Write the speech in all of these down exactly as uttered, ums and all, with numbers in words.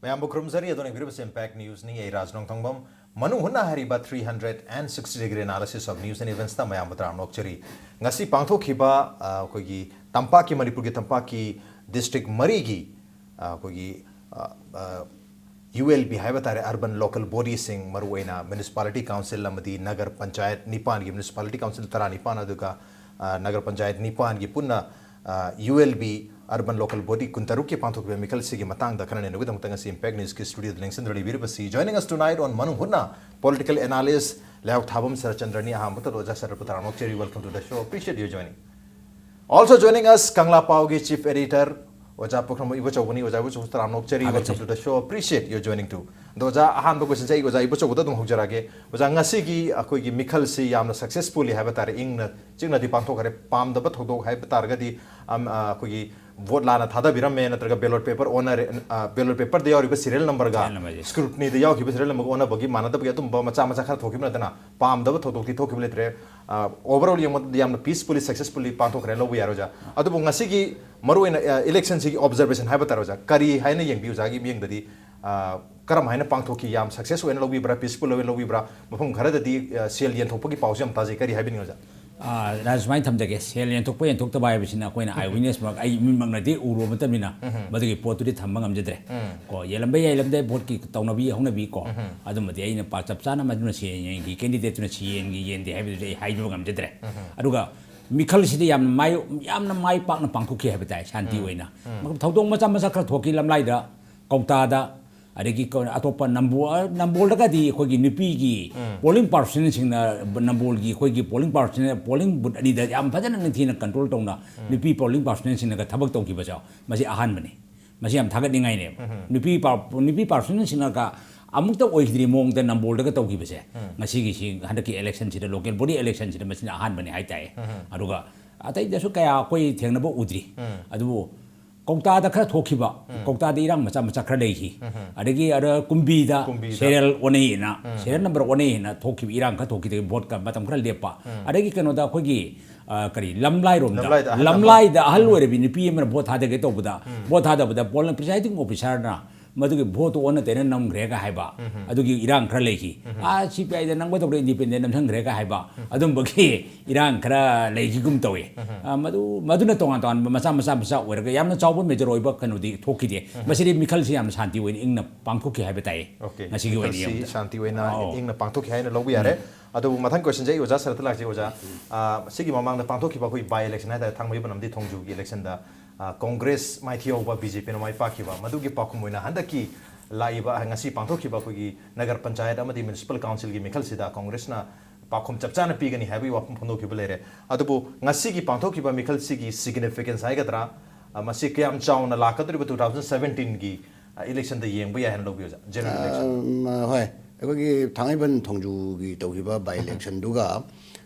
ꯃꯌꯥꯝꯕꯨ ꯈꯨꯔꯨꯝꯖꯔꯤ꯫ ꯑꯗꯣꯝꯅ ꯌꯦꯡꯕꯤꯔꯤꯕꯁꯤ Impact News ꯅꯤ꯫ ꯑꯩ ꯔꯥꯖ ꯅꯣꯡꯊꯣꯡꯕꯝ꯫ ꯃꯅꯨꯡ ꯍꯨꯠꯅ ꯍꯥꯏꯔꯤꯕ three hundred and sixty degree analysis of news and events ꯇ ꯃꯌꯥꯝꯕꯨ ꯇꯔꯥꯝꯅ ꯑꯣꯛꯆꯔꯤ꯫ ꯉꯁꯤ ꯄꯥꯡꯊꯣꯛꯈꯤꯕ, ꯑ, ꯑꯩꯈꯣꯏꯒꯤ ꯇꯝꯄꯥꯛꯀꯤ, ꯃꯅꯤꯄꯨꯔꯒꯤ ꯇꯝꯄꯥꯛꯀꯤ district ꯃꯔꯤꯒꯤ, ꯑ, ꯑꯩꯈꯣꯏꯒꯤ, ꯑ, ꯑ, U L B ꯍꯥꯏꯕ ꯇꯥꯔꯦ, Urban Local Body ꯁꯤꯡ, ꯃꯔꯨꯑꯣꯏꯅ Municipality Council ꯑꯃꯗꯤ ꯅꯒꯔ ꯄꯟꯆꯥꯌꯠ ꯅꯤꯄꯥꯟꯒꯤ, Municipality Council ꯇꯔꯥꯅꯤꯄꯥꯟ, ꯑꯗꯨꯒ, ꯑ, ꯅꯒꯔ ꯄꯟꯆꯥꯌꯠ ꯅꯤꯄꯥꯟꯒꯤ ꯄꯨꯟꯅ, ꯑ, U L B Urban Local Body ꯀꯨꯟꯇꯔꯨꯛꯀꯤ ꯄꯥꯡꯊꯣꯛꯈꯤꯕ ꯃꯤꯈꯜꯁꯤꯒꯤ ꯃꯇꯥꯡꯗ ꯈꯟꯅ ꯅꯩꯅꯕꯒꯤꯗꯃꯛꯇ ꯉꯁꯤ Impact News ꯀꯤ studio the ꯂꯦꯡꯁꯤꯟꯗꯨꯅ ꯂꯩꯕꯤꯔꯤꯕꯁꯤ, joining us tonight on ꯃꯅꯨꯡ ꯍꯨꯠꯅ, political analyst ꯂꯩꯍꯥꯎ ꯊꯥꯕꯝ ꯁꯔꯠꯆꯟꯗ꯭ꯔꯅꯤ꯫ ꯑꯍꯥꯟꯕꯗ ꯑꯣꯖꯥ ꯁꯔꯠꯄꯨ ꯇꯔꯥꯝꯅ ꯑꯣꯛꯆꯔꯤ, welcome to the show, appreciate your joining. Also joining us, ꯀꯪꯂꯥ ꯄꯥꯎꯒꯤ chief editor ꯑꯣꯖꯥ ꯄꯨꯈ꯭ꯔꯝꯕꯝ ꯏꯕꯣꯆꯧꯕꯅꯤ꯫ ꯑꯣꯖꯥ ꯏꯕꯣꯆꯧꯕꯁꯨ ꯇꯔꯥꯝꯅ ꯑꯣꯛꯆꯔꯤ, welcome ꯊꯥꯒꯠꯆꯔꯤ꯫ To the show, appreciate your joining too. ꯑꯗꯣ ꯑꯣꯖꯥ, ꯑꯍꯥꯟꯕ question ꯁꯦ ꯑꯩ ꯑꯣꯖꯥ ꯏꯕꯣꯆꯧꯕꯗ ꯑꯗꯨꯝ ꯍꯧꯖꯔꯛꯑꯒꯦ꯫ ꯑꯣꯖꯥ, ꯉꯁꯤꯒꯤ ꯑꯩꯈꯣꯏꯒꯤ ꯃꯤꯈꯜꯁꯤ ꯌꯥꯝꯅ successfully ꯍꯥꯏꯕ ꯇꯥꯔꯦ, ꯏꯪꯅ ꯆꯤꯛꯅꯗꯤ ꯄꯥꯡꯊꯣꯛꯈ꯭ꯔꯦ꯫ ꯄꯥꯝꯗꯕ ꯊꯧꯗꯣꯛ ꯍꯥꯏꯕ ꯇꯥꯔꯒꯗꯤ, ꯑꯝ, ꯑ, ꯑꯩꯈꯣꯏꯒꯤ vote ꯂꯥꯟꯅ ꯊꯥꯗꯕꯤꯔꯝꯃꯦ, ꯅꯠꯇ꯭ꯔꯒ ballot paper ꯑꯣꯟꯅꯔꯦ, ꯑ, ballot paper ꯗ ꯌꯥꯎꯔꯤꯕ serial number ꯒ Serial number ꯁꯦ꯫ Scrutiny ꯗ ꯌꯥꯎꯈꯤꯕ serial number ꯒ ꯑꯣꯟꯅꯕꯒꯤ ꯃꯥꯟꯅꯗꯕꯒꯤ ꯑꯗꯨꯝꯕ ꯃꯆꯥ ꯃꯆꯥ ꯈꯔ ꯊꯣꯛꯈꯤꯕ ꯅꯠꯇꯅ ꯄꯥꯝꯗꯕ ꯊꯧꯗꯣꯛꯇꯤ ꯊꯣꯛꯈꯤꯕ ꯂꯩꯇ꯭ꯔꯦ꯫ ꯑ, overall ꯌꯦꯡꯕꯗꯗꯤ ꯌꯥꯝꯅ peacefully, successfully ꯄꯥꯡꯊꯣꯛꯈ꯭ꯔꯦ, ꯂꯧꯕ ꯌꯥꯔꯦ ꯑꯣꯖꯥ꯫ ꯑꯗꯨꯕꯨ ꯉꯁꯤꯒꯤ ꯃꯔꯨꯑꯣꯏꯅ, ꯑ, election ꯁꯤꯒꯤ observation ꯍꯥꯏꯕ ꯇꯥꯔꯦ ꯑꯣꯖꯥ, ꯀꯔꯤ ꯍꯥꯏꯅ ꯌꯦꯡꯕꯤ ꯑꯣꯖꯥꯒꯤ ꯃꯤꯠꯌꯦꯡꯗꯗꯤ? ꯑ, ꯀꯔꯝ ꯍꯥꯏꯅ ꯄꯥꯡꯊꯣꯛꯈꯤ? ꯌꯥꯝ success ꯑꯣꯏꯅ ꯂꯧꯕꯤꯕ꯭ꯔꯥ, peaceful ꯑꯣꯏꯅ ꯂꯧꯕꯤꯕ꯭ꯔꯥ? ꯃꯐꯝ ꯈꯔꯗꯗꯤ, ꯑ, ꯁꯦꯜ ꯌꯦꯟꯊꯣꯛꯄꯒꯤ ꯄꯥꯎꯁꯨ ꯌꯥꯝ ꯇꯥꯖꯩ, ꯀꯔꯤ ꯍꯥꯏꯕꯤꯅꯤꯡꯉꯤ ꯑꯣꯖꯥ? ꯑꯥ, ꯔꯥꯖ, ꯁꯨꯃꯥꯏꯅ ꯊꯝꯖꯒꯦ, ꯁꯦꯜ ꯌꯦꯟꯊꯣꯛꯄ ꯌꯦꯟꯊꯣꯛꯇꯕ ꯍꯥꯏꯕꯁꯤꯅ ꯑꯩꯈꯣꯏꯅ ꯎꯝ꯫ Eyewitness ꯃꯛ, ꯑꯩ ꯃꯤꯠꯃꯛꯅꯗꯤ ꯎꯔꯨꯕ ꯅꯠꯇꯕꯅꯤꯅ ꯎꯝ꯫ ꯃꯗꯨꯒꯤ ꯄꯣꯠꯇꯨꯗꯤ ꯊꯝꯕ ꯉꯝꯖꯗ꯭ꯔꯦ꯫ ꯎꯝ꯫ ꯀꯣ, ꯌꯦꯜꯂꯝꯕ ꯌꯥꯏ, ꯌꯦꯜꯂꯝꯗꯦ, vote ꯀꯤ ꯇꯧꯅꯕꯤ ꯍꯧꯅꯕꯤ ꯀꯣ, ꯎꯝ꯫ ꯑꯗꯨꯃꯗꯤ ꯑꯩꯅ ꯄꯥꯛ ꯆꯞ ꯆꯥꯅ ꯃꯗꯨꯅ ꯁꯦꯜ ꯌꯦꯟꯈꯤ, candidate ꯇꯨꯅ ꯁꯦꯜ ꯌꯦꯟꯈꯤ, ꯌꯦꯟꯗꯦ ꯍꯥꯏꯕꯗꯨꯗꯤ ꯑꯩ ꯍꯥꯏꯕ ꯉꯝꯖꯗ꯭ꯔꯦ꯫ ꯎꯝ꯫ ꯑꯗꯨꯒ ꯃꯤꯈꯜꯁꯤꯗꯤ ꯌꯥꯝꯅ ꯃꯥꯏ-, ꯌꯥꯝꯅ ꯃꯥꯏ ꯄꯥꯛꯅ ꯄꯥꯡꯊꯣꯛꯈꯤ ꯍꯥꯏꯕ ꯇꯥꯏ, ꯁꯥꯟꯇꯤ ꯎꯝ꯫ ꯑꯣꯏꯅ꯫ ꯎꯝ꯫ ꯊꯧꯗꯣꯛ ꯃꯆꯥ ꯃꯆꯥ ꯈꯔ ꯊꯣꯛꯈꯤ, ꯂꯝꯂꯥꯏꯗ, ꯀꯧꯇꯥꯗ, ꯑꯗꯒꯤ ꯀ-, ꯑꯇꯣꯞꯄ ꯅꯝꯕꯣꯜ, ꯅꯝꯕꯣꯜꯗꯒꯗꯤ ꯑꯩꯈꯣꯏꯒꯤ ꯅꯨꯄꯤꯒꯤ ꯎꯝ꯫ Polling personnel ꯁꯤꯡꯅ, ꯅꯝꯕꯣꯜꯒꯤ ꯑꯩꯈꯣꯏꯒꯤ polling personnel, polling booth ꯑꯅꯤꯗ ꯌꯥꯝ ꯐꯖꯅ ꯅꯤꯡꯊꯤꯅ control ꯇꯧꯅ ꯎꯝ꯫ ꯅꯨꯄꯤ polling personnel ꯁꯤꯡꯅꯒ ꯊꯕꯛ ꯇꯧꯈꯤꯕꯁꯦ, ꯃꯁꯤ ꯑꯍꯥꯟꯕꯅꯤ꯫ ꯃꯁꯤ ꯌꯥꯝ ꯊꯥꯒꯠꯅꯤꯡꯉꯥꯏꯅꯦꯕ꯫ ꯎꯝ꯫ ꯅꯨꯄꯤ ꯄꯥ-, ꯅꯨꯄꯤ personnel ꯁꯤꯡꯅꯒ ꯑꯃꯨꯛꯇ ꯑꯣꯏꯈꯤꯗ꯭ꯔꯤ ꯃꯑꯣꯡꯗ ꯅꯝꯕꯣꯜꯗꯒ ꯇꯧꯈꯤꯕꯁꯦ, ꯎꯝ꯫ ꯉꯁꯤꯒꯤꯁꯤ, ꯍꯟꯗꯛꯀꯤ election ꯁꯤꯗ, local body election ꯁꯤꯗ ꯃꯁꯤꯅ ꯑꯍꯥꯟꯕꯅꯤ ꯍꯥꯏꯇꯥꯏ꯫ ꯎꯝ꯫ ꯑꯗꯨꯒ ꯑꯇꯩꯗꯁꯨ ꯀꯌꯥ ꯑꯩꯈꯣꯏ ꯊꯦꯡꯅꯕ ꯎꯗ꯭ꯔꯤ꯫ ꯎꯝ꯫ ꯑꯗꯨꯕꯨ ꯀꯧꯇꯥꯗ ꯈꯔ ꯊꯣꯛꯈꯤꯕ, ꯎꯝ꯫ ꯀꯧꯇꯥꯗ ꯏꯔꯥꯡ ꯃꯆꯥ ꯃꯆꯥ ꯈꯔ ꯂꯩꯈꯤ꯫ ꯎꯝ꯫ ꯑꯗꯒꯤ ꯑꯗ ꯀꯨꯝꯕꯤꯗ ꯀꯨꯝꯕꯤꯗ꯫ Serial ꯑꯣꯟꯅꯩꯑꯅ, ꯎꯝ꯫ Serial number ꯑꯣꯟꯅꯩꯑꯅ ꯊꯣꯛꯈꯤꯕ ꯏꯔꯥꯡ ꯈꯔ ꯊꯣꯛꯈꯤꯗꯒꯤ vote ꯀ-, ꯃꯇꯝ ꯈꯔ ꯂꯦꯞꯄ꯫ ꯎꯝ꯫ ꯑꯗꯒꯤ ꯀꯩꯅꯣꯗ ꯑꯩꯈꯣꯏꯒꯤ, ꯑ, ꯀꯔꯤ, ꯂꯝꯂꯥꯏꯔꯣꯝꯗ, ꯂꯝꯂꯥꯏꯗ ꯑꯍꯜ ꯑꯃ꯫ ꯂꯝꯂꯥꯏꯗ ꯑꯍꯜ ꯎꯝ꯫ ꯑꯣꯏꯔꯕꯤ ꯅꯨꯄꯤ ꯑꯃꯅ vote ꯊꯥꯗꯒꯦ ꯇꯧꯕꯗ, ꯎꯝ꯫ Vote ꯊꯥꯗꯕꯗ polling, presiding officer ꯅ ꯃꯗꯨꯒꯤ ꯚꯣꯠꯇꯨ ꯑꯣꯟꯅ ꯇꯩꯅ ꯅꯝꯈ꯭ꯔꯦꯒ ꯍꯥꯏꯕ, ꯑꯗꯨꯒꯤ ꯏꯔꯥꯡ ꯈꯔ ꯂꯩꯈꯤ꯫ ꯑꯥ, ꯁꯤ ꯄꯤ ꯑꯥꯏꯗ ꯅꯝꯒꯗꯧꯔꯦ, ꯏꯟꯗꯤꯄꯦꯟꯗꯦꯟ ꯅꯝꯁꯤꯟꯈ꯭ꯔꯦꯒ ꯍꯥꯏꯕ, ꯑꯗꯨꯝꯕꯒꯤ ꯏꯔꯥꯡ ꯈꯔ ꯂꯩꯈꯤꯒꯨꯝ ꯇꯧꯏ꯫ ꯑꯥ, ꯃꯗꯨ, ꯃꯗꯨꯅ ꯇꯣꯉꯥꯟ ꯇꯣꯉꯥꯟꯕ ꯃꯆꯥ ꯃꯆꯥ ꯃꯆꯥ ꯑꯣꯏꯔꯒ ꯌꯥꯝꯅ ꯆꯥꯎꯕ ꯃꯦꯖꯔ ꯑꯣꯏꯕ ꯀꯩꯅꯣꯗꯤ ꯊꯣꯛꯈꯤꯗꯦ꯫ ꯃꯁꯤꯗꯤ ꯃꯤꯈꯜꯁꯤ ꯌꯥꯝꯅ ꯁꯥꯟꯇꯤ ꯑꯣꯏꯅ ꯏꯪꯅ ꯄꯥꯡꯊꯣꯛꯈꯤ ꯍꯥꯏꯕ ꯇꯥꯏ꯫ ꯑꯣꯀꯦ, ꯉꯁꯤꯒꯤ ꯑꯣꯏꯅ ꯃꯤꯈꯜꯁꯤ ꯌꯦꯡꯕꯗ꯫ ꯁꯥꯟꯇꯤ ꯑꯣꯏꯅ ꯑꯧ꯫ ꯏꯪꯅ ꯄꯥꯡꯊꯣꯛꯈꯤ ꯍꯥꯏꯅ ꯂꯧꯕ ꯌꯥꯔꯦ꯫ ꯑꯗꯨꯕꯨ ꯃꯊꯪ ꯀꯣꯏꯁꯟꯁꯦ ꯑꯩ ꯑꯣꯖꯥ ꯁꯔꯠꯇ ꯂꯥꯛꯆꯩ꯫ ꯑꯣꯖꯥ, ꯑꯥ, ꯁꯤꯒꯤ ꯃꯃꯥꯡꯗ ꯄꯥꯡꯊꯣꯛꯈꯤꯕ ꯑꯩꯈꯣꯏ ꯕꯥꯏ ꯏꯂꯦꯛꯁꯟ ꯍꯥꯏꯇꯥꯔꯦ, ꯊꯥꯡꯃꯩꯕꯟ ꯑꯃꯗꯤ ꯊꯣꯡꯖꯨꯒꯤ ꯏꯂꯦꯛꯁꯟꯗ, ꯑꯥ, ꯀꯣꯡꯒ꯭ꯔꯦꯁ ꯃꯥꯏꯊꯤꯍꯧꯕ, ꯕꯤ ꯖꯦ ꯄꯤꯅ ꯃꯥꯏ ꯄꯥꯛꯈꯤꯕ, ꯃꯗꯨꯒꯤ ꯄꯥꯎꯈꯨꯝ ꯑꯣꯏꯅ ꯍꯟꯗꯛꯀꯤ ꯂꯥꯛꯏꯕ, ꯉꯁꯤ ꯄꯥꯡꯊꯣꯛꯈꯤꯕ ꯑꯩꯈꯣꯏꯒꯤ ꯅꯒꯔ ꯄꯟꯆꯥꯌꯠ ꯑꯃꯗꯤ ꯃ꯭ꯌꯨꯅꯤꯁꯤꯄꯥꯜ ꯀꯥꯎꯟꯁꯤꯜꯒꯤ ꯃꯤꯈꯜꯁꯤꯗ ꯀꯣꯡꯒ꯭ꯔꯦꯁꯅ ꯄꯥꯎꯈꯨꯝ ꯆꯞ ꯆꯥꯅ ꯄꯤꯒꯅꯤ ꯍꯥꯏꯕꯒꯤ ꯋꯥꯐꯝ ꯐꯣꯡꯗꯣꯛꯈꯤꯕ ꯂꯩꯔꯦ꯫ ꯑꯗꯨꯕꯨ ꯉꯁꯤꯒꯤ ꯄꯥꯡꯊꯣꯛꯈꯤꯕ ꯃꯤꯈꯜꯁꯤꯒꯤ ꯁꯤꯒꯅꯤꯐꯤꯀꯦꯟꯁ ꯍꯥꯏꯒꯗ꯭ꯔꯥ, ꯑ, ꯃꯁꯤ ꯀꯌꯥꯝ ꯆꯥꯎꯅ ꯂꯥꯛꯀꯗꯧꯔꯤꯕ two thousand seventeen ꯒꯤ, ꯑ, ꯏꯂꯦꯛꯁꯟꯗ ꯌꯦꯡꯕ ꯌꯥꯏ ꯍꯥꯏꯅ ꯂꯧꯕꯤ, ꯑꯣꯖꯥ? General election. ꯑꯝ, ꯍꯣꯏ, ꯑꯩꯈꯣꯏꯒꯤ ꯊꯥꯡꯃꯩꯕꯟ ꯊꯣꯡꯖꯨꯒꯤ ꯇꯧꯈꯤꯕ ꯕꯥꯏ ꯏꯂꯦꯛꯁꯟꯗꯨꯒ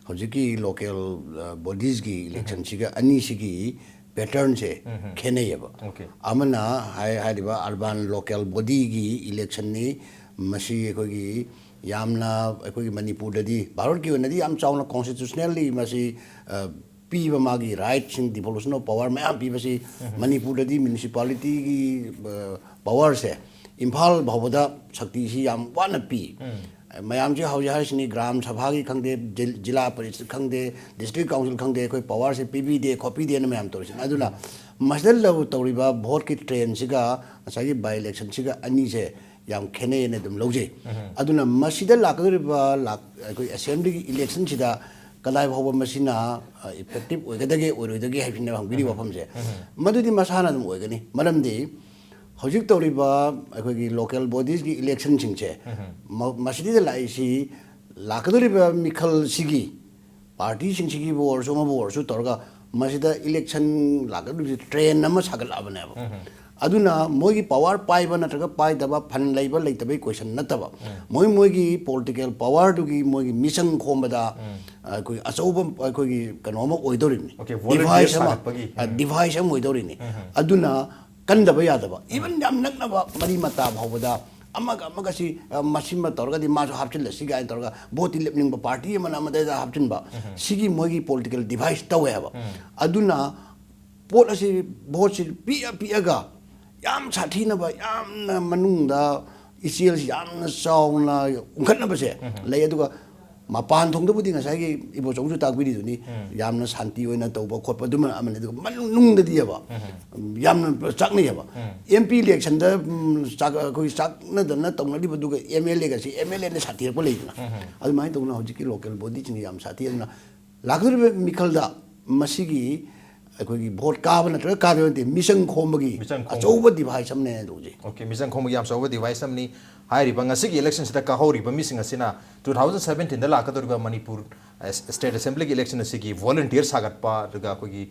ꯍꯧꯖꯤꯛꯀꯤ ꯂꯣꯀꯦꯜ, ꯑ, ꯕꯣꯗꯤꯁꯀꯤ ꯏꯂꯦꯛꯁꯟꯁꯤꯒ ꯑꯅꯤꯁꯤꯒꯤ ꯄꯦꯇꯔꯟꯁꯦ ꯈꯦꯠꯅꯩꯌꯦꯕ꯫ ꯑꯣꯀꯦ꯫ ꯑꯃꯅ ꯍꯥꯏ-, ꯍꯥꯏꯔꯤꯕ ꯑꯔꯕꯥꯟ ꯂꯣꯀꯦꯜ ꯕꯣꯗꯤꯒꯤ ꯏꯂꯦꯛꯁꯟꯅꯤ꯫ ꯃꯁꯤ ꯑꯩꯈꯣꯏꯒꯤ ꯌꯥꯝꯅ, ꯑꯩꯈꯣꯏꯒꯤ ꯃꯅꯤꯄꯨꯔꯗꯗꯤ, ꯚꯥꯔꯠꯀꯤ ꯑꯣꯏꯅꯗꯤ ꯌꯥꯝ ꯆꯥꯎꯅ ꯀꯣꯟꯁꯇꯤꯇ꯭ꯌꯨꯁꯅꯦꯜꯂꯤ ꯃꯁꯤ, ꯑ, ꯄꯤꯕ ꯃꯥꯒꯤ ꯔꯥꯏꯠꯁꯤꯡ, devolution of power ꯃꯌꯥꯝ ꯄꯤꯕꯁꯤ ꯃꯅꯤꯄꯨꯔꯗꯗꯤ ꯃ꯭ꯌꯨꯅꯤꯁꯤꯄꯥꯂꯤꯇꯤꯒꯤ, ꯑ, ꯄꯋꯥꯔꯁꯦ ꯏꯝꯐꯥꯜ ꯐꯥꯎꯕꯗ ꯁꯛꯇꯤꯁꯤ ꯌꯥꯝ ꯋꯥꯅ ꯄꯤ꯫ ꯃꯌꯥꯝꯁꯦ ꯍꯧꯖꯤꯛ ꯍꯥꯏꯔꯤꯁꯤꯅꯤ, ꯒ꯭ꯔꯥꯝ ꯁꯚꯥꯒꯤ ꯈꯪꯗꯦ, ꯖꯤꯜ-, ꯖꯤꯂꯥ ꯄꯔꯤꯁꯠ ꯈꯪꯗꯦ, ꯗꯤꯁꯇ꯭ꯔꯤꯛ ꯀꯥꯎꯟꯁꯤꯜ ꯈꯪꯗꯦ, ꯑꯩꯈꯣꯏ ꯄꯋꯥꯔꯁꯦ ꯄꯤꯕꯤꯗꯦ ꯈꯣꯠꯄꯤꯗꯦꯅ ꯃꯌꯥꯝ ꯇꯧꯔꯤꯁꯤꯅꯤ꯫ ꯑꯗꯨꯅ ꯃꯁꯤꯗ ꯂꯧ-, ꯇꯧꯔꯤꯕ ꯚꯣꯠꯀꯤ ꯇ꯭ꯔꯦꯟꯁꯤꯒ ꯉꯁꯥꯏꯒꯤ ꯕꯥꯏ ꯏꯂꯦꯛꯁꯟꯁꯤꯒ ꯑꯅꯤꯁꯦ ꯌꯥꯝ ꯈꯦꯠꯅꯩꯅ ꯑꯗꯨꯝ ꯂꯧꯖꯩ꯫ ꯑꯗꯨꯅ ꯃꯁꯤꯗ ꯂꯥꯛꯀꯗꯧꯔꯤꯕ ꯂꯥꯛ-, ꯑꯩꯈꯣꯏ ꯑꯦꯁꯦꯝꯕ꯭ꯂꯤꯒꯤ ꯏꯂꯦꯛꯁꯟꯁꯤꯗ ꯀꯗꯥꯏ ꯐꯥꯎꯕ ꯃꯁꯤꯅ, ꯑ, ꯏꯐꯦꯛꯇꯤꯞ ꯑꯣꯏꯒꯗꯒꯦ ꯑꯣꯏꯔꯣꯏꯗꯒꯦ ꯍꯥꯏꯕꯁꯤꯅꯦꯕ ꯍꯪꯕꯤꯔꯤꯕ ꯋꯥꯐꯝꯁꯦ꯫ ꯃꯗꯨꯗꯤ ꯃꯁꯥꯅ ꯑꯗꯨꯝ ꯑꯣꯏꯒꯅꯤ꯫ ꯃꯔꯝꯗꯤ ꯍꯧꯖꯤꯛ ꯇꯧꯔꯤꯕ ꯑꯩꯈꯣꯏꯒꯤ ꯂꯣꯀꯦꯜ ꯕꯣꯗꯤꯁꯀꯤ ꯏꯂꯦꯛꯁꯟꯁꯤꯡꯁꯦ, ꯃ-, ꯃꯁꯤꯗꯩꯗ ꯂꯥꯛꯏꯁꯤ, ꯂꯥꯛꯀꯗꯧꯔꯤꯕ ꯃꯤꯈꯜꯁꯤꯒꯤ ꯄꯥꯔꯇꯤꯁꯤꯡꯁꯤꯒꯤꯕꯨ ꯑꯣꯏꯔꯁꯨ ꯑꯃꯕꯨ ꯑꯣꯏꯔꯁꯨ ꯇꯧꯔꯒ ꯃꯁꯤꯗ ꯏꯂꯦꯛꯁꯟ ꯂꯥꯛꯀꯗꯧꯔꯤꯕꯁꯤ ꯇ꯭ꯔꯦꯟ ꯑꯃ ꯁꯥꯒꯠꯂꯛꯑꯕꯅꯦꯕ꯫ ꯑꯗꯨꯅ ꯃꯣꯏꯒꯤ ꯄꯋꯥꯔ ꯄꯥꯏꯕ ꯅꯠꯇ꯭ꯔꯒ ꯄꯥꯏꯗꯕ, ꯐꯟ ꯂꯩꯕ ꯂꯩꯇꯕꯒꯤ ꯀꯣꯏꯁꯟ ꯅꯠꯇꯕ, ꯃꯣꯏ ꯃꯣꯏꯒꯤ ꯄꯣꯂꯤꯇꯤꯀꯦꯜ ꯄꯋꯥꯔꯗꯨꯒꯤ ꯃꯣꯏꯒꯤ ꯃꯤꯆꯪ ꯈꯣꯝꯕꯗ ꯑꯩꯈꯣꯏ ꯑꯆꯧꯕ ꯑꯩꯈꯣꯏꯒꯤ ꯀꯩꯅꯣ ꯑꯃ ꯑꯣꯏꯗꯧꯔꯤꯕꯅꯤ꯫ ꯑꯣꯀꯦ, volunteer ꯗꯤꯚꯥꯏꯁ ꯑꯃ, ꯁꯥꯒꯠꯄꯒꯤ꯫ ꯑ, ꯗꯤꯚꯥꯏꯁ ꯑꯃ ꯑꯣꯏꯗꯧꯔꯤꯅꯤ꯫ ꯑꯗꯨꯅ ꯀꯟꯗꯕ ꯌꯥꯗꯕ, ꯏꯚꯟ ꯌꯥꯝ ꯅꯛꯅꯕ ꯃꯔꯤ ꯃꯇꯥ ꯐꯥꯎꯕꯗ ꯑꯃꯒ ꯑꯃꯒꯁꯤ, ꯑ, ꯃꯁꯤꯃ ꯇꯧꯔꯒꯗꯤ ꯃꯥꯁꯨ ꯍꯥꯞꯆꯤꯜꯂꯁꯤ ꯀꯥꯏꯅ ꯇꯧꯔꯒ ꯚꯣꯠꯇꯤ ꯂꯦꯞꯅꯤꯡꯕ ꯄꯥꯔꯇꯤ ꯑꯃꯅ ꯑꯃꯗ ꯍꯥꯞꯆꯤꯟꯕ, ꯁꯤꯒꯤ ꯃꯣꯏꯒꯤ ꯄꯣꯂꯤꯇꯤꯀꯦꯜ ꯗꯤꯚꯥꯏꯁ ꯇꯧꯋꯦ ꯍꯥꯏꯕ꯫ ꯑꯗꯨꯅ ꯄꯣꯠ ꯑꯁꯤ, ꯚꯣꯠꯁꯤ ꯄꯤꯛꯑ ꯄꯤꯛꯑꯒ ꯌꯥꯝ ꯁꯥꯊꯤꯅꯕ, ꯌꯥꯝꯅ ꯃꯅꯨꯡꯗ ꯏꯆꯦꯜꯁꯤ ꯌꯥꯝꯅ ꯆꯥꯎꯅ ꯎꯪꯈꯠꯅꯕꯁꯦ ꯂꯩ꯫ ꯑꯗꯨꯒ ꯃꯄꯥꯟ ꯊꯣꯡꯗꯕꯨꯗꯤ ꯉꯁꯥꯏꯒꯤ ꯏꯕꯣꯆꯧꯁꯨ ꯇꯥꯛꯄꯤꯔꯤꯗꯨꯅꯤ, ꯌꯥꯝꯅ ꯁꯥꯟꯇꯤ ꯑꯣꯏꯅ ꯇꯧꯕ ꯈꯣꯠꯄ ꯑꯗꯨꯃ ꯑꯃꯅꯤ꯫ ꯑꯗꯨꯒ ꯃꯅꯨꯡꯗꯗꯤꯕ ꯌꯥꯝꯅ ꯆꯥꯛꯅꯩꯌꯦꯕ꯫ ꯑꯦꯝ ꯄꯤ ꯏꯂꯦꯛꯁꯟꯗ, ꯎꯝ, ꯆꯥꯛ-, ꯑꯩꯈꯣꯏ ꯆꯥꯛꯅꯗꯅ ꯇꯧꯅꯔꯤꯕꯗꯨꯒ ꯑꯦꯝ ꯑꯦꯜ ꯑꯦꯒꯁꯤ ꯑꯦꯝ ꯑꯦꯜ ꯑꯦꯅ ꯁꯥꯊꯤꯔꯛꯄ ꯂꯩꯗꯅ, ꯑꯗꯨꯃꯥꯏꯅ ꯇꯧꯗꯅ ꯍꯧꯖꯤꯛꯀꯤ ꯂꯣꯀꯦꯜ ꯕꯣꯗꯤꯁꯤꯡꯅ ꯌꯥꯝ ꯁꯥꯊꯤ꯫ ꯑꯗꯨꯅ ꯂꯥꯛꯀꯗꯧꯔꯤꯕ ꯃꯤꯈꯜꯗ ꯃꯁꯤꯒꯤ ꯑꯩꯈꯣꯏꯒꯤ ꯚꯣꯠ ꯀꯥꯕ ꯅꯠꯇ꯭ꯔꯒ ꯀꯥꯗꯕ ꯅꯠꯇꯦ, ꯃꯤꯆꯪ ꯈꯣꯝꯕꯒꯤ ꯃꯤꯆꯪ ꯈꯣꯝꯕ꯫ ꯑꯆꯧꯕ ꯗꯤꯚꯥꯏꯁ ꯑꯃꯅꯦ ꯑꯗꯨ ꯍꯧꯖꯤꯛ꯫ ꯑꯣꯀꯦ, ꯃꯤꯆꯪ ꯈꯣꯝꯕꯒꯤ ꯌꯥꯝ ꯑꯆꯧꯕ ꯗꯤꯚꯥꯏꯁ ꯑꯃꯅꯤ꯫ ꯍꯥꯏꯔꯤꯕ ꯉꯁꯤꯒꯤ ꯏꯂꯦꯛꯁꯟꯁꯤꯗ ꯀꯥꯍꯧꯔꯤꯕ ꯃꯤꯁꯤꯡ ꯑꯁꯤꯅ two thousand seventeen ꯗ ꯂꯥꯛꯀꯗꯧꯔꯤꯕ ꯃꯅꯤꯄꯨꯔ, ꯑ, ꯁ꯭ꯇꯦꯠ ꯑꯦꯁꯦꯝꯕ꯭ꯂꯤꯒꯤ ꯏꯂꯦꯛꯁꯟ ꯑꯁꯤꯒꯤ ꯚꯣꯂꯨꯟꯇꯤꯌꯔ ꯁꯥꯒꯠꯄ, ꯑꯗꯨꯒ ꯑꯩꯈꯣꯏꯒꯤ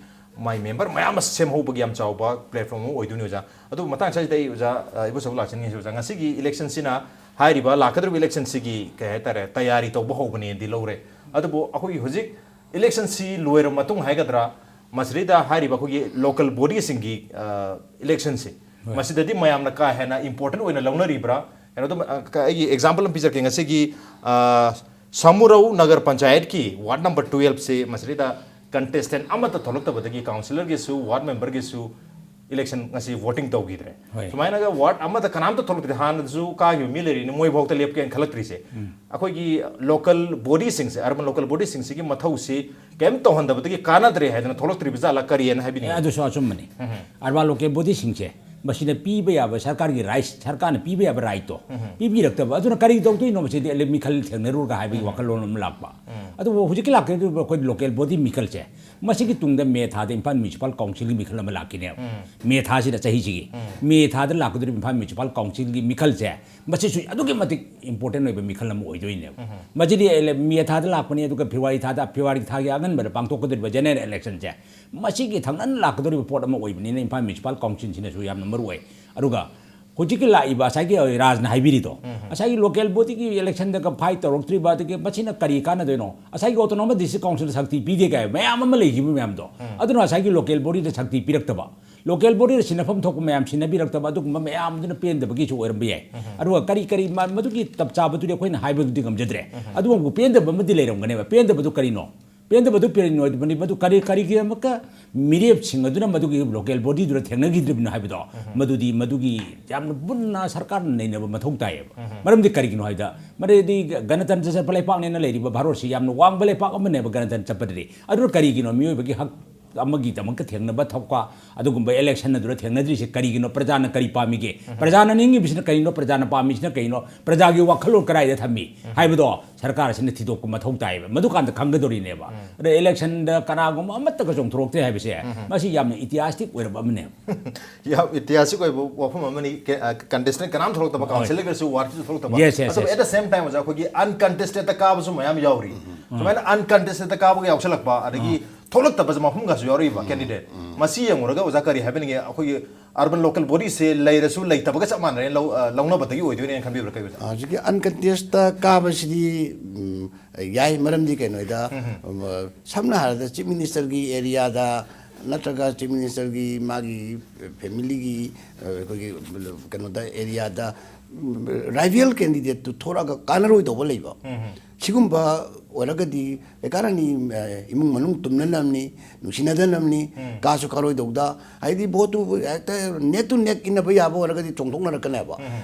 ꯃꯥꯏ ꯃꯦꯝꯕꯔ ꯃꯌꯥꯝ ꯑꯃ ꯁꯦꯝꯍꯧꯕꯒꯤ ꯌꯥꯝ ꯆꯥꯎꯕ ꯄ꯭ꯂꯦꯠꯐꯣꯔꯝ ꯑꯃ ꯑꯣꯏꯗꯣꯏꯅꯤ, ꯑꯣꯖꯥ꯫ ꯑꯗꯨ ꯃꯇꯥꯡ ꯑꯁꯤꯗ ꯑꯩ, ꯑꯣꯖꯥ, ꯑ, ꯏꯕꯣꯆꯧ ꯂꯥꯛꯆꯅꯤꯡꯉꯤ, ꯑꯣꯖꯥ꯫ ꯉꯁꯤꯒꯤ ꯏꯂꯦꯛꯁꯟꯁꯤꯅ, ꯍꯥꯏꯔꯤꯕ ꯂꯥꯛꯀꯗꯧꯔꯤꯕ ꯏꯂꯦꯛꯁꯟꯁꯤꯒꯤ, ꯀꯩ ꯍꯥꯏꯇꯥꯔꯦ, ꯇꯌꯥꯔꯤ ꯇꯧꯕ ꯍꯧꯕꯅꯦꯗꯤ ꯂꯧꯔꯦ꯫ ꯑꯗꯨꯕꯨ ꯑꯩꯈꯣꯏꯒꯤ ꯍꯧꯖꯤꯛ ꯏꯂꯦꯛꯁꯟꯁꯤ ꯂꯣꯏꯔꯕ ꯃꯇꯨꯡ ꯍꯥꯏꯒꯗ꯭ꯔꯥ, ꯃꯁꯤꯗꯩꯗ ꯍꯥꯏꯔꯤꯕ ꯑꯩꯈꯣꯏꯒꯤ ꯂꯣꯀꯦꯜ ꯕꯣꯗꯤꯁꯤꯡꯒꯤ, ꯑ, ꯏꯂꯦꯛꯁꯟꯁꯤ, ꯍꯣꯏ꯫ ꯃꯁꯤꯗꯗꯤ ꯃꯌꯥꯝꯅ ꯀꯥ ꯍꯦꯟꯅ ꯏꯝꯄꯣꯔꯇꯦꯟ ꯑꯣꯏꯅ ꯂꯧꯅꯔꯤꯕ꯭ꯔꯥ? ꯀꯩꯅꯣꯗ, ꯑ, ꯀ-, ꯑꯩꯒꯤ ꯑꯦꯛꯖꯥꯝꯄꯜ ꯑꯃ ꯄꯤꯖꯔꯛꯀꯦ꯫ ꯉꯁꯤꯒꯤ, ꯑ, ꯁꯥꯃꯨꯔꯧ ꯅꯒꯔ ꯄꯟꯆꯥꯌꯠꯀꯤ ꯋꯥꯔꯗ ꯅꯝꯕꯔ twelve ꯁꯤ ꯃꯁꯤꯗꯩꯗ ꯀꯟꯇꯦꯁꯇꯦꯟ ꯑꯃꯠꯇ ꯊꯣꯛꯂꯛꯇꯕꯗꯒꯤ ꯀꯥꯎꯟꯁꯤꯂꯔꯒꯤꯁꯨ ꯋꯥꯔꯗ ꯃꯦꯝꯕꯔꯒꯤꯁꯨ ꯏꯂꯦꯛꯁꯟ ꯉꯁꯤ ꯚꯣꯇꯤꯡ ꯇꯧꯈꯤꯗ꯭ꯔꯦ꯫ ꯍꯣꯏ꯫ ꯁꯨꯃꯥꯏꯅꯒ ꯋꯥꯔꯗ ꯑꯃꯗ ꯀꯅꯥꯝꯇ ꯊꯣꯛꯂꯛꯇ꯭ꯔꯦ, ꯍꯥꯟꯅꯗꯁꯨ ꯀꯥꯈꯤꯕ ꯃꯤ ꯂꯩꯔꯤꯅꯤ, ꯃꯣꯏꯐꯥꯎꯗ ꯂꯦꯞꯀꯦꯅ ꯈꯜꯂꯛꯇ꯭ꯔꯤꯁꯦ꯫ ꯑꯩꯈꯣꯏꯒꯤ ꯂꯣꯀꯦꯜ ꯕꯣꯗꯤꯁꯤꯡꯁꯦ, ꯑꯔꯕꯟ ꯂꯣꯀꯦꯜ ꯕꯣꯗꯤꯁꯤꯡꯁꯤꯒꯤ ꯃꯊꯧꯁꯤ ꯀꯩꯝ ꯇꯧꯍꯟꯗꯕꯗꯒꯤ ꯀꯥꯟꯅꯗ꯭ꯔꯦ ꯍꯥꯏꯗꯅ ꯊꯣꯛꯂꯛꯇ꯭ꯔꯤꯕ ꯖꯥꯠꯂꯥ, ꯀꯔꯤꯅ ꯍꯥꯏꯕꯤꯅꯤꯡꯉꯤ? ꯑꯦ, ꯑꯗꯨꯁꯨ ꯑꯆꯨꯝꯕꯅꯤ꯫ ꯑꯔꯕꯟ ꯂꯣꯀꯦꯜ ꯕꯣꯗꯤꯁꯤꯡꯁꯦ ꯃꯁꯤꯗ ꯄꯤꯕ ꯌꯥꯕ ꯁꯔꯀꯥꯔꯒꯤ ꯔꯥꯏꯠꯁ, ꯁꯔꯀꯥꯔꯅ ꯄꯤꯕ ꯌꯥꯕ ꯔꯥꯏꯠꯇꯣ ꯄꯤꯕꯤꯔꯛꯇꯕ, ꯑꯗꯨꯅ ꯀꯔꯤ ꯇꯧꯗꯣꯏꯅꯣ ꯃꯁꯤꯗꯤ, ꯑꯦꯂꯦ-, ꯃꯤꯈꯜ ꯊꯦꯡꯅꯔꯨꯔꯒ ꯍꯥꯏꯕꯒꯤ ꯋꯥꯈꯜꯂꯣꯟ ꯑꯃ ꯂꯥꯛꯄ꯫ ꯑꯗꯨꯕꯨ ꯍꯧꯖꯤꯛꯀꯤ ꯂꯥꯛꯀꯗꯧꯔꯤꯕ ꯑꯩꯈꯣꯏ ꯂꯣꯀꯦꯜ ꯕꯣꯗꯤ ꯃꯤꯈꯜꯁꯦ, ꯃꯁꯤꯒꯤ ꯇꯨꯡꯗ ꯃꯦ ꯊꯥꯗ ꯏꯝꯐꯥꯜ ꯃ꯭ꯌꯨꯅꯤꯁꯤꯄꯥꯜ ꯀꯥꯎꯟꯁꯤꯜꯒꯤ ꯃꯤꯈꯜ ꯑꯃ ꯂꯥꯛꯈꯤꯅꯦꯕ꯫ ꯃꯦ ꯊꯥꯁꯤꯗ, ꯆꯍꯤꯁꯤꯒꯤ ꯃꯦ ꯊꯥꯗ ꯂꯥꯛꯀꯗꯧꯔꯤꯕ ꯏꯝꯐꯥꯜ ꯃ꯭ꯌꯨꯅꯤꯁꯤꯄꯥꯜ ꯀꯥꯎꯟꯁꯤꯜꯒꯤ ꯃꯤꯈꯜꯁꯦ, ꯃꯁꯤꯁꯨ ꯑꯗꯨꯛꯀꯤ ꯃꯇꯤꯛ ꯏꯝꯄꯣꯔꯇꯦꯟ ꯑꯣꯏꯕ ꯃꯤꯈꯜ ꯑꯃ ꯑꯣꯏꯗꯣꯏꯅꯦꯕ꯫ ꯃꯁꯤꯗꯤ ꯑꯦꯂꯦ-, ꯃꯦ ꯊꯥꯗ ꯂꯥꯛꯄꯅꯤ, ꯑꯗꯨꯒ ꯐꯦꯕ꯭ꯔꯨꯋꯥꯔꯤ ꯊꯥꯗ, ꯐꯦꯕ꯭ꯔꯨꯋꯥꯔꯤ ꯊꯥꯒꯤ ꯑꯉꯟꯕꯗ ꯄꯥꯡꯊꯣꯛꯀꯗꯧꯔꯤꯕ ꯖꯦꯅꯔꯦꯜ ꯏꯂꯦꯛꯁꯟꯁꯦ, ꯃꯁꯤꯒꯤ ꯊꯪꯅꯅ ꯂꯥꯛꯀꯗꯧꯔꯤꯕ ꯄꯣꯠ ꯑꯃ ꯑꯣꯏꯕꯅꯤꯅ ꯏꯝꯐꯥꯜ ꯃ꯭ꯌꯨꯅꯤꯁꯤꯄꯥꯜ ꯀꯥꯎꯟꯁꯤꯜꯁꯤꯅꯁꯨ ꯌꯥꯝꯅ ꯃꯔꯨ ꯑꯣꯏ꯫ ꯑꯗꯨꯒ ꯍꯧꯖꯤꯛꯀꯤ ꯂꯥꯛꯏꯕ ꯉꯁꯥꯏꯒꯤ ꯔꯥꯖꯅ ꯍꯥꯏꯕꯤꯔꯤꯗꯣ, ꯉꯁꯥꯏꯒꯤ ꯂꯣꯀꯦꯜ ꯕꯣꯗꯤꯒꯤ ꯏꯂꯦꯛꯁꯟꯗꯒ ꯐꯥꯏꯠ ꯇꯧꯔꯛꯇ꯭ꯔꯤꯕ, ꯑꯗꯒꯤ ꯃꯁꯤꯅ ꯀꯔꯤ ꯀꯥꯟꯅꯗꯣꯏꯅꯣ? ꯉꯁꯥꯏꯒꯤ ꯑꯣꯇꯣꯅꯣꯃꯁ ꯗꯤꯁꯇ꯭ꯔꯤꯛ ꯀꯥꯎꯟꯁꯤꯜꯗ ꯁꯛꯇꯤ ꯄꯤꯗꯦ ꯀꯥꯏ ꯃꯌꯥꯝ ꯑꯃ ꯂꯩꯈꯤꯕ ꯃꯌꯥꯝꯗꯣ, ꯑꯗꯨꯅ ꯉꯁꯥꯏꯒꯤ ꯂꯣꯀꯦꯜ ꯕꯣꯗꯤꯗ ꯁꯛꯇꯤ ꯄꯤꯔꯛꯇꯕ, ꯂꯣꯀꯦꯜ ꯕꯣꯗꯤꯗ ꯁꯤꯟꯅꯐꯝ ꯊꯣꯛꯄ ꯃꯌꯥꯝ ꯁꯤꯟꯅꯕꯤꯔꯛꯇꯕ, ꯑꯗꯨꯒꯨꯝꯕ ꯃꯌꯥꯝꯗꯨꯅ ꯄꯦꯟꯗꯕꯒꯤꯁꯨ ꯑꯣꯏꯔꯝꯕ ꯌꯥꯏ꯫ ꯑꯗꯨꯒ ꯀꯔꯤ ꯀꯔꯤ ꯃ-, ꯃꯗꯨꯒꯤ ꯆꯞ ꯆꯥꯕꯗꯨꯗꯤ ꯑꯩꯈꯣꯏꯅ ꯍꯥꯏꯕꯗꯨꯗꯤ ꯉꯝꯖꯗ꯭ꯔꯦ꯫ ꯑꯗꯨꯒ ꯄꯦꯟꯗꯕ ꯑꯃꯗꯤ ꯂꯩꯔꯝꯒꯅꯦꯕ꯫ ꯄꯦꯟꯗꯕꯗꯨ ꯀꯔꯤꯅꯣ? ꯄꯦꯟꯗꯕꯗꯨ ꯄꯦꯟꯅꯣꯏꯗꯕꯅꯤ꯫ ꯃꯗꯨ ꯀꯔꯤ, ꯀꯔꯤꯒꯤꯗꯃꯛꯇ ꯃꯤꯔꯦꯞꯁꯤꯡ ꯑꯗꯨꯅ ꯃꯗꯨꯒꯤ ꯂꯣꯀꯦꯜ ꯕꯣꯗꯤꯗꯨꯗ ꯊꯦꯡꯅꯈꯤꯗ꯭ꯔꯤꯕꯅꯣ ꯍꯥꯏꯕꯗꯣ, ꯃꯗꯨꯗꯤ ꯃꯗꯨꯒꯤ ꯌꯥꯝꯅ ꯃꯨꯟꯅ ꯁꯔꯀꯥꯔꯅ ꯅꯩꯅꯕ ꯃꯊꯧ ꯇꯥꯏꯌꯦꯕ꯫ ꯃꯔꯝꯗꯤ ꯀꯔꯤꯒꯤꯅꯣ ꯍꯥꯏꯕꯗ, ꯃꯔꯝꯗꯤ ꯒ-, ꯒꯅꯇꯟꯇ꯭ꯔ ꯆꯠꯄ ꯂꯩꯄꯥꯛꯅꯦꯅ ꯂꯩꯔꯤꯕ ꯚꯥꯔꯠꯁꯤ ꯌꯥꯝꯅ ꯋꯥꯡꯕ ꯂꯩꯄꯥꯛ ꯑꯃꯅꯦꯕ ꯒꯅꯇꯟꯇ꯭ꯔ ꯆꯠꯄꯗꯗꯤ꯫ ꯑꯗꯨꯅ ꯀꯔꯤꯒꯤꯅꯣ ꯃꯤꯑꯣꯏꯕꯒꯤ ꯍꯛ ꯑꯃꯒꯤꯗꯃꯛꯇ ꯊꯦꯡꯅꯕ ꯊꯣꯛꯄ ꯑꯗꯨꯒꯨꯝꯕ election ꯑꯗꯨꯗ ꯊꯦꯡꯅꯗ꯭ꯔꯤꯁꯦ ꯀꯔꯤꯒꯤꯅꯣ? ꯄ꯭ꯔꯖꯥꯅ ꯀꯔꯤ ꯄꯥꯝꯃꯤꯒꯦ? ꯄ꯭ꯔꯖꯥꯅ ꯅꯤꯡꯉꯤꯕꯁꯤꯅ ꯀꯔꯤꯅꯣ? ꯄ꯭ꯔꯖꯥꯅ ꯄꯥꯝꯃꯤꯁꯤꯅ ꯀꯔꯤꯅꯣ? ꯄ꯭ꯔꯖꯥꯒꯤ ꯋꯥꯈꯜꯂꯣꯟ ꯀꯗꯥꯏꯗ ꯊꯝꯃꯤ ꯍꯥꯏꯕꯗꯣ ꯁꯔꯀꯥꯔ ꯑꯁꯤꯅ ꯊꯤꯗꯣꯛꯄ ꯃꯊꯧ ꯇꯥꯏꯌꯦꯕ꯫ ꯃꯗꯨꯀꯥꯟꯗ ꯈꯪꯒꯗꯧꯔꯤꯅꯦꯕ꯫ ꯑꯗ electionꯗ ꯀꯅꯥꯒꯨꯝꯕ ꯑꯃꯠꯇꯒ ꯆꯣꯡꯊꯣꯔꯛꯇꯦ ꯍꯥꯏꯕꯁꯦ, ꯃꯁꯤ ꯌꯥꯝꯅ ꯏꯇꯤꯍꯥꯁꯇꯤꯛ ꯑꯣꯏꯔꯕ ꯑꯃꯅꯦꯕ꯫ ꯌꯥꯝ ꯏꯇꯤꯍꯥꯁꯇꯤꯛ ꯑꯣꯏꯕ ꯋꯥꯐꯝ ꯑꯃꯅꯤ꯫ ꯀꯦ-, ꯑ, contestant ꯀꯅꯥꯝ ꯊꯣꯛꯂꯛꯇꯕ, ꯍꯣꯏ꯫ Councillorꯒꯁꯨ wardꯁꯨ ꯊꯣꯛꯂꯛꯇꯕ꯫ Yes, yes, ꯑꯗꯨꯒ yes. At the same time ꯑꯣꯖꯥ, ꯑꯩꯈꯣꯏꯒꯤ uncontestedꯇ ꯀꯥꯕꯁꯨ ꯃꯌꯥꯝ ꯌꯥꯎꯔꯤ꯫ ꯁꯨꯃꯥꯏꯅ uncontestedꯇ ꯀꯥꯕꯒ ꯌꯥꯎꯁꯜꯂꯛꯄ, ꯑꯗꯒꯤ ꯊꯣꯛꯂꯛꯇꯕ ꯃꯐꯝꯒꯁꯨ ꯌꯥꯎꯔꯛꯏꯕ candidate꯫ ꯃꯁꯤ ꯌꯦꯡꯉꯨꯔꯒ ꯑꯣꯖꯥ ꯀꯔꯤ ꯍꯥꯏꯕꯤꯅꯤꯡꯉꯦ? ꯑꯩꯈꯣꯏꯒꯤ urban local bodyꯁꯦ ꯂꯩꯔꯁꯨ ꯂꯩꯇꯕꯒ ꯆꯞ ꯃꯥꯟꯅꯔꯦ, ꯂꯧ-, ꯑ, ꯂꯧꯅꯕꯗꯒꯤ ꯑꯣꯏꯗꯣꯏꯅꯦꯅ ꯈꯟꯕꯤꯕ꯭ꯔꯥ, ꯀꯩ ꯑꯣꯏꯗꯣꯏ? ꯍꯧꯖꯤꯛꯀꯤ uncontestꯇ ꯀꯥꯕꯁꯤꯗꯤ, ꯎꯝ, ꯌꯥꯏ꯫ ꯃꯔꯝꯗꯤ ꯀꯩꯅꯣꯗ, ꯎꯝ, ꯁꯝꯅ ꯍꯥꯏꯔꯕꯗ Chief Ministerꯒꯤ areaꯗ ꯅꯠꯇ꯭ꯔꯒ Chief Ministerꯒꯤ ꯃꯥꯒꯤ familyꯒꯤ, ꯑ, ꯑꯩꯈꯣꯏꯒꯤ ꯀꯩꯅꯣꯗ, areaꯗ, ꯎꯝ, rival candidateꯇꯨ ꯊꯣꯔꯛꯑꯒ ꯀꯥꯟꯅꯔꯣꯏꯗꯧꯕ ꯂꯩꯕ꯫ ꯁꯤꯒꯨꯝꯕ ꯑꯣꯏꯔꯒꯗꯤ ꯀꯩ ꯀꯥꯟꯅꯅꯤ? ꯑ, ꯏꯃꯨꯡ ꯃꯅꯨꯡ ꯇꯨꯝꯅꯅꯕꯅꯤ, ꯅꯨꯡꯁꯤꯅꯗꯅꯕꯅꯤ, ꯀꯥꯁꯨ ꯀꯥꯔꯣꯏꯗꯧꯗ꯫ ꯍꯥꯏꯗꯤ voteꯇꯨ ꯍꯦꯛꯇ neck to neck ꯏꯟꯅꯕ ꯌꯥꯕ ꯑꯣꯏꯔꯒꯗꯤ ꯆꯣꯡꯊꯣꯛꯅꯔꯛꯀꯅꯦꯕ꯫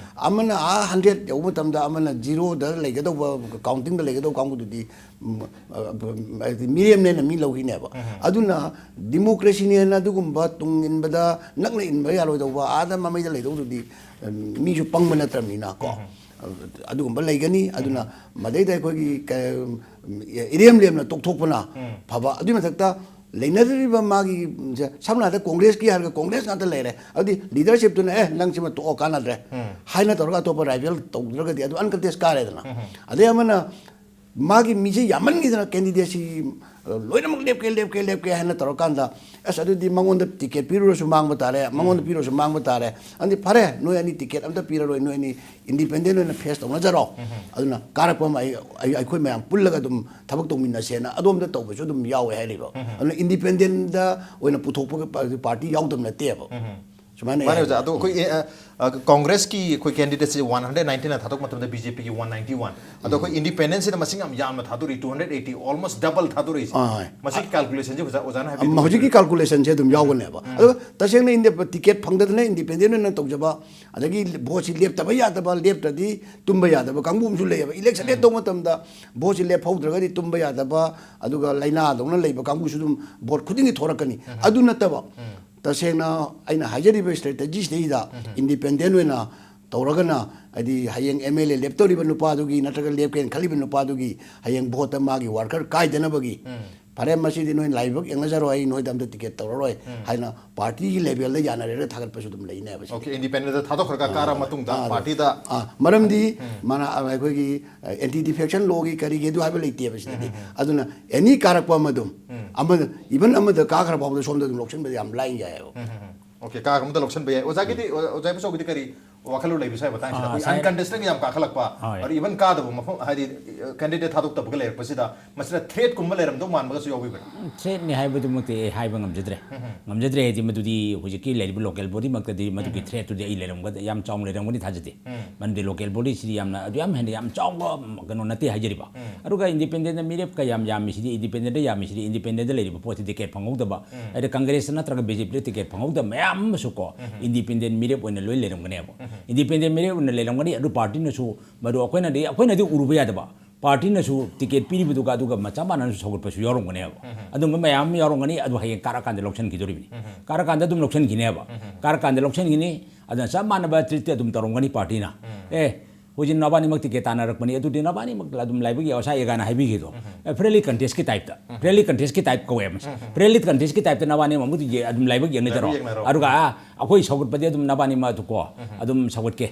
ꯑꯃꯅ ꯑꯥ hundred ꯌꯧꯕ ꯃꯇꯝꯗ ꯑꯃꯅ zeroꯗ ꯂꯩꯒꯗꯧꯕ, countingꯗ ꯂꯩꯒꯗꯧꯕ ꯀꯥꯡꯕꯨꯗꯨꯗꯤ, ꯎꯝ, ꯑ, ꯍꯥꯏꯗꯤ ꯃꯤꯔꯦꯝꯅꯦꯅ ꯃꯤ ꯂꯧꯈꯤꯅꯦꯕ꯫ ꯑꯗꯨꯅ democracyꯅꯦꯅ ꯑꯗꯨꯒꯨꯝꯕ ꯇꯨꯡ ꯏꯟꯕꯗ ꯅꯛꯅ ꯏꯟꯕ ꯌꯥꯔꯣꯏꯗꯧꯕ, ꯑꯥꯗ ꯃꯃꯩꯗ ꯂꯩꯗꯧꯗꯨꯗꯤ, ꯎꯝ, ꯃꯤꯁꯨ ꯄꯪꯕ ꯅꯠꯇ꯭ꯔꯕꯅꯤꯅ ꯀꯣ꯫ ꯑꯗꯨꯒꯨꯝꯕ ꯂꯩꯒꯅꯤ꯫ ꯑꯗꯨꯅ ꯃꯗꯩꯗ ꯑꯩꯈꯣꯏꯒꯤ ꯀ-, ꯏꯔꯦꯝ ꯂꯦꯝꯅ ꯇꯣꯛꯊꯣꯛꯄꯅ ꯐꯕ꯫ ꯑꯗꯨꯒꯤ ꯃꯊꯛꯇ ꯂꯩꯅꯗ꯭ꯔꯤꯕ ꯃꯥꯒꯤ, ꯁꯝꯅ ꯍꯥꯏꯔꯕꯗ Congressꯀꯤ ꯍꯥꯏꯔꯒ Congress ꯉꯥꯛꯇ ꯂꯩꯔꯦ꯫ ꯑꯗꯨꯗꯤ leadershipꯇꯨꯅ, "ꯑꯦ, ꯅꯪ ꯁꯤꯃ ꯇꯣꯛꯑꯣ, ꯀꯥꯟꯅꯗ꯭ꯔꯦ" ꯍꯥꯏꯅ ꯇꯧꯔꯒ ꯑꯇꯣꯞꯄ rival ꯇꯧꯗ꯭ꯔꯒꯗꯤ ꯑꯗꯨ uncontest ꯀꯥꯔꯦꯗꯅ꯫ ꯑꯗꯩ ꯑꯃꯅ ꯃꯥꯒꯤ ꯃꯤꯁꯦ ꯌꯥꯝꯃꯟꯈꯤꯗꯅ candidateꯁꯤ ꯂꯣꯏꯅꯃꯛ ꯂꯦꯞꯀꯦ, ꯂꯦꯞꯀꯦ, ꯂꯦꯞꯀꯦ ꯍꯥꯏꯅ ꯇꯧꯔꯀꯥꯟꯗ, ꯑꯁ, ꯑꯗꯨꯗꯤ ꯃꯉꯣꯟꯗ ticket ꯄꯤꯔꯨꯔꯁꯨ ꯃꯥꯡꯕ ꯇꯥꯔꯦ, ꯃꯉꯣꯟꯗ ꯄꯤꯔꯨꯔꯁꯨ ꯃꯥꯡꯕ ꯇꯥꯔꯦ꯫ ꯑꯗꯨꯗꯤ ꯐꯔꯦ, ꯅꯣꯏ ꯑꯅꯤ ticket ꯑꯝꯇ ꯄꯤꯔꯔꯣꯏ, ꯅꯣꯏ ꯑꯅꯤ independent ꯑꯣꯏꯅ face ꯇꯧꯅꯖꯔꯣ꯫ ꯑꯗꯨꯅ ꯀꯥꯔꯛꯄ ꯑꯃ ꯑꯩ, ꯑꯩ, ꯑꯩꯈꯣꯏ ꯃꯌꯥꯝ ꯄꯨꯜꯂꯒ ꯑꯗꯨꯝ ꯊꯕꯛ ꯇꯧꯃꯤꯟꯅꯁꯦꯅ ꯑꯗꯣꯝꯗ ꯇꯧꯕꯁꯨ ꯑꯗꯨꯝ ꯌꯥꯎꯋꯦ ꯍꯥꯏꯔꯤꯕ꯫ ꯑꯗꯨꯅ independentꯗ ꯑꯣꯏꯅ ꯄꯨꯊꯣꯛꯄ party ꯌꯥꯎꯗꯕ ꯅꯠꯇꯦꯕ꯫ ꯁꯨꯃꯥꯏꯅ ꯃꯥꯅꯦ ꯑꯣꯖꯥ꯫ ꯑꯗꯣ ꯑꯩꯈꯣꯏ ꯑꯦ, ꯑ, ꯑ, ꯀꯣꯡꯒ꯭ꯔꯦꯁꯀꯤ ꯑꯩꯈꯣꯏ ꯀꯦꯟꯗꯤꯗꯦꯠꯁꯤ ꯋꯥꯟ ꯍꯟꯗ꯭ꯔꯦꯠ ꯅꯥꯏꯟꯇꯤꯟ ꯊꯥꯗꯣꯛꯄ ꯃꯇꯝꯗ ꯕꯤ ꯖꯦ ꯄꯤꯒꯤ ꯋꯥꯟ ꯅꯥꯏꯟꯇꯤ ꯋꯥꯟ, ꯑꯗꯣ ꯑꯩꯈꯣꯏ ꯏꯟꯗꯤꯄꯦꯟꯗꯦꯟꯁꯤꯗ ꯃꯁꯤꯡ ꯌꯥꯝ ꯌꯥꯝꯅ ꯊꯥꯗꯣꯔꯛꯏ, two hundred eighty, almost double ꯊꯥꯗꯣꯔꯛꯏꯁꯦ꯫ ꯑꯥ, ꯍꯣꯏ꯫ ꯃꯁꯤꯒꯤ ꯀꯥꯜꯀꯨꯂꯦꯁꯟꯁꯤ ꯑꯣꯖꯥ, ꯑꯣꯖꯥꯅ ꯍꯥꯏꯕꯤꯌꯨ꯫ ꯑꯃ, ꯍꯧꯖꯤꯛꯀꯤ ꯀꯥꯜꯀꯨꯂꯦꯁꯟꯁꯦ ꯑꯗꯨꯝ ꯌꯥꯎꯒꯅꯦꯕ꯫ ꯑꯗꯣ ꯇꯁꯦꯡꯅ ꯏꯟꯗꯤ-, ꯇꯤꯀꯦꯠ ꯐꯪꯗꯗꯅ ꯏꯟꯗꯤꯄꯦꯟꯗꯦꯟ ꯑꯣꯏꯅ ꯇꯧꯖꯕ, ꯑꯗꯒꯤ ꯚꯣꯠꯁꯤ ꯂꯦꯞꯇꯕ ꯌꯥꯗꯕ, ꯂꯦꯞꯇ꯭ꯔꯗꯤ ꯇꯨꯝꯕ ꯌꯥꯗꯕ ꯀꯥꯡꯕꯨ ꯑꯃꯁꯨ ꯂꯩꯌꯦꯕ꯫ ꯏꯂꯦꯛꯁꯟ ꯍꯦꯛ ꯇꯧꯕ ꯃꯇꯝꯗ ꯚꯣꯠꯁꯤ ꯂꯦꯞꯍꯧꯗ꯭ꯔꯒꯗꯤ ꯇꯨꯝꯕ ꯌꯥꯗꯕ, ꯑꯗꯨꯒ ꯂꯥꯏꯅꯥꯗꯧꯅ ꯂꯩꯕ ꯀꯥꯡꯕꯨꯁꯨ ꯑꯗꯨꯝ ꯚꯣꯠ ꯈꯨꯗꯤꯡꯒꯤ ꯊꯣꯔꯛꯀꯅꯤ꯫ ꯑꯗꯨ ꯅꯠꯇꯕ, ꯇꯁꯦꯡꯅ ꯑꯩꯅ ꯍꯥꯏꯖꯔꯤꯕ ꯁ꯭ꯇ꯭ꯔꯦꯇꯦꯖꯤꯁꯤꯗꯩꯗ ꯏꯟꯗꯤꯄꯦꯟꯗꯦꯟ ꯑꯣꯏꯅ ꯇꯧꯔꯒꯅ, ꯍꯥꯏꯗꯤ ꯍꯌꯦꯡ ꯑꯦꯝ ꯑꯦꯜ ꯑꯦ ꯂꯦꯞꯇꯧꯔꯤꯕ ꯅꯨꯄꯥꯗꯨꯒꯤ ꯅꯠꯇ꯭ꯔꯒ ꯂꯦꯞꯀꯦꯅ ꯈꯜꯂꯤꯕ ꯅꯨꯄꯥꯗꯨꯒꯤ ꯍꯌꯦꯡ ꯚꯣꯠꯇ ꯃꯥꯒꯤ ꯋꯥꯔꯀꯔ ꯀꯥꯏꯗꯅꯕꯒꯤ, "ꯐꯔꯦ, ꯃꯁꯤꯗꯤ ꯅꯣꯏ ꯂꯥꯏꯕꯛ ꯌꯦꯡꯅꯖꯔꯣ, ꯑꯩ ꯅꯣꯏꯗ ꯑꯝꯇ ꯇꯤꯀꯦꯠ ꯇꯧꯔꯔꯣꯏ" ꯍꯥꯏꯅ ꯄꯥꯔꯇꯤꯒꯤ ꯂꯦꯚꯦꯜꯗ ꯌꯥꯅꯔꯦꯅ ꯊꯥꯒꯠꯄꯁꯨ ꯑꯗꯨꯝ ꯂꯩꯅꯦꯕ ꯁꯤꯗꯤ꯫ ꯑꯣꯀꯦ, ꯏꯟꯗꯤꯄꯦꯟꯗꯦꯟꯗ ꯊꯥꯗꯣꯛꯈ꯭ꯔꯒ ꯀꯥꯔ ꯃꯇꯨꯡꯗ ꯑꯥ, ꯄꯥꯔꯇꯤꯗ ꯑꯥ, ꯃꯔꯝꯗꯤ ꯃꯥꯅ ꯑꯩꯈꯣꯏꯒꯤ ꯑꯦꯟꯇꯤ ꯗꯤꯐꯦꯛꯁꯟ ꯂꯣꯒꯤ ꯀꯔꯤꯒꯤ ꯑꯗꯨ ꯍꯥꯏꯕ ꯂꯩꯇꯦꯕ ꯁꯤꯗꯗꯤ꯫ ꯑꯗꯨꯅ ꯑꯦꯅꯤ ꯀꯥꯔꯛꯄ ꯑꯃ ꯑꯗꯨꯝ, ꯑꯃ, ꯏꯚꯟ ꯑꯃꯗ ꯀꯥꯈ꯭ꯔ ꯐꯥꯎꯕꯗ ꯁꯣꯝꯗ ꯑꯗꯨꯝ ꯂꯧꯁꯤꯟꯕꯗ ꯌꯥꯝ ꯂꯥꯏ ꯌꯥꯏꯑꯕ꯫ ꯑꯣꯀꯦ, ꯀꯥꯔꯛꯄ ꯑꯃꯗ ꯂꯧꯁꯤꯟꯕ ꯌꯥꯏ꯫ ꯑꯣꯖꯥꯒꯤꯗꯤ, ꯑꯣꯖꯥ ꯏꯕꯨꯆꯧꯒꯤꯗꯤ ꯀꯔꯤ ꯋꯥꯈꯜꯂꯣꯟ ꯂꯩꯕ ꯁ꯭ꯋꯥꯏ ꯃꯇꯥꯡꯁꯤꯗ? ꯑꯥ, ꯑꯩꯈꯣꯏ ꯁꯥꯏ- ꯑꯟꯀꯟꯇꯦꯁꯇꯦꯗ ꯌꯥꯝ ꯀꯥꯈꯠꯂꯛꯄ, ꯍꯣꯏ꯫ ꯑꯗꯨ ꯏꯚꯟ ꯀꯥꯗꯕ ꯃꯐꯝ, ꯍꯥꯏꯗꯤ, ꯀꯦꯟꯗꯤꯗꯦꯠ ꯊꯥꯗꯣꯛꯇꯕꯒ ꯂꯩꯔꯛꯄꯁꯤꯗ ꯃꯁꯤꯗ ꯊ꯭ꯔꯦꯠꯀꯨꯝꯕ ꯂꯩꯔꯝꯗꯧ ꯃꯥꯟꯕꯒꯁꯨ ꯌꯥꯎꯕꯤꯕ꯭ꯔꯥ? ꯊ꯭ꯔꯦꯠꯅꯤ ꯍꯥꯏꯕꯗꯨꯃꯛꯇꯤ ꯑꯩ ꯍꯥꯏꯕ ꯉꯝꯖꯗ꯭ꯔꯦ꯫ ꯉꯝꯖꯗ꯭ꯔꯦ ꯍꯥꯏꯗꯤ ꯃꯗꯨꯗꯤ ꯍꯧꯖꯤꯛꯀꯤ ꯂꯩꯔꯤꯕ ꯂꯣꯀꯦꯜ ꯕꯣꯗꯤꯃꯛꯇꯗꯤ ꯃꯗꯨꯒꯤ ꯊ꯭ꯔꯦꯠꯇꯨꯗꯤ ꯑꯩ ꯂꯩꯔꯝꯒꯗ-, ꯌꯥꯝ ꯆꯥꯎꯅ ꯂꯩꯔꯝꯒꯅꯤ ꯊꯥꯖꯗꯦ꯫ ꯃꯔꯝꯗꯤ ꯂꯣꯀꯦꯜ ꯕꯣꯗꯤꯁꯤꯗꯤ ꯌꯥꯝꯅ, ꯑꯗꯨ ꯌꯥꯝ ꯍꯦꯟꯅ ꯌꯥꯝ ꯆꯥꯎꯕ ꯀꯩꯅꯣ ꯅꯠꯇꯦ ꯍꯥꯏꯖꯔꯤꯕ꯫ ꯑꯗꯨꯒ ꯏꯟꯗꯤꯄꯦꯟꯗꯦꯟꯗ ꯃꯤꯔꯦꯞ ꯀꯌꯥꯝ ꯌꯥꯝꯃꯤꯁꯤꯗꯤ, ꯏꯟꯗꯤꯄꯦꯟꯗꯦꯟꯗ ꯌꯥꯝꯃꯤꯁꯤꯗꯤ, ꯏꯟꯗꯤꯄꯦꯟꯗꯦꯟꯗ ꯂꯩꯔꯤꯕ ꯄꯣꯠꯁꯤ ꯇꯤꯀꯦꯠ ꯐꯪꯍꯧꯗꯕ, ꯍꯥꯏꯗꯤ ꯀꯪꯒ꯭ꯔꯦꯁꯇ ꯅꯠꯇ꯭ꯔꯒ ꯕꯤ ꯖꯦ ꯄꯤꯗ ꯇꯤꯀꯦꯠ ꯐꯪꯍꯧꯗꯕ ꯃꯌꯥꯝ ꯑꯃꯁꯨ ꯀꯣ, ꯏꯟꯗꯤꯄꯦꯟꯗꯦꯟ ꯃꯤꯔꯦꯞ ꯑꯣꯏꯅ ꯂꯣꯏ ꯂꯩꯔꯝꯒꯅꯦꯕ꯫ ꯏꯟꯗꯤꯄꯦꯟꯗꯦꯟ ꯃꯤꯔꯦꯞ ꯑꯣꯏꯅ ꯂꯩꯔꯝꯒꯅꯤ꯫ ꯑꯗꯨ ꯄꯥꯔꯇꯤꯅꯁꯨ ꯃꯗꯨ ꯑꯩꯈꯣꯏꯅꯗꯤ, ꯑꯩꯈꯣꯏꯅꯗꯤ ꯎꯔꯨꯕ ꯌꯥꯗꯕ, ꯄꯥꯔꯇꯤꯅꯁꯨ ꯇꯤꯀꯦꯠ ꯄꯤꯔꯤꯕꯗꯨꯒ ꯑꯗꯨꯒ ꯃꯆꯥ ꯃꯥꯟꯅꯅꯁꯨ ꯁꯧꯒꯠꯄꯁꯨ ꯌꯥꯎꯔꯝꯒꯅꯦꯕ꯫ ꯑꯗꯨꯝꯕ ꯃꯌꯥꯝ ꯑꯃ ꯌꯥꯎꯔꯝꯒꯅꯤ꯫ ꯑꯗꯨ ꯍꯌꯦꯡ ꯀꯥꯔꯛꯀꯥꯟꯗ ꯂꯧꯁꯤꯟꯈꯤꯗꯣꯔꯤꯕꯅꯤ꯫ ꯀꯥꯔꯛꯀꯥꯟꯗ ꯑꯗꯨꯝ ꯂꯧꯁꯤꯟꯈꯤꯅꯦꯕ꯫ ꯀꯥꯔꯛꯀꯥꯟꯗ ꯂꯧꯁꯤꯟꯈꯤꯅꯤ꯫ ꯑꯗꯨꯅ ꯆꯞ ꯃꯥꯟꯅꯕ ꯇ꯭ꯔꯤꯠꯇꯤ ꯑꯗꯨꯝ ꯇꯧꯔꯝꯒꯅꯤ ꯄꯥꯔꯇꯤꯅ꯫ ꯑꯦ, ꯍꯧꯖꯤꯛ ꯅꯕꯥꯅꯤꯃꯛ ꯇꯤꯀꯦꯠ ꯇꯥꯟꯅꯔꯛꯄꯅꯤ, ꯑꯗꯨꯗꯤ ꯅꯕꯥꯅꯤꯃꯛ ꯑꯗꯨꯝ ꯂꯥꯏꯕꯛ ꯌꯦꯡꯉꯁꯥꯏ ꯑꯦꯒꯥꯅ ꯍꯥꯏꯕꯤꯈꯤꯗꯣ꯫ ꯐ꯭ꯔꯦꯟꯂꯤ ꯀꯟꯇꯦꯁꯀꯤ ꯇꯥꯏꯞꯇ, ꯐ꯭ꯔꯦꯟꯂꯤ ꯀꯟꯇꯦꯁꯀꯤ ꯇꯥꯏꯞ ꯀꯧꯋꯦ ꯃꯁꯤ꯫ ꯐ꯭ꯔꯦꯟꯂꯤ ꯀꯟꯇꯦꯁꯀꯤ ꯇꯥꯏꯞꯇ ꯅꯕꯥꯅꯤꯃꯛ ꯑꯃꯨꯛ ꯑꯗꯨꯝ ꯂꯥꯏꯕꯛ ꯌꯦꯡꯅꯗꯔꯣ꯫ ꯂꯥꯏꯕꯛ ꯌꯦꯡꯅꯔꯣ꯫ ꯑꯗꯨꯒ, "ꯑꯥ, ꯑꯩꯈꯣꯏ ꯁꯧꯒꯠꯄꯗꯤ ꯑꯗꯨꯝ ꯅꯕꯥꯅꯤꯃꯛ ꯑꯗꯨ ꯀꯣ, ꯑꯗꯨꯝ ꯁꯧꯒꯠꯀꯦ"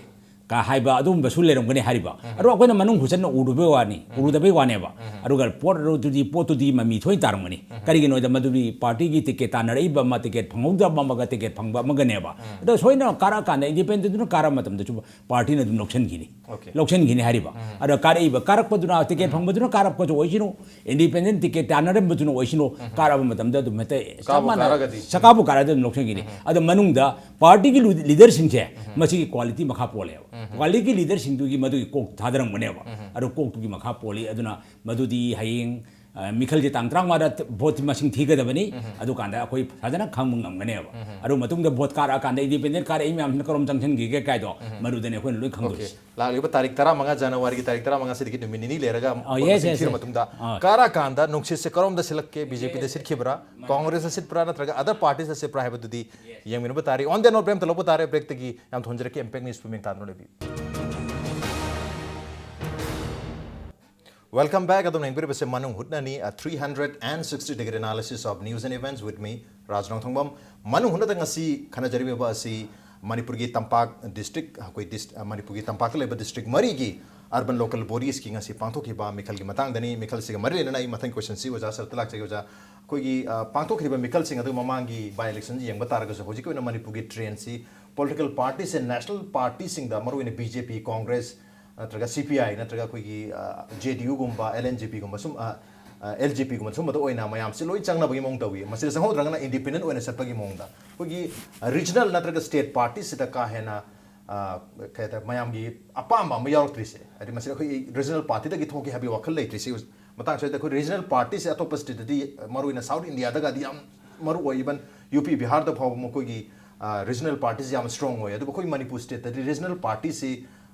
ꯀ ꯍꯥꯏꯕ ꯑꯗꯨꯒꯨꯝꯕꯁꯨ ꯂꯩꯔꯝꯒꯅꯤ ꯍꯥꯏꯔꯤꯕ꯫ ꯑꯗꯣ ꯑꯩꯈꯣꯏꯅ ꯃꯅꯨꯡ ꯍꯨꯠꯆꯟꯅ ꯎꯔꯨꯕꯩ ꯋꯥꯅꯤ, ꯎꯔꯨꯗꯕꯩ ꯋꯥꯅꯦꯕ꯫ ꯑꯗꯨꯒ ꯄꯣꯠ ꯑꯗꯨꯗꯤ, ꯄꯣꯠꯇꯨꯗꯤ ꯃꯃꯤ ꯊꯣꯏꯅ ꯇꯥꯔꯝꯒꯅꯤ꯫ ꯀꯔꯤꯒꯤꯅꯣꯗ ꯃꯗꯨꯗꯤ ꯄꯥꯔꯇꯤꯒꯤ ꯇꯤꯀꯦꯠ ꯇꯥꯟꯅꯔꯛꯏꯕ ꯑꯃ, ꯇꯤꯀꯦꯠ ꯐꯪꯍꯧꯗꯕ ꯑꯃꯒ ꯇꯤꯀꯦꯠ ꯐꯪꯕ ꯑꯃꯒꯅꯦꯕ꯫ ꯑꯗꯣ ꯁꯣꯏꯗꯅ ꯀꯥꯔꯛꯑꯀꯥꯟꯗ, ꯏꯟꯗꯤꯄꯦꯟꯗꯦꯟꯗꯨꯅ ꯀꯥꯔꯛꯄ ꯃꯇꯝꯗꯁꯨ ꯄꯥꯔꯇꯤꯅ ꯑꯗꯨꯝ ꯂꯧꯁꯤꯟꯈꯤꯅꯤ꯫ ꯂꯧꯁꯤꯟꯈꯤꯅꯤ ꯍꯥꯏꯔꯤꯕ꯫ ꯑꯗꯣ ꯀꯥꯔꯛꯏꯕ, ꯀꯥꯔꯛꯄꯗꯨꯅ, ꯇꯤꯀꯦꯠ ꯐꯪꯕꯗꯨꯅ ꯀꯥꯔꯛꯄꯁꯨ ꯑꯣꯏꯁꯅꯨ, ꯏꯟꯗꯤꯄꯦꯟꯗꯦꯟ ꯇꯤꯀꯦꯠ ꯇꯥꯟꯅꯔꯝꯕꯗꯨꯅ ꯑꯣꯏꯁꯅꯨ, ꯀꯥꯔꯛꯑꯕ ꯃꯇꯝꯗ ꯑꯗꯨꯝ ꯍꯦꯛꯇ ꯆꯞ ꯀꯥꯕꯨ ꯃꯥꯟꯅ ꯀꯥꯔꯒꯗꯤ꯫ ꯁꯀꯥꯕꯨ ꯀꯥꯔꯗꯤ ꯑꯗꯨꯝ ꯂꯧꯁꯤꯟꯈꯤꯅꯤ꯫ ꯑꯗꯣ ꯃꯅꯨꯡꯗ ꯄꯥꯔꯇꯤꯒꯤ ꯂꯤꯗꯔꯁꯤꯡꯁꯦ ꯃꯁꯤꯒꯤ ꯀ꯭ꯋꯥꯂꯤꯇꯤ ꯃꯈꯥ ꯄꯣꯜꯂꯦꯕ꯫ ꯀ꯭ꯋꯥꯂꯤꯇꯤ ꯂꯤꯗꯔꯁꯤꯡꯗꯨꯒꯤ ꯃꯗꯨꯒꯤ ꯀꯣꯛ ꯊꯥꯗꯔꯝꯒꯅꯦꯕ꯫ ꯑꯗꯣ ꯀꯣꯛꯇꯨꯒꯤ ꯃꯈꯥ ꯄꯣꯜꯂꯤ꯫ ꯑꯗꯨꯅ ꯃꯗꯨꯗꯤ ꯍꯌꯦꯡ, ꯑ, ꯃꯤꯈꯜꯁꯦ ꯇꯥꯡ ꯇꯔꯥꯃꯉꯥꯗ ꯚꯣꯠ ꯃꯁꯤꯡ ꯊꯤꯒꯗꯕꯅꯤ꯫ ꯑꯗꯨꯀꯥꯟꯗ ꯑꯩꯈꯣꯏ ꯐꯖꯅ ꯈꯪꯕ ꯉꯝꯒꯅꯦꯕ꯫ ꯑꯗꯨ ꯃꯇꯨꯡꯗ ꯚꯣꯠ ꯀꯥꯔꯛꯑꯀꯥꯟꯗ ꯏꯟꯗꯤꯄꯦꯟꯗꯦꯟ ꯀꯥꯔꯛꯏ ꯃꯌꯥꯝꯁꯤꯅ ꯀꯔꯣꯝ ꯆꯪꯁꯤꯟꯈꯤꯒꯦ ꯀꯥꯏꯗꯣ ꯃꯗꯨꯗꯅꯦ ꯑꯩꯈꯣꯏꯅ ꯂꯣꯏ ꯈꯪꯗꯣꯏꯁꯦ꯫ ꯂꯥꯛꯂꯤꯕ ꯇꯥꯔꯤꯛ ꯇꯔꯥꯃꯉꯥ, ꯖꯅꯋꯥꯔꯤꯒꯤ ꯇꯥꯔꯤꯛ ꯇꯔꯥꯃꯉꯥ ꯁꯤꯗꯒꯤ ꯅꯨꯃꯤꯠ ꯅꯤꯅꯤ ꯂꯩꯔꯒ ꯑ, yes, yes, ꯁꯤꯟꯈꯤꯕ yes. ꯃꯇꯨꯡꯗ ꯑ. ꯀꯥꯔꯛꯑꯀꯥꯟꯗ ꯅꯨꯡꯁꯤꯠꯁꯦ ꯀꯔꯣꯝꯗ ꯁꯤꯜꯂꯛꯀꯦ, ꯕꯤ ꯖꯦ ꯄꯤꯗ ꯁꯤꯠꯈꯤꯕ꯭ꯔꯥ, ꯀꯣꯡꯒ꯭ꯔꯦꯁꯇ ꯁꯤꯠꯄ꯭ꯔꯥ, ꯅꯠꯇ꯭ꯔꯒ ꯑꯗꯔ ꯄꯥꯔꯇꯤꯁꯇ ꯁꯤꯠꯄ꯭ꯔꯥ ꯍꯥꯏꯕꯗꯨꯗꯤ ꯌꯦꯡꯃꯤꯟꯅꯕ ꯇꯥꯔꯤ꯫ On that note, ꯕ꯭ꯔꯦꯛ ꯑꯝꯇ ꯂꯧꯕ ꯇꯥꯔꯦ꯫ ꯕ꯭ꯔꯦꯛꯇꯒꯤ ꯌꯥꯝ ꯊꯨꯍꯟꯖꯔꯛꯀꯦ, ꯏꯝꯄꯦꯛ ꯅ꯭ꯌꯨꯁꯄꯨ ꯃꯤꯡ ꯇꯥꯗꯨꯅ ꯂꯩꯕꯤꯌꯨ꯫ Welcome back. ꯑꯗꯣꯝꯅ ꯌꯦꯡꯕꯤꯔꯤꯕꯁꯦ ꯃꯅꯨꯡ ꯍꯨꯠꯅꯅꯤ, a three hundred and sixty degree analysis of news and events with me, ꯔꯥꯖ ꯅꯣꯡꯊꯣꯡꯕꯝ꯫ ꯃꯅꯨꯡ ꯍꯨꯠꯅꯗ ꯉꯁꯤ ꯈꯟꯅꯖꯔꯤꯕ ꯑꯁꯤ ꯃꯅꯤꯄꯨꯔꯒꯤ ꯇꯝꯄꯥꯛ ꯗꯤꯁꯇ꯭ꯔꯤꯛ, ꯑꯩꯈꯣꯏ ꯗꯤꯁ-, ꯃꯅꯤꯄꯨꯔꯒꯤ ꯇꯝꯄꯥꯛꯇ ꯂꯩꯕ ꯗꯤꯁꯇ꯭ꯔꯤꯛ ꯃꯔꯤꯒꯤ ꯑꯔꯕꯟ ꯂꯣꯀꯦꯜ ꯕꯣꯗꯤꯁꯀꯤ ꯉꯁꯤ ꯄꯥꯡꯊꯣꯛꯈꯤꯕ ꯃꯤꯈꯜꯒꯤ ꯃꯇꯥꯡꯗꯅꯤ꯫ ꯃꯤꯈꯜꯁꯤꯒ ꯃꯔꯤ ꯂꯩꯅꯅ ꯑꯩ ꯃꯊꯪ ꯀꯣꯏꯁꯟꯁꯤ ꯑꯣꯖꯥ ꯁꯔꯠꯇ ꯂꯥꯛꯆꯒꯦ꯫ ꯑꯣꯖꯥ, ꯑꯩꯈꯣꯏꯒꯤ, ꯑ, ꯄꯥꯡꯊꯣꯛꯈꯤꯕ ꯃꯤꯈꯜꯁꯤꯡ ꯑꯗꯨ ꯃꯃꯥꯡꯒꯤ ꯕꯥꯏ ꯏꯂꯦꯛꯁꯟ ꯌꯦꯡꯕ ꯇꯥꯔꯒꯁꯨ ꯍꯧꯖꯤꯛꯀꯤ ꯑꯣꯏꯅ ꯃꯅꯤꯄꯨꯔꯒꯤ ꯇ꯭ꯔꯦꯟꯁꯤ ꯄꯣꯂꯤꯇꯤꯀꯦꯜ ꯄꯥꯔꯇꯤꯁꯦ, ꯅꯦꯁꯅꯦꯜ ꯄꯥꯔꯇꯤꯁꯤꯡꯗ, ꯃꯔꯨꯑꯣꯏꯅ ꯕꯤ ꯖꯦ ꯄꯤ, ꯀꯣꯡꯒ꯭ꯔꯦꯁ, ꯅꯠꯇ꯭ꯔꯒ ꯁꯤ ꯄꯤ ꯑꯥꯏ, ꯅꯠꯇ꯭ꯔꯒ ꯑꯩꯈꯣꯏꯒꯤ, ꯑ, ꯖꯦ ꯗꯤ ꯌꯨꯒꯨꯝꯕ, ꯑꯦꯜ ꯑꯦꯟ ꯖꯦ ꯄꯤꯒꯨꯝꯕ ꯁꯨꯝ, ꯑ, ꯑ, ꯑꯦꯜ ꯖꯦ ꯄꯤꯒꯨꯝꯕ ꯁꯨꯝꯕꯗ ꯑꯣꯏꯅ ꯃꯌꯥꯝꯁꯤ ꯂꯣꯏ ꯆꯪꯅꯕꯒꯤ ꯃꯑꯣꯡ ꯇꯧꯏ꯫ ꯃꯁꯤꯗ ꯆꯪꯍꯧꯗ꯭ꯔꯒꯅ ꯏꯟꯗꯤꯄꯦꯟꯗꯦꯟ ꯑꯣꯏꯅ ꯆꯠꯄꯒꯤ ꯃꯑꯣꯡꯗ꯫ ꯑꯩꯈꯣꯏꯒꯤ, ꯑ, ꯔꯤꯖꯅꯦꯜ ꯅꯠꯇ꯭ꯔꯒ ꯁ꯭ꯇꯦꯠ ꯄꯥꯔꯇꯤꯁꯤꯗ ꯀꯥ ꯍꯦꯟꯅ, ꯑ, ꯀꯩ ꯍꯥꯏꯇꯥꯔꯦ, ꯃꯌꯥꯝꯒꯤ ꯑꯄꯥꯝꯕ ꯑꯃ ꯌꯥꯎꯔꯛꯇ꯭ꯔꯤꯁꯦ, ꯍꯥꯏꯗꯤ ꯃꯁꯤꯗ ꯑꯩꯈꯣꯏ ꯔꯤꯖꯅꯦꯜ ꯄꯥꯔꯇꯤꯗꯒꯤ ꯊꯣꯛꯀꯦ ꯍꯥꯏꯕꯒꯤ ꯋꯥꯈꯜ ꯂꯩꯇ꯭ꯔꯤꯁꯦ꯫ ꯃꯇꯥꯡ ꯑꯁꯤꯗ ꯑꯩꯈꯣꯏ ꯔꯤꯖꯅꯦꯜ ꯄꯥꯔꯇꯤꯁꯦ ꯑꯇꯣꯞꯄ ꯁ꯭ꯇꯦꯠꯇꯗꯤ, ꯃꯔꯨꯑꯣꯏꯅ ꯁꯥꯎꯠ ꯏꯟꯗꯤꯌꯥꯗꯒꯗꯤ ꯌꯥꯝ ꯃꯔꯨ ꯑꯣꯏ, ꯏꯚꯟ ꯌꯨ ꯄꯤ ꯕꯤꯍꯥꯔꯗ ꯐꯥꯎꯕ ꯃꯈꯣꯏꯒꯤ, ꯑ, ꯔꯤꯖꯅꯦꯜ ꯄꯥꯔꯇꯤꯁꯤ ꯌꯥꯝ ꯁ꯭ꯇꯔꯣꯡ ꯑꯣꯏ꯫ ꯑꯗꯨꯕꯨ ꯑꯩꯈꯣꯏ ꯃꯅꯤꯄꯨꯔ ꯁ꯭ꯇꯦꯠꯇꯗꯤ ꯔꯤꯖꯅꯦꯜ ꯄꯥꯔꯇꯤꯁꯤ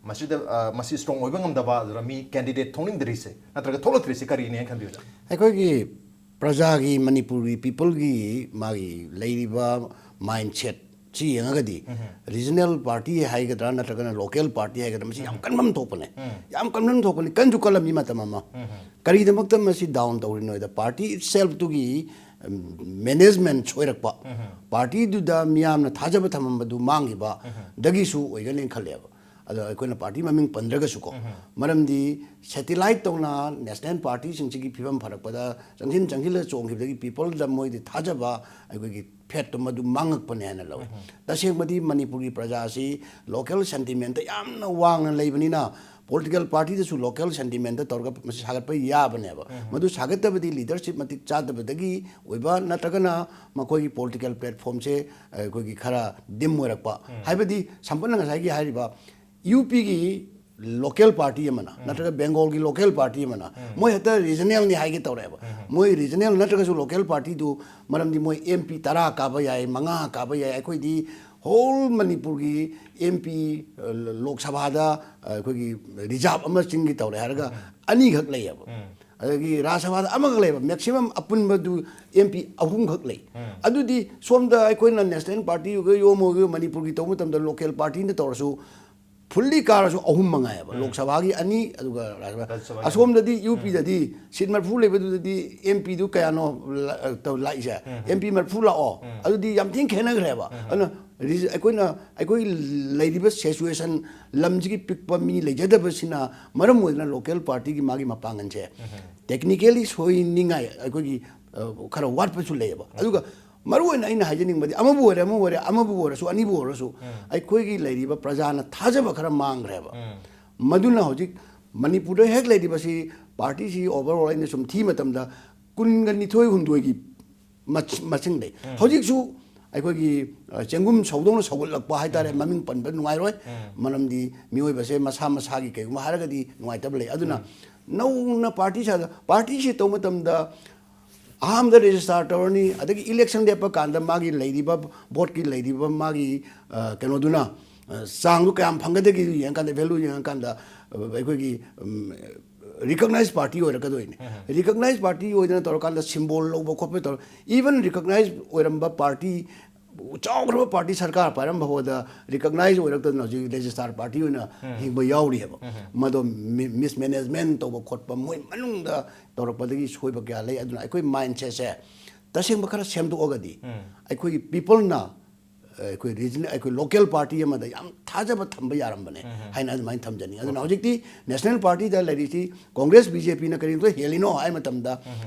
ꯃꯁꯤꯗ, ꯑ, ꯃꯁꯤ ꯁ꯭ꯇꯔꯣꯡ ꯑꯣꯏꯕ ꯉꯝꯗꯕ, ꯑꯗꯨꯅ ꯃꯤ ꯀꯦꯟꯗꯤꯗꯦꯠ ꯊꯣꯛꯅꯤꯡꯗ꯭ꯔꯤꯁꯦ ꯅꯠꯇ꯭ꯔꯒ ꯊꯣꯛꯂꯛꯇ꯭ꯔꯤꯁꯦ ꯀꯔꯤꯅꯦꯅ ꯈꯟꯕꯤꯕꯗ? ꯑꯩꯈꯣꯏꯒꯤ ꯄ꯭ꯔꯖꯥꯒꯤ, ꯃꯅꯤꯄꯨꯔꯒꯤ ꯄꯤꯄꯜꯒꯤ ꯃꯥꯒꯤ ꯂꯩꯔꯤꯕ ꯃꯥꯏꯟꯁꯦꯠ ꯁꯤ ꯌꯦꯡꯉꯒꯗꯤ ꯔꯤꯖꯅꯦꯜ ꯄꯥꯔꯇꯤ ꯍꯥꯏꯒꯗ꯭ꯔꯥ ꯅꯠꯇ꯭ꯔꯒꯅ ꯂꯣꯀꯦꯜ ꯄꯥꯔꯇꯤ ꯍꯥꯏꯒꯗ꯭ꯔꯥ, ꯃꯁꯤ ꯌꯥꯝ ꯀꯟꯐꯝ ꯊꯣꯛꯄꯅꯦ꯫ ꯌꯥꯝ ꯀꯟꯐꯝ ꯊꯣꯛꯄꯅꯤ, ꯀꯟꯁꯨ ꯀꯜꯂꯝꯃꯤ ꯃꯇꯝ ꯑꯃ꯫ ꯀꯔꯤꯗꯃꯛꯇ ꯃꯁꯤ ꯗꯥꯎꯟ ꯇꯧꯔꯤꯅꯣ ꯍꯥꯏꯗ, ꯄꯥꯔꯇꯤ ꯏꯠꯁꯦꯜꯐꯇꯨꯒꯤ ꯃꯦꯅꯦꯖꯃꯦꯟ ꯁꯣꯏꯔꯛꯄ, ꯄꯥꯔꯇꯤꯗꯨꯗ ꯃꯤꯌꯥꯝꯅ ꯊꯥꯖꯕ ꯊꯝꯃꯝꯕꯗꯨ ꯃꯥꯡꯈꯤꯕ ꯗꯒꯤꯁꯨ ꯑꯣꯏꯒꯅꯦꯅ ꯈꯜꯂꯦꯕ꯫ ꯑꯗꯣ ꯑꯩꯈꯣꯏꯅ ꯄꯥꯔꯇꯤ ꯃꯃꯤꯡ ꯄꯟꯗ꯭ꯔꯒꯁꯨꯀꯣ, ꯃꯔꯝꯗꯤ ꯁꯦꯇꯤꯂꯥꯏꯠ ꯇꯧꯅ ꯅꯦꯁꯅꯦꯜ ꯄꯥꯔꯇꯤꯁꯤꯡꯁꯤꯒꯤ ꯐꯤꯕꯝ ꯐꯔꯛꯄꯗ ꯆꯪꯁꯤꯟ ꯆꯪꯁꯤꯜꯂ ꯆꯣꯡꯈꯤꯕꯗꯒꯤ ꯄꯤꯄꯜꯗ ꯃꯣꯏꯗꯤ ꯊꯥꯖꯕ, ꯑꯩꯈꯣꯏꯒꯤ ꯐꯦꯠꯇꯣ ꯃꯗꯨ ꯃꯥꯡꯉꯛꯄꯅꯦ ꯍꯥꯏꯅ ꯂꯧꯏ꯫ ꯇꯁꯦꯡꯕꯗꯤ ꯃꯅꯤꯄꯨꯔꯒꯤ ꯄ꯭ꯔꯖꯥ ꯑꯁꯤ ꯂꯣꯀꯦꯜ ꯁꯦꯟꯇꯤꯃꯦꯟꯇ ꯌꯥꯝꯅ ꯋꯥꯡꯅ ꯂꯩꯕꯅꯤꯅ, ꯄꯣꯂꯤꯇꯤꯀꯦꯜ ꯄꯥꯔꯇꯤꯗꯁꯨ ꯂꯣꯀꯦꯜ ꯁꯦꯟꯇꯤꯃꯦꯟꯇ ꯇꯧꯔꯒ ꯃꯁꯤ ꯁꯥꯒꯠꯄ ꯌꯥꯕꯅꯦꯕ꯫ ꯃꯗꯨ ꯁꯥꯒꯠꯇꯕꯗꯤ ꯂꯤꯗꯔꯁꯤꯞ ꯃꯇꯤꯛ ꯆꯥꯗꯕꯗꯒꯤ ꯑꯣꯏꯕ, ꯅꯠꯇ꯭ꯔꯒꯅ ꯃꯈꯣꯏꯒꯤ ꯄꯣꯂꯤꯇꯤꯀꯦꯜ ꯄ꯭ꯂꯦꯠꯐꯣꯝꯁꯦ ꯑꯩꯈꯣꯏꯒꯤ ꯈꯔ ꯗꯤꯝ ꯑꯣꯏꯔꯛꯄ꯫ ꯍꯥꯏꯕꯗꯤ ꯁꯝꯄꯠꯅ ꯉꯁꯥꯏꯒꯤ ꯍꯥꯏꯔꯤꯕ ꯌꯨ ꯄꯤꯒꯤ ꯂꯣꯀꯦꯜ ꯄꯥꯔꯇꯤ ꯑꯃꯅ ꯅꯠꯇ꯭ꯔꯒ ꯕꯦꯡꯒꯣꯜꯒꯤ ꯂꯣꯀꯦꯜ ꯄꯥꯔꯇꯤ ꯑꯃꯅ ꯃꯣꯏ ꯍꯦꯛꯇ ꯔꯤꯖꯅꯦꯜꯅꯤ ꯍꯥꯏꯒꯦ ꯇꯧꯔꯛꯑꯦꯕ꯫ ꯃꯣꯏ ꯔꯤꯖꯅꯦꯜ ꯅꯠꯇ꯭ꯔꯒꯁꯨ ꯂꯣꯀꯦꯜ ꯄꯥꯔꯇꯤꯗꯨ, ꯃꯔꯝꯗꯤ ꯃꯣꯏ ꯑꯦꯝ ꯄꯤ ꯇꯔꯥ ꯀꯥꯕ ꯌꯥꯏ, ꯃꯉꯥ ꯀꯥꯕ ꯌꯥꯏ, ꯑꯩꯈꯣꯏꯗꯤ ꯍꯣꯜ ꯃꯅꯤꯄꯨꯔꯒꯤ ꯑꯦꯝ ꯄꯤ ꯂꯣꯛ ꯁꯚꯥꯗ ꯑꯩꯈꯣꯏꯒꯤ ꯔꯤꯖꯥꯕ ꯑꯃ ꯆꯤꯡꯒꯦ ꯇꯧꯔꯦ ꯍꯥꯏꯔꯒ ꯑꯅꯤꯈꯛ ꯂꯩꯌꯦꯕ꯫ ꯑꯗꯒꯤ ꯔꯥꯖ꯭ꯌ ꯁꯚꯥꯗ ꯑꯃꯈꯛ ꯂꯩꯌꯦꯕ, ꯃꯦꯛꯁꯤꯃꯝ ꯑꯄꯨꯟꯕꯗꯨ ꯑꯦꯝ ꯄꯤ ꯑꯍꯨꯝꯈꯛ ꯂꯩ꯫ ꯑꯗꯨꯗꯤ ꯁꯣꯝꯗ ꯑꯩꯈꯣꯏꯅ ꯅꯦꯁꯅꯦꯜ ꯄꯥꯔꯇꯤ ꯑꯣꯏꯒꯦꯔꯥ, ꯌꯣꯝ ꯑꯣꯏꯒꯦꯔꯥ, ꯃꯅꯤꯄꯨꯔꯒꯤ ꯇꯧꯕ ꯃꯇꯝꯗ ꯂꯣꯀꯦꯜ ꯄꯥꯔꯇꯤꯅ ꯇꯧꯔꯁꯨ ꯐꯨꯜꯂꯤ ꯀꯥꯔꯁꯨ ꯑꯍꯨꯝ ꯃꯉꯥꯏꯑꯕ꯫ ꯂꯣꯛ ꯁꯚꯥꯒꯤ ꯑꯅꯤ, ꯑꯗꯨꯒ ꯔꯥꯖ꯭ꯌ ꯁꯚꯥ꯫ ꯔꯥꯖ꯭ꯌ ꯁꯚꯥꯒꯤ ꯑꯁꯣꯝꯗꯗꯤ ꯌꯨ ꯄꯤꯗꯗꯤ ꯁꯤꯠ ꯃꯔꯤꯐꯨ ꯂꯩꯕꯗꯨꯗꯗꯤ ꯑꯦꯝ ꯄꯤꯗꯨ ꯀꯌꯥꯅꯣ ꯂꯥꯛꯏꯁꯦ? ꯑꯦꯝ ꯄꯤ ꯃꯔꯤꯐꯨ ꯂꯥꯛꯑꯣ꯫ ꯑꯗꯨꯗꯤ ꯌꯥꯝ ꯊꯤꯅ ꯈꯦꯠꯅꯈ꯭ꯔꯦꯕ꯫ ꯑꯗꯨꯅ ꯑꯩꯈꯣꯏꯅ, ꯑꯩꯈꯣꯏ ꯂꯩꯔꯤꯕ ꯁꯤꯆꯨꯋꯦꯁꯟ, ꯂꯝꯁꯤꯒꯤ ꯄꯤꯛꯄ ꯃꯤ ꯂꯩꯖꯗꯕꯁꯤꯅ ꯃꯔꯝ ꯑꯣꯏꯗꯅ ꯂꯣꯀꯦꯜ ꯄꯥꯔꯇꯤꯒꯤ ꯃꯥꯒꯤ ꯃꯄꯥꯡꯒꯜꯁꯦ ꯇꯦꯛꯅꯤꯀꯦꯜꯂꯤ ꯁꯣꯏꯅꯤꯡꯉꯥꯏ ꯑꯩꯈꯣꯏꯒꯤ ꯈꯔ ꯋꯥꯠꯄꯁꯨ ꯂꯩꯌꯦꯕ꯫ ꯑꯗꯨꯒ ꯃꯔꯨꯑꯣꯏꯅ ꯑꯩꯅ ꯍꯥꯏꯖꯅꯤꯡꯕꯗꯤ, ꯑꯃꯕꯨ ꯑꯣꯏꯔꯦ, ꯑꯃꯕꯨ ꯑꯣꯏꯔꯦ, ꯑꯃꯕꯨ ꯑꯣꯏꯔꯁꯨ, ꯑꯅꯤꯕꯨ ꯑꯣꯏꯔꯁꯨ, ꯑꯩꯈꯣꯏꯒꯤ ꯂꯩꯔꯤꯕ ꯄ꯭ꯔꯖꯥꯅ ꯊꯥꯖꯕ ꯈꯔ ꯃꯥꯡꯈ꯭ꯔꯦꯕ꯫ ꯃꯗꯨꯅ ꯍꯧꯖꯤꯛ ꯃꯅꯤꯄꯨꯔꯗ ꯍꯦꯛ ꯂꯩꯔꯤꯕꯁꯤ, ꯄꯥꯔꯇꯤꯁꯤ ꯑꯣꯚꯔꯑꯣꯜ ꯑꯩꯅ ꯁꯨꯝ ꯊꯤ ꯃꯇꯝꯗ ꯀꯨꯟꯒ ꯅꯤꯊꯣꯏ ꯍꯨꯝꯗꯣꯏꯒꯤ ꯃꯁꯤꯡ ꯂꯩ꯫ ꯍꯧꯖꯤꯛꯁꯨ ꯑꯩꯈꯣꯏꯒꯤ ꯆꯦꯡꯒꯨꯝ ꯁꯧꯗꯧꯅ ꯁꯧꯒꯠꯂꯛꯄ ꯍꯥꯏꯇꯥꯔꯦ꯫ ꯃꯃꯤꯡ ꯄꯟꯕ ꯅꯨꯡꯉꯥꯏꯔꯣꯏ, ꯃꯔꯝꯗꯤ ꯃꯤꯑꯣꯏꯕꯁꯦ ꯃꯁꯥ ꯃꯁꯥꯒꯤ ꯀꯩꯒꯨꯝꯕ ꯍꯥꯏꯔꯒꯗꯤ ꯅꯨꯡꯉꯥꯏꯇꯕ ꯂꯩ꯫ ꯑꯗꯨꯅ ꯅꯧꯅ ꯄꯥꯔꯇꯤ ꯁꯥꯗ-, ꯄꯥꯔꯇꯤꯁꯤ ꯇꯧꯕ ꯃꯇꯝꯗ ꯑꯍꯥꯟꯕꯗ ꯔꯦꯖꯤꯁꯇꯥꯔ ꯇꯧꯔꯅꯤ, ꯑꯗꯒꯤ ꯏꯂꯦꯛꯁꯟ ꯂꯦꯞꯄ ꯀꯥꯟꯗ ꯃꯥꯒꯤ ꯂꯩꯔꯤꯕ ꯚꯣꯠꯀꯤ ꯂꯩꯔꯤꯕ ꯃꯥꯒꯤ ꯀꯩꯅꯣꯗꯨꯅ, ꯆꯥꯡꯗꯨ ꯀꯌꯥꯝ ꯐꯪꯒꯗꯒꯦ ꯌꯦꯡꯉꯀꯥꯟꯗ, ꯚꯦꯂꯨ ꯌꯦꯡꯉꯀꯥꯟꯗ ꯑꯩꯈꯣꯏꯒꯤ ꯔꯤꯀꯛꯅꯥꯏꯖ ꯄꯥꯔꯇꯤ ꯑꯣꯏꯔꯛꯀꯗꯣꯏꯅꯤ꯫ ꯔꯤꯀꯛꯅꯥꯏꯖ ꯄꯥꯔꯇꯤ ꯑꯣꯏꯗꯅ ꯇꯧꯔꯀꯥꯟꯗ ꯁꯤꯝꯕꯣꯜ ꯂꯧꯕ ꯈꯣꯠꯄ ꯇꯧꯔ, ꯏꯚꯟ ꯔꯤꯀꯛꯅꯥꯏꯖ ꯑꯣꯏꯔꯝꯕ ꯄꯥꯔꯇꯤ, ꯆꯥꯎꯈ꯭ꯔꯕ ꯄꯥꯔꯇꯤ ꯁꯔꯀꯥꯔ ꯄꯥꯏꯔꯝꯕ ꯐꯥꯎꯕꯗ ꯔꯤꯀꯛꯅꯥꯏꯖ ꯑꯣꯏꯔꯛꯇꯗꯅ ꯍꯧꯖꯤꯛ ꯔꯦꯖꯤꯁꯇꯥꯔ ꯄꯥꯔꯇꯤ ꯑꯣꯏꯅ ꯍꯤꯡꯕ ꯌꯥꯎꯔꯤꯑꯕ꯫ ꯃꯗꯣ ꯃꯤ-, ꯃꯤꯁꯃꯦꯅꯦꯖꯃꯦꯟ ꯇꯧꯕ ꯈꯣꯠꯄ ꯃꯣꯏ ꯃꯅꯨꯡꯗ ꯇꯧꯔꯛꯄꯗꯒꯤ ꯁꯣꯏꯕ ꯀꯌꯥ ꯂꯩ꯫ ꯑꯗꯨꯅ ꯑꯩꯈꯣꯏ ꯃꯥꯏꯟꯁꯦꯠꯁꯦ ꯇꯁꯦꯡꯕ ꯈꯔ ꯁꯦꯝꯗꯣꯛꯑꯒꯗꯤ ꯑꯩꯈꯣꯏꯒꯤ ꯄꯤꯄꯜꯅ ꯑꯩꯈꯣꯏ ꯔꯤꯖꯅꯦꯜ, ꯑꯩꯈꯣꯏ ꯂꯣꯀꯦꯜ ꯄꯥꯔꯇꯤ ꯑꯃꯗ ꯌꯥꯝ ꯊꯥꯖꯕ ꯊꯝꯕ ꯌꯥꯔꯝꯕꯅꯦ ꯍꯥꯏꯅ ꯑꯗꯨꯃꯥꯏꯅ ꯊꯝꯖꯅꯤꯡꯉꯤ꯫ ꯑꯗꯨꯅ ꯍꯧꯖꯤꯛꯇꯤ ꯅꯦꯁꯅꯦꯜ ꯄꯥꯔꯇꯤꯗ ꯂꯩꯔꯤꯁꯤ ꯀꯣꯡꯒ꯭ꯔꯦꯁ, ꯕꯤ ꯖꯦ ꯄꯤꯅ ꯀꯔꯤꯗ ꯍꯦꯜꯂꯤꯅꯣ ꯍꯥꯏ ꯃꯇꯝꯗ,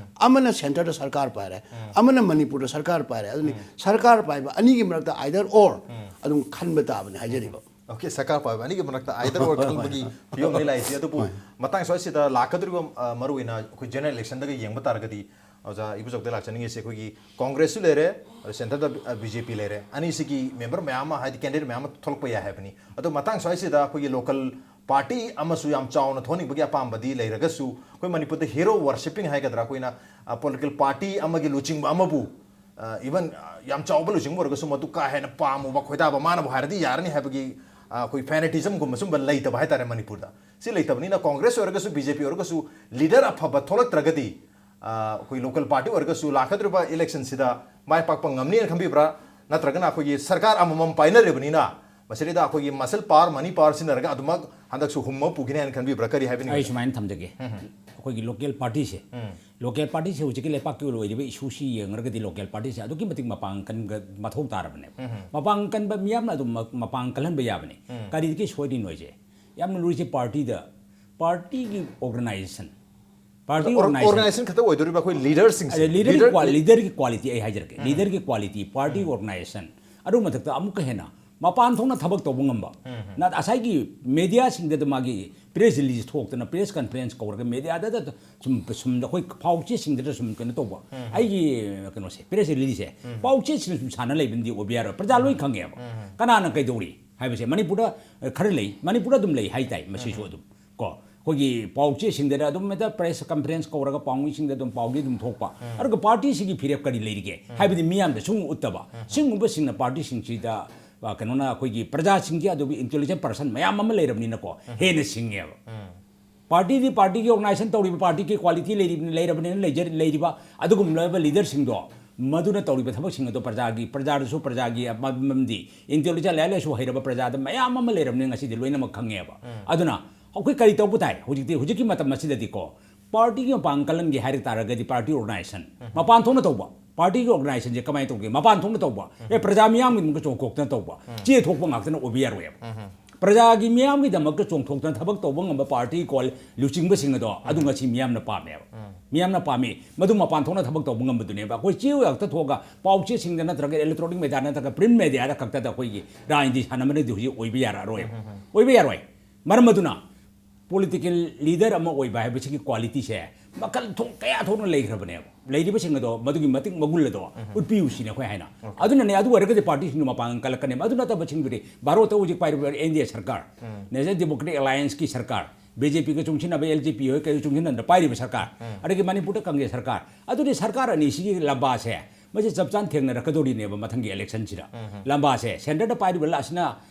ꯑꯃꯅ ꯁꯦꯟꯇꯔꯗ ꯁꯔꯀꯥꯔ ꯄꯥꯏꯔꯦ, ꯑꯃꯅ ꯃꯅꯤꯄꯨꯔꯗ ꯁꯔꯀꯥꯔ ꯄꯥꯏꯔꯦ꯫ ꯑꯗꯨꯅ ꯁꯔꯀꯥꯔ ꯄꯥꯏꯕ ꯑꯅꯤꯒꯤ ꯃꯔꯛꯇ either or ꯑꯗꯨꯝ ꯈꯟꯕ ꯇꯥꯕꯅꯤ ꯍꯥꯏꯖꯔꯤꯕ꯫ ꯑꯣꯀꯦ, ꯁꯔꯀꯥꯔ ꯄꯥꯏꯕ ꯑꯅꯤꯒꯤ ꯃꯔꯛꯇ either or ꯈꯟꯕꯒꯤ ꯐꯤꯕꯝꯅꯤ ꯂꯥꯛꯏꯁꯦ꯫ ꯑꯗꯨꯕꯨ ꯃꯇꯥꯡ ꯁ꯭ꯋꯥꯏꯁꯤꯗ ꯂꯥꯛꯀꯗꯧꯔꯤꯕ, ꯑ, ꯃꯔꯨꯑꯣꯏꯅ ꯑꯩꯈꯣꯏ ꯖꯦꯅꯔꯦꯜ ꯏꯂꯦꯛꯁꯟꯗꯒ ꯌꯦꯡꯕ ꯇꯥꯔꯒꯗꯤ, ꯑꯣꯖꯥ ꯏꯕꯨꯆꯧꯗ ꯂꯥꯛꯆꯅꯤꯡꯉꯤꯁꯦ, ꯑꯩꯈꯣꯏꯒꯤ ꯀꯣꯡꯒ꯭ꯔꯦꯁꯁꯨ ꯂꯩꯔꯦ, ꯑꯗ ꯁꯦꯟꯇꯔꯗ, ꯑ, ꯕꯤ ꯖꯦ ꯄꯤ ꯂꯩꯔꯦ꯫ ꯑꯅꯤꯁꯤꯒꯤ ꯃꯦꯝꯕꯔ ꯃꯌꯥꯝ ꯑꯃ, ꯍꯥꯏꯗꯤ ꯀꯦꯟꯗꯤꯗꯦꯠ ꯃꯌꯥꯝ ꯑꯃ ꯊꯣꯛꯂꯛꯄ ꯌꯥꯏ ꯍꯥꯏꯕꯅꯤ꯫ ꯑꯗꯣ ꯃꯇꯥꯡ ꯁ꯭ꯋꯥꯏꯁꯤꯗ ꯑꯩꯈꯣꯏꯒꯤ ꯂꯣꯀꯦꯜ ꯄꯥꯔꯇꯤ ꯑꯃꯁꯨ ꯌꯥꯝ ꯆꯥꯎꯅ ꯊꯣꯛꯍꯟꯅꯤꯡꯕꯒꯤ ꯑꯄꯥꯝꯕꯗꯤ ꯂꯩꯔꯒꯁꯨ, ꯑꯩꯈꯣꯏ ꯃꯅꯤꯄꯨꯔꯗ ꯍꯦꯔꯣ ꯋꯔꯁꯤꯞꯄꯤꯡ ꯍꯥꯏꯒꯗ꯭ꯔꯥ, ꯑꯩꯈꯣꯏꯅ, ꯑ, ꯄꯣꯂꯤꯇꯤꯀꯦꯜ ꯄꯥꯔꯇꯤ ꯑꯃꯒꯤ ꯂꯨꯆꯤꯡꯕ ꯑꯃꯕꯨ, ꯑ, ꯏꯚꯟ, ꯑ, ꯌꯥꯝ ꯆꯥꯎꯕ ꯂꯨꯆꯤꯡꯕ ꯑꯣꯏꯔꯒꯁꯨ ꯃꯗꯨ ꯀꯥ ꯍꯦꯟꯅ ꯄꯥꯝꯃꯨꯕ, ꯈꯣꯏꯗꯥꯕ, ꯃꯥꯅꯕꯨ ꯍꯥꯏꯔꯗꯤ ꯌꯥꯔꯅꯤ ꯍꯥꯏꯕꯒꯤ, ꯑ, ꯑꯩꯈꯣꯏ ꯐꯦꯅꯦꯇꯤꯖꯝꯒꯨꯝꯕ ꯁꯨꯝꯕ ꯂꯩꯇꯕ ꯍꯥꯏꯇꯥꯔꯦ ꯃꯅꯤꯄꯨꯔꯗ꯫ ꯁꯤ ꯂꯩꯇꯕꯅꯤꯅ ꯀꯣꯡꯒ꯭ꯔꯦꯁ ꯑꯣꯏꯔꯒꯁꯨ, ꯕꯤ ꯖꯦ ꯄꯤ ꯑꯣꯏꯔꯒꯁꯨ, ꯂꯤꯗꯔ ꯑꯐꯕ ꯊꯣꯛꯂꯛꯇ꯭ꯔꯒꯗꯤ, ꯑ, ꯑꯩꯈꯣꯏ ꯂꯣꯀꯦꯜ ꯄꯥꯔꯇꯤ ꯑꯣꯏꯔꯒꯁꯨ ꯂꯥꯛꯀꯗꯧꯔꯤꯕ ꯏꯂꯦꯛꯁꯟꯁꯤꯗ ꯃꯥꯏ ꯄꯥꯛꯄ ꯉꯝꯅꯤꯅ ꯈꯟꯕꯤꯕ꯭ꯔꯥ? ꯅꯠꯇ꯭ꯔꯒꯅ ꯑꯩꯈꯣꯏꯒꯤ ꯁꯔꯀꯥꯔ ꯑꯃꯃꯝ ꯄꯥꯏꯅꯔꯤꯕꯅꯤꯅ ꯃꯁꯤꯗꯩꯗ ꯑꯩꯈꯣꯏꯒꯤ ꯃꯁꯜ ꯄꯥꯋꯔ, ꯃꯅꯤ ꯄꯥꯋꯔ ꯁꯤꯖꯤꯟꯅꯔꯒ ꯑꯗꯨꯃꯛ ꯍꯟꯗꯛꯁꯨ ꯍꯨꯝꯃ ꯄꯨꯈꯤꯅꯤ ꯍꯥꯏꯅ ꯈꯟꯕꯤꯕ꯭ꯔꯥ? ꯀꯔꯤ ꯍꯥꯏꯕꯤꯅꯤꯡꯕ? ꯑꯩ ꯁꯨꯃꯥꯏꯅ ꯊꯝꯖꯒꯦ꯫ ꯑꯩꯈꯣꯏꯒꯤ ꯂꯣꯀꯦꯜ ꯄꯥꯔꯇꯤꯁꯦ, ꯂꯣꯀꯦꯜ ꯄꯥꯔꯇꯤꯁꯦ ꯍꯧꯖꯤꯛꯀꯤ ꯂꯩꯄꯥꯛꯀꯤ ꯑꯣꯏꯔꯤꯕ ꯏꯁꯨꯁꯤ ꯌꯦꯡꯉꯒꯗꯤ ꯂꯣꯀꯦꯜ ꯄꯥꯔꯇꯤꯁꯦ ꯑꯗꯨꯛꯀꯤ ꯃꯇꯤꯛ ꯃꯄꯥꯡ ꯀꯟꯒ-, ꯃꯊꯧ ꯇꯥꯔꯕꯅꯦꯕ꯫ ꯃꯄꯥꯡ ꯀꯟꯕ ꯃꯤꯌꯥꯝꯅ ꯑꯗꯨꯝ ꯃ-, ꯃꯄꯥꯡ ꯀꯜꯍꯟꯕ ꯌꯥꯕꯅꯤ꯫ ꯀꯔꯤꯗꯒꯤ ꯁꯣꯏꯔꯤꯅꯣ ꯍꯥꯏꯁꯦ? ꯌꯥꯝꯅ ꯂꯨꯔꯤꯁꯦ ꯄꯥꯔꯇꯤꯗ, ꯄꯥꯔꯇꯤꯒꯤ ꯑꯣꯔꯒꯅꯥꯏꯖꯦꯁꯟ, ꯄꯥꯔꯇꯤ ꯑꯣꯔꯒꯅꯥꯏꯖꯦꯁꯟ, ꯑꯣꯔꯒꯅꯥꯏꯖꯦꯁꯟ ꯈꯛꯇ ꯑꯣꯏꯗꯣꯔꯤꯕ ꯑꯩꯈꯣꯏ ꯂꯤꯗꯔꯁꯤꯡꯁꯦ? ꯂꯤꯗꯔꯒꯤ ꯀ꯭ꯋꯥ-, ꯂꯤꯗꯔꯒꯤ ꯂꯤꯗꯔꯒꯤ ꯀ꯭ꯋꯥꯂꯤꯇꯤ ꯑꯩ ꯍꯥꯏꯖꯔꯛꯀꯦ꯫ ꯂꯤꯗꯔꯒꯤ ꯀ꯭ꯋꯥꯂꯤꯇꯤ, ꯄꯥꯔꯇꯤ ꯑꯣꯔꯒꯅꯥꯏꯖꯦꯁꯟ, ꯑꯗꯨ ꯃꯊꯛꯇ ꯑꯃꯨꯛꯀ ꯍꯦꯟꯅ ꯃꯄꯥꯟ ꯊꯣꯛꯅ ꯊꯕꯛ ꯇꯧꯕ ꯉꯝꯕ꯫ ꯅ-, ꯉꯁꯥꯏꯒꯤ ꯃꯦꯗꯤꯌꯥꯁꯤꯡꯗ ꯃꯥꯒꯤ ꯄ꯭ꯔꯦꯁ ꯔꯤꯂꯤꯖ ꯊꯣꯛꯇꯅ, ꯄ꯭ꯔꯦꯁ ꯀꯟꯐꯔꯦꯟꯁ ꯀꯧꯔꯒ ꯃꯦꯗꯤꯌꯥꯗ ꯁꯨꯝ, ꯁꯨꯝ ꯑꯩꯈꯣꯏ ꯄꯥꯎ ꯆꯦꯁꯤꯡꯗꯗ ꯁꯨꯝ ꯀꯩꯅꯣ ꯇꯧꯕ꯫ ꯑꯩꯒꯤ ꯀꯩꯅꯣꯁꯦ, ꯄ꯭ꯔꯦꯁ ꯔꯤꯂꯤꯖꯁꯦ ꯄꯥꯎ ꯆꯦꯁꯤꯡꯗ ꯁꯨꯝ ꯁꯥꯟꯅ ꯂꯩꯕꯅꯗꯤ ꯑꯣꯏꯕ ꯌꯥꯔꯣꯏ꯫ ꯄ꯭ꯔꯖꯥ ꯂꯣꯏ ꯈꯪꯉꯦꯕ ꯀꯅꯥꯅ ꯀꯩꯗꯧꯔꯤ ꯍꯥꯏꯕꯁꯦ꯫ ꯃꯅꯤꯄꯨꯔꯗ, ꯑ, ꯈꯔ ꯂꯩ, ꯃꯅꯤꯄꯨꯔꯗ ꯑꯗꯨꯝ ꯂꯩ ꯍꯥꯏꯇꯥꯏ꯫ ꯃꯁꯤꯁꯨ ꯑꯗꯨꯝ ꯀꯣ, ꯑꯩꯈꯣꯏꯒꯤ ꯄꯥꯎ ꯆꯦꯁꯤꯡꯗꯗ ꯑꯗꯨꯝ ꯍꯦꯛꯇ ꯄ꯭ꯔꯦꯁ ꯀꯟꯐꯔꯦꯟꯁ ꯀꯧꯔꯒ ꯄꯥꯎꯃꯤꯁꯤꯡꯗ ꯑꯗꯨꯝ ꯄꯥꯎꯗꯤ ꯑꯗꯨꯝ ꯊꯣꯛꯄ꯫ ꯑꯗꯨꯒ ꯄꯥꯔꯇꯤꯁꯤꯒꯤ ꯐꯤꯔꯦꯞ ꯀꯔꯤ ꯂꯩꯔꯤꯒꯦ ꯍꯥꯏꯕꯗꯤ ꯃꯤꯌꯥꯝꯗ ꯁꯨꯝ ꯎꯠꯇꯕ꯫ ꯁꯤꯒꯨꯝꯕꯁꯤꯡꯅ ꯄꯥꯔꯇꯤꯁꯤꯡꯁꯤꯗ, ꯑ, ꯀꯩꯅꯣꯅ ꯑꯩꯈꯣꯏꯒꯤ ꯄ꯭ꯔꯖꯥꯁꯤꯡꯒꯤ ꯑꯗꯨꯒꯤ ꯏꯟꯇꯦꯂꯤꯖꯦꯟ ꯄꯔꯁꯟ ꯃꯌꯥꯝ ꯑꯃ ꯂꯩꯔꯕꯅꯤꯅꯀꯣ, ꯍꯦꯟꯅ ꯁꯤꯡꯉꯦꯕ꯫ ꯄꯥꯔꯇꯤꯗꯤ ꯄꯥꯔꯇꯤꯒꯤ ꯑꯣꯔꯒꯅꯥꯏꯖꯦꯁꯟ ꯇꯧꯔꯤꯕ ꯄꯥꯔꯇꯤꯒꯤ ꯀ꯭ꯋꯥꯂꯤꯇꯤ ꯂꯩꯔꯤꯕ, ꯂꯩꯔꯕꯅꯤꯅ ꯂꯩꯖ-, ꯂꯩꯔꯤꯕ ꯑꯗꯨꯒꯨꯝꯂꯕ ꯂꯤꯗꯔꯁꯤꯡꯗꯣ, ꯃꯗꯨꯅ ꯇꯧꯔꯤꯕ ꯊꯕꯛꯁꯤꯡ ꯑꯗꯣ ꯄ꯭ꯔꯖꯥꯒꯤ, ꯄ꯭ꯔꯖꯥꯗꯁꯨ, ꯄ꯭ꯔꯖꯥꯒꯤ ꯃ-, ꯃꯝꯗꯤ ꯏꯟꯇꯦꯂꯤꯖꯦꯟ, ꯂꯥꯏꯔꯤꯛ ꯂꯥꯏꯁꯨ ꯍꯩꯔꯕ ꯄ꯭ꯔꯖꯥꯗ ꯃꯌꯥꯝ ꯑꯃ ꯂꯩꯔꯕꯅꯤꯅ ꯉꯁꯤꯗꯤ ꯂꯣꯏꯅꯃꯛ ꯈꯪꯉꯦꯕ꯫ ꯑꯗꯨꯅ ꯑꯩꯈꯣꯏ ꯀꯔꯤ ꯇꯧꯕ ꯇꯥꯏ ꯍꯧꯖꯤꯛꯇꯤ? ꯍꯧꯖꯤꯛꯀꯤ ꯃꯇꯝ ꯑꯁꯤꯗꯗꯤꯀꯣ, ꯄꯥꯔꯇꯤꯒꯤ ꯃꯄꯥꯡ ꯀꯜꯍꯟꯒꯦ ꯍꯥꯏꯔ ꯇꯥꯔꯒꯗꯤ ꯄꯥꯔꯇꯤ ꯑꯣꯔꯒꯅꯥꯏꯖꯦꯁꯟ ꯃꯄꯥꯟ ꯊꯣꯛꯅ ꯇꯧꯕ, ꯄꯥꯔꯇꯤꯒꯤ ꯑꯣꯔꯒꯅꯥꯏꯖꯦꯁꯟꯁꯦ ꯀꯃꯥꯏꯅ ꯇꯧꯒꯦ? ꯃꯄꯥꯟ ꯊꯣꯛꯅ ꯇꯧꯕ, ꯑꯦ, ꯄ꯭ꯔꯖꯥ ꯃꯤꯌꯥꯝꯒꯤꯗꯃꯛꯇ ꯆꯣꯡꯊꯣꯛꯇꯅ ꯇꯧꯕ, ꯆꯦ ꯊꯣꯛꯄ ꯉꯥꯛꯇꯅ ꯑꯣꯏꯕ ꯌꯥꯔꯣꯏꯕ꯫ ꯄ꯭ꯔꯖꯥꯒꯤ ꯃꯤꯌꯥꯝꯒꯤꯗꯃꯛꯇ ꯆꯣꯡꯊꯣꯛꯇꯅ ꯊꯕꯛ ꯇꯧꯕ ꯉꯝꯕ ꯄꯥꯔꯇꯤ ꯀꯣꯜ ꯂꯨꯆꯤꯡꯕꯁꯤꯡ ꯑꯗꯣ ꯑꯗꯨ ꯉꯁꯤ ꯃꯤꯌꯥꯝꯅ ꯄꯥꯝꯃꯦꯕ꯫ ꯃꯤꯌꯥꯝꯅ ꯄꯥꯝꯃꯤ꯫ ꯃꯗꯨ ꯃꯄꯥꯟ ꯊꯣꯛꯅ ꯊꯕꯛ ꯇꯧꯕ ꯉꯝꯕꯗꯨꯅꯦꯕ꯫ ꯑꯩꯈꯣꯏ ꯆꯦ ꯉꯥꯛꯇ ꯊꯣꯛꯑꯒ ꯄꯥꯎ ꯆꯦꯁꯤꯡꯗ ꯅꯠꯇ꯭ꯔꯒ ꯏꯂꯦꯛꯇ꯭ꯔꯣꯅꯤꯛ ꯃꯦꯗꯤꯌꯥ ꯅꯠꯇ꯭ꯔꯒ ꯄ꯭ꯔꯤꯟ ꯃꯦꯗꯤꯌꯥꯗ ꯈꯛꯇꯗ ꯑꯩꯈꯣꯏꯒꯤ ꯔꯥꯖꯅꯤꯇꯤ ꯁꯥꯟꯅꯕꯅꯗꯤ ꯍꯧꯖꯤꯛ ꯑꯣꯏꯕ ꯌꯥꯔꯛꯑꯔꯣꯏꯕ꯫ ꯑꯣꯏꯕ ꯌꯥꯔꯣꯏ꯫ ꯃꯔꯝ ꯑꯗꯨꯅ ꯄꯣꯂꯤꯇꯤꯀꯦꯜ ꯂꯤꯗꯔ ꯑꯃ ꯑꯣꯏꯕ ꯍꯥꯏꯕꯁꯤꯒꯤ ꯀ꯭ꯋꯥꯂꯤꯇꯤꯁꯦ ꯃꯈꯜ ꯊꯣꯛ ꯀꯌꯥ ꯊꯣꯛꯅ ꯂꯩꯈ꯭ꯔꯕꯅꯦꯕ꯫ ꯂꯩꯔꯤꯕꯁꯤꯡ ꯑꯗꯣ ꯃꯗꯨꯒꯤ ꯃꯇꯤꯛ ꯃꯒꯨꯟ ꯑꯗꯣ ꯎꯠꯄꯤꯌꯨ ꯁꯤꯅꯤ ꯑꯩꯈꯣꯏ ꯍꯥꯏꯅ꯫ ꯑꯗꯨꯅꯅꯦ, ꯑꯗꯨ ꯑꯣꯏꯔꯒꯗꯤ ꯄꯥꯔꯇꯤꯁꯤꯡꯗꯨ ꯃꯄꯥꯡꯒꯜ ꯀꯜꯂꯛꯀꯅꯦꯕ꯫ ꯑꯗꯨ ꯅꯠꯇꯕꯁꯤꯡꯗꯨꯗꯤ ꯚꯥꯔꯠꯇ ꯍꯧꯖꯤꯛ ꯄꯥꯏꯔꯤꯕ ꯑꯦꯟ ꯗꯤ ꯑꯦ ꯁꯔꯀꯥꯔ, ꯅꯦꯁꯅꯦꯜ ꯗꯦꯃꯣꯀ꯭ꯔꯦꯇꯤꯛ ꯑꯦꯂꯥꯏꯟꯁꯀꯤ ꯁꯔꯀꯥꯔ, ꯕꯤ ꯖꯦ ꯄꯤꯒ ꯆꯨꯡꯁꯤꯟꯅꯕ ꯑꯦꯜ ꯖꯦ ꯄꯤ ꯍꯣꯏ ꯀꯩ ꯆꯨꯡꯁꯤꯟꯅꯗꯅ ꯄꯥꯏꯔꯤꯕ ꯁꯔꯀꯥꯔ, ꯑꯗꯒꯤ ꯃꯅꯤꯄꯨꯔꯗ ꯀꯪꯒ꯭ꯔꯦꯁ ꯁꯔꯀꯥꯔ, ꯑꯗꯨꯗꯤ ꯁꯔꯀꯥꯔ ꯑꯅꯤꯁꯤꯒꯤ ꯂꯝꯕꯥꯁꯦ ꯃꯁꯤ ꯆꯞ ꯆꯥꯅ ꯊꯦꯡꯅꯔꯛꯀꯗꯧꯔꯤꯅꯦꯕ ꯃꯊꯪꯒꯤ ꯏꯂꯦꯛꯁꯟꯁꯤꯗ꯫ ꯂꯝꯕꯥꯁꯦ ꯁꯦꯟꯇꯔꯗ ꯄꯥꯏꯔꯤꯕ ꯑꯁꯤꯅ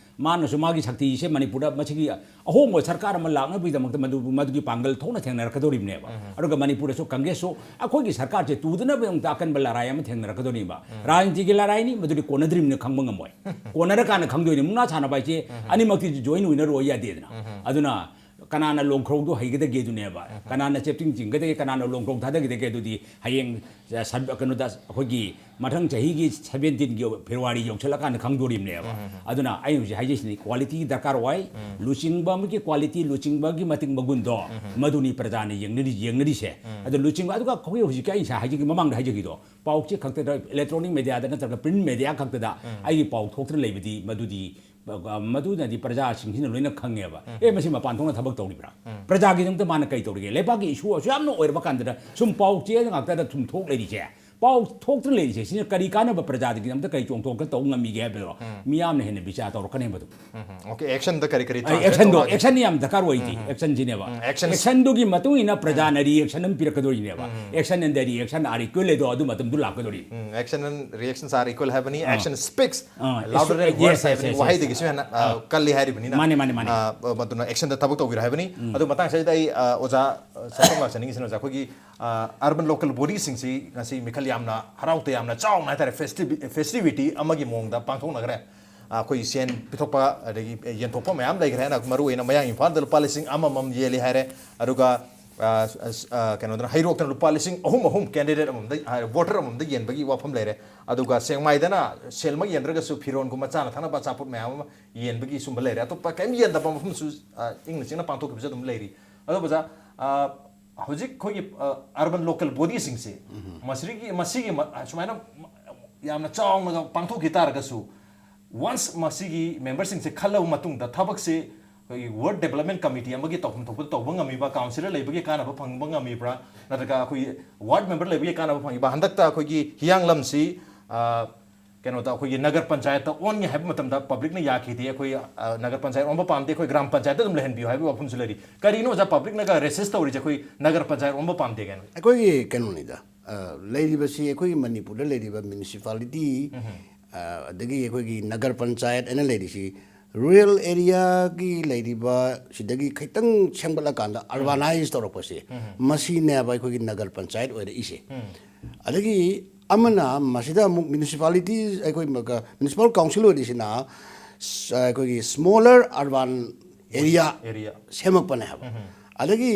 ꯃꯥꯅꯁꯨ ꯃꯥꯒꯤ ꯁꯛꯇꯤꯁꯦ ꯃꯅꯤꯄꯨꯔꯗ ꯃꯁꯤꯒꯤ ꯑꯍꯣꯡꯕ ꯁꯔꯀꯥꯔ ꯑꯃ ꯂꯥꯛꯅꯕꯒꯤꯗꯃꯛꯇ ꯃꯗꯨ, ꯃꯗꯨꯒꯤ ꯄꯥꯡꯒꯜ ꯊꯣꯛꯅ ꯊꯦꯡꯅꯔꯛꯀꯗꯧꯔꯤꯕꯅꯦꯕ꯫ ꯑꯗꯨꯒ ꯃꯅꯤꯄꯨꯔꯗꯁꯨ ꯀꯪꯒ꯭ꯔꯦꯁꯁꯨ ꯑꯩꯈꯣꯏꯒꯤ ꯁꯔꯀꯥꯔꯁꯦ ꯇꯨꯗꯅꯕꯒꯤꯗꯃꯛꯇ ꯑꯀꯟꯕ ꯂꯔꯥꯏ ꯑꯃ ꯊꯦꯡꯅꯔꯛꯀꯗꯧꯔꯤꯕ꯫ ꯔꯥꯖꯅꯤꯇꯤꯒꯤ ꯂꯔꯥꯏꯅꯤ, ꯃꯗꯨꯗꯤ ꯀꯣꯟꯅꯗ꯭ꯔꯤꯕꯅꯤꯅ ꯈꯪꯕ ꯉꯝꯃꯣꯏ꯫ ꯀꯣꯟꯅꯔꯀꯥꯟꯗ ꯈꯪꯗꯣꯏꯅꯤ꯫ ꯃꯨꯛꯅꯥ ꯁꯥꯟꯅꯕ ꯍꯥꯏꯁꯦ ꯑꯅꯤꯃꯛꯇꯤ ꯖꯣꯏꯟ ꯋꯤꯟꯅꯔ ꯑꯣꯏ ꯌꯥꯗꯦꯗꯅ꯫ ꯑꯗꯨꯅ ꯀꯅꯥꯅ ꯂꯣꯡꯈ꯭ꯔꯧꯗꯣ ꯍꯩꯒꯗꯒꯦ ꯑꯗꯨꯅꯦꯕ꯫ ꯀꯅꯥꯅ ꯆꯦꯞꯇꯤꯡ ꯆꯤꯡꯒꯗꯒꯦ, ꯀꯅꯥꯅ ꯂꯣꯡꯈ꯭ꯔꯧ ꯊꯥꯗꯈꯤꯗꯒꯦ ꯑꯗꯨꯗꯤ ꯍꯌꯦꯡ, ꯑ, ꯁꯕ-, ꯀꯩꯅꯣꯗ ꯑꯩꯈꯣꯏꯒꯤ ꯃꯊꯪ ꯆꯍꯤꯒꯤ ꯁꯕꯦꯟꯇꯤꯟꯒꯤ ꯐꯦꯕ꯭ꯔꯨꯋꯥꯔꯤ ꯌꯧꯁꯤꯜꯂꯀꯥꯟꯗ ꯈꯪꯗꯣꯔꯤꯕꯅꯦꯕ꯫ ꯑꯗꯨꯅ ꯑꯩ ꯍꯧꯖꯤꯛ ꯍꯥꯏꯖꯩꯁꯤꯅꯤ, ꯀ꯭ꯋꯥꯂꯤꯇꯤ ꯗꯔꯀꯥꯔ ꯑꯣꯏ꯫ ꯂꯨꯆꯤꯡꯕ ꯑꯃꯒꯤ ꯀ꯭ꯋꯥꯂꯤꯇꯤ, ꯂꯨꯆꯤꯡꯕꯒꯤ ꯃꯇꯤꯛ ꯃꯒꯨꯟꯗꯣ, ꯃꯗꯨꯅꯤ ꯄ꯭ꯔꯖꯥꯅ ꯌꯦꯡꯅꯔꯤ-, ꯌꯦꯡꯅꯔꯤꯁꯦ꯫ ꯑꯗꯣ ꯂꯨꯆꯤꯡꯕ, ꯑꯗꯨꯒ ꯑꯩꯈꯣꯏ ꯍꯧꯖꯤꯛꯀꯤ ꯑꯩ ꯉꯁꯥꯏ ꯍꯥꯏꯖꯈꯤ, ꯃꯃꯥꯡꯗ ꯍꯥꯏꯖꯈꯤꯗꯣ, ꯄꯥꯎ ꯆꯦ ꯈꯛꯇꯗ, ꯏꯂꯦꯛꯇ꯭ꯔꯣꯅꯤꯛ ꯃꯦꯗꯤꯌꯥꯗ ꯅꯠꯇ꯭ꯔꯒ ꯄ꯭ꯔꯤꯟ ꯃꯦꯗꯤꯌꯥ ꯈꯛꯇꯗ ꯑꯩꯒꯤ ꯄꯥꯎ ꯊꯣꯛꯇꯅ ꯂꯩꯕꯗꯤ ꯃꯗꯨꯗꯤ ꯃꯗꯨꯅꯗꯤ ꯄ꯭ꯔꯖꯥꯁꯤꯡꯁꯤꯅ ꯂꯣꯏꯅ ꯈꯪꯉꯦꯕ꯫ ꯑꯦ, ꯃꯁꯤ ꯃꯄꯥꯟ ꯊꯣꯛꯅ ꯊꯕꯛ ꯇꯧꯔꯤꯕ꯭ꯔꯥ? ꯄ꯭ꯔꯖꯥꯒꯤꯗꯃꯛꯇ ꯃꯥꯅ ꯀꯩ ꯇꯧꯔꯤꯒꯦ? ꯂꯩꯕꯥꯛꯀꯤ ꯏꯁꯨ ꯑꯁꯨꯛ ꯌꯥꯝꯅ ꯑꯣꯏꯔꯕ ꯀꯥꯟꯗꯗ ꯁꯨꯝ ꯄꯥꯎ ꯆꯦ ꯉꯥꯛꯇꯗ ꯁꯨꯝ ꯊꯣꯛ ꯂꯩꯔꯤꯁꯦ, ꯄꯥꯎ ꯊꯣꯛꯇꯅ ꯂꯩꯔꯤꯁꯦ, ꯁꯤꯅ ꯀꯔꯤ ꯀꯥꯟꯅꯕ ꯄ꯭ꯔꯖꯥꯗꯒꯤꯗꯃꯛꯇ ꯀꯔꯤ ꯆꯣꯡꯊꯣꯛꯀ ꯇꯧꯕ ꯉꯝꯃꯤꯒꯦ ꯍꯥꯏꯕꯗꯣ ꯃꯤꯌꯥꯝꯅ ꯍꯦꯟꯅ ꯕꯤꯆꯥꯔ ꯇꯧꯔꯛꯀꯅꯦꯕ ꯑꯗꯨꯝ꯫ ꯑꯣꯀꯦ, ꯑꯦꯛꯁꯟꯗ ꯀꯔꯤ ꯀꯔꯤ ꯑꯦꯛꯁꯟꯗꯣ, ꯑꯦꯛꯁꯟ ꯌꯥꯝ ꯗꯔꯀꯥꯔ ꯑꯣꯏꯗꯤ꯫ ꯑꯦꯛꯁꯟꯁꯤꯅꯦꯕ꯫ action. ꯑꯦꯛꯁꯟꯗꯨꯒꯤ ꯃꯇꯨꯡ ꯏꯟꯅ ꯄ꯭ꯔꯖꯥꯅ ꯔꯤꯑꯦꯛꯁꯟ ꯑꯃ ꯄꯤꯔꯛꯀꯗꯣꯔꯤꯅꯦꯕ꯫ Action and the reaction are equal ꯍꯥꯏꯗꯣ ꯑꯗꯨ ꯃꯇꯝꯗꯨ ꯂꯥꯛꯀꯗꯣꯔꯤ꯫ Action and reactions are equal ꯍꯥꯏꯕꯅꯤ, action speaks ꯑꯥ, louder than yes, words yes, ꯍꯥꯏꯕꯅꯤ꯫ yes, yes. ꯋꯥꯍꯩꯗꯒꯤꯁꯨ ꯍꯦꯟꯅ ꯑ, ꯑꯥ. ꯀꯜꯂꯤ ꯍꯥꯏꯔꯤꯕꯅꯤꯅ꯫ ꯃꯥꯅꯦ, ꯃꯥꯅꯦ, ꯃꯥꯅꯦ. ꯑ, ꯃꯗꯨꯅ action ꯗ ꯊꯕꯛ ꯇꯧꯕꯤꯔꯣ ꯍꯥꯏꯕꯅꯤ꯫ ꯑꯗꯨ ꯃꯇꯥꯡꯁꯤꯗ ꯑꯩ, ꯑ, ꯑꯣꯖꯥ, ꯑ, ꯁꯛꯈꯪ ꯂꯥꯛꯆꯅꯤꯡꯉꯤꯁꯤꯅ, ꯑꯣꯖꯥ, ꯑꯩꯈꯣꯏꯒꯤ, ꯑ, urban local body ꯁꯤꯡꯁꯤ ꯉꯁꯤ ꯃꯤꯈꯜ ꯌꯥꯝꯅ ꯍꯔꯥꯎ ꯇꯌꯥꯝꯅ ꯆꯥꯎꯅ ꯍꯥꯏꯇꯥꯔꯦ, festivi-, festivity ꯑꯃꯒꯤ ꯃꯑꯣꯡꯗ ꯄꯥꯡꯊꯣꯛꯅꯈ꯭ꯔꯦ꯫ ꯑ, ꯑꯩꯈꯣꯏ ꯁꯦꯟ ꯄꯤꯊꯣꯛꯄ ꯑꯗꯒꯤ ꯌꯦꯟꯊꯣꯛꯄ ꯃꯌꯥꯝ ꯂꯩꯈ꯭ꯔꯦ꯫ ꯑꯩꯅ ꯃꯔꯨꯑꯣꯏꯅ ꯃꯌꯥꯡ ꯏꯝꯐꯥꯜꯗ ꯂꯨꯄꯥ ꯂꯤꯁꯤꯡ ꯑꯃꯃꯝ ꯌꯦꯜꯂꯤ ꯍꯥꯏꯔꯦ꯫ ꯑꯗꯨꯒ ꯑ, ꯑ, ꯑ, ꯀꯩꯅꯣꯗꯅ, ꯍꯩꯔꯣꯛꯇꯅ ꯂꯨꯄꯥ ꯂꯤꯁꯤꯡ ꯑꯍꯨꯝ ꯑꯍꯨꯝ candidate ꯑꯃꯃꯝꯗ, ꯍꯥꯏ, voter ꯑꯃꯃꯝꯗ ꯌꯦꯟꯕꯒꯤ ꯋꯥꯐꯝ ꯂꯩꯔꯦ꯫ ꯑꯗꯨꯒ ꯁꯦꯛꯃꯥꯏꯗꯅ ꯁꯦꯜꯃꯛ ꯌꯦꯟꯗ꯭ꯔꯒꯁꯨ ꯐꯤꯔꯣꯟꯒꯨꯝꯕ, ꯆꯥꯅ ꯊꯛꯅꯕ ꯑꯆꯥꯄꯣꯠ ꯃꯌꯥꯝ ꯑꯃ ꯌꯦꯟꯕꯒꯤ ꯁꯨꯝꯕ ꯂꯩꯔꯦ꯫ ꯑꯇꯣꯞꯄ ꯀꯔꯤꯝ ꯌꯦꯟꯗꯕ ꯃꯐꯝꯁꯨ, ꯑ, ꯏꯪꯅ ꯆꯤꯛꯅ ꯄꯥꯡꯊꯣꯛꯈꯤꯕꯁꯨ ꯑꯗꯨꯝ ꯂꯩꯔꯤ꯫ ꯑꯗꯣ ꯑꯣꯖꯥ, ꯑ, ꯍꯧꯖꯤꯛ ꯑꯩꯈꯣꯏꯒꯤ, ꯑ, urban local bodyꯁꯤꯡꯁꯦ, ꯃꯁꯤꯒꯤ, ꯃꯁꯤꯒꯤ ꯃ-, ꯁꯨꯃꯥꯏꯅ ꯌꯥꯝꯅ ꯆꯥꯎꯅꯒ ꯄꯥꯡꯊꯣꯛꯈꯤ ꯇꯥꯔꯒꯁꯨ, once ꯃꯁꯤꯒꯤ memberꯁꯤꯡꯁꯦ ꯈꯜꯂꯕ ꯃꯇꯨꯡꯗ, ꯊꯕꯛꯁꯦ ꯑꯩꯈꯣꯏꯒꯤ ward development committee ꯑꯃꯒꯤ ꯇꯧꯐꯝ ꯊꯣꯛꯄꯗ ꯇꯧꯕ ꯉꯝꯃꯤꯕ, councillor ꯂꯩꯕꯒꯤ ꯀꯥꯟꯅꯕ ꯐꯪꯕ ꯉꯝꯃꯤꯕ꯭ꯔꯥ, ꯅꯠꯇ꯭ꯔꯒ ꯑꯩꯈꯣꯏꯒꯤ ward member ꯂꯩꯕꯒꯤ ꯀꯥꯟꯅꯕ ꯐꯪꯉꯤꯕ꯭ꯔꯥ? ꯍꯟꯗꯛꯇ ꯑꯩꯈꯣꯏꯒꯤ ꯍꯤꯌꯥꯡꯂꯝꯁꯤ, ꯑ, ꯀꯩꯅꯣꯗ, ꯑꯩꯈꯣꯏꯒꯤ ꯅꯒꯔ ꯄꯟꯆꯥꯌꯠꯇ ꯑꯣꯟꯒꯦ ꯍꯥꯏꯕ ꯃꯇꯝꯗ publicꯅ ꯌꯥꯈꯤꯗꯦ꯫ ꯑꯩꯈꯣꯏ, ꯑ, ꯅꯒꯔ ꯄꯟꯆꯥꯌꯠ ꯑꯣꯟꯕ ꯄꯥꯝꯗꯦ, ꯑꯩꯈꯣꯏ ꯒ꯭ꯔꯥꯝ ꯄꯟꯆꯥꯌꯠꯇ ꯑꯗꯨꯝ ꯂꯩꯍꯟꯕꯤꯌꯨ ꯍꯥꯏꯕꯒꯤ ꯋꯥꯐꯝꯁꯨ ꯂꯩꯔꯤ꯫ ꯀꯔꯤꯅꯣ ꯑꯣꯖꯥ, publicꯅꯒ resist ꯇꯧꯔꯤꯁꯦ, ꯑꯩꯈꯣꯏ ꯅꯒꯔ ꯄꯟꯆꯥꯌꯠ ꯑꯣꯟꯕ ꯄꯥꯝꯗꯦ ꯀꯥꯏꯅ? ꯑꯩꯈꯣꯏꯒꯤ ꯀꯩꯅꯣꯅꯤꯗ, ꯑ, ꯂꯩꯔꯤꯕꯁꯤ ꯑꯩꯈꯣꯏꯒꯤ ꯃꯅꯤꯄꯨꯔꯗ ꯂꯩꯔꯤꯕ municipality, ꯑ, ꯑꯗꯒꯤ ꯑꯩꯈꯣꯏꯒꯤ ꯅꯒꯔ ꯄꯟꯆꯥꯌꯠ ꯍꯥꯏꯅ ꯂꯩꯔꯤꯁꯤ, rural areaꯒꯤ ꯂꯩꯔꯤꯕ ꯁꯤꯗꯒꯤ ꯈꯤꯇꯪ ꯁꯦꯝꯒꯠꯂꯀꯥꯟꯗ urbanise ꯇꯧꯔꯛꯄꯁꯦ, ꯃꯁꯤꯅꯦꯕ ꯑꯩꯈꯣꯏꯒꯤ ꯅꯒꯔ ꯄꯟꯆꯥꯌꯠ ꯑꯣꯏꯔꯛꯏꯁꯦ꯫ ꯑꯗꯒꯤ ꯑꯃꯅ ꯃꯁꯤꯗ ꯑꯃꯨꯛ municipality, ꯑꯩꯈꯣꯏ ꯃꯒ-, municipal council ꯑꯣꯏꯔꯤꯁꯤꯅ ꯁ-, ꯑꯩꯈꯣꯏꯒꯤ smaller urban area area꯫ ꯁꯦꯝꯃꯛꯄꯅꯦ ꯍꯥꯏꯕ꯫ ꯑꯗꯒꯤ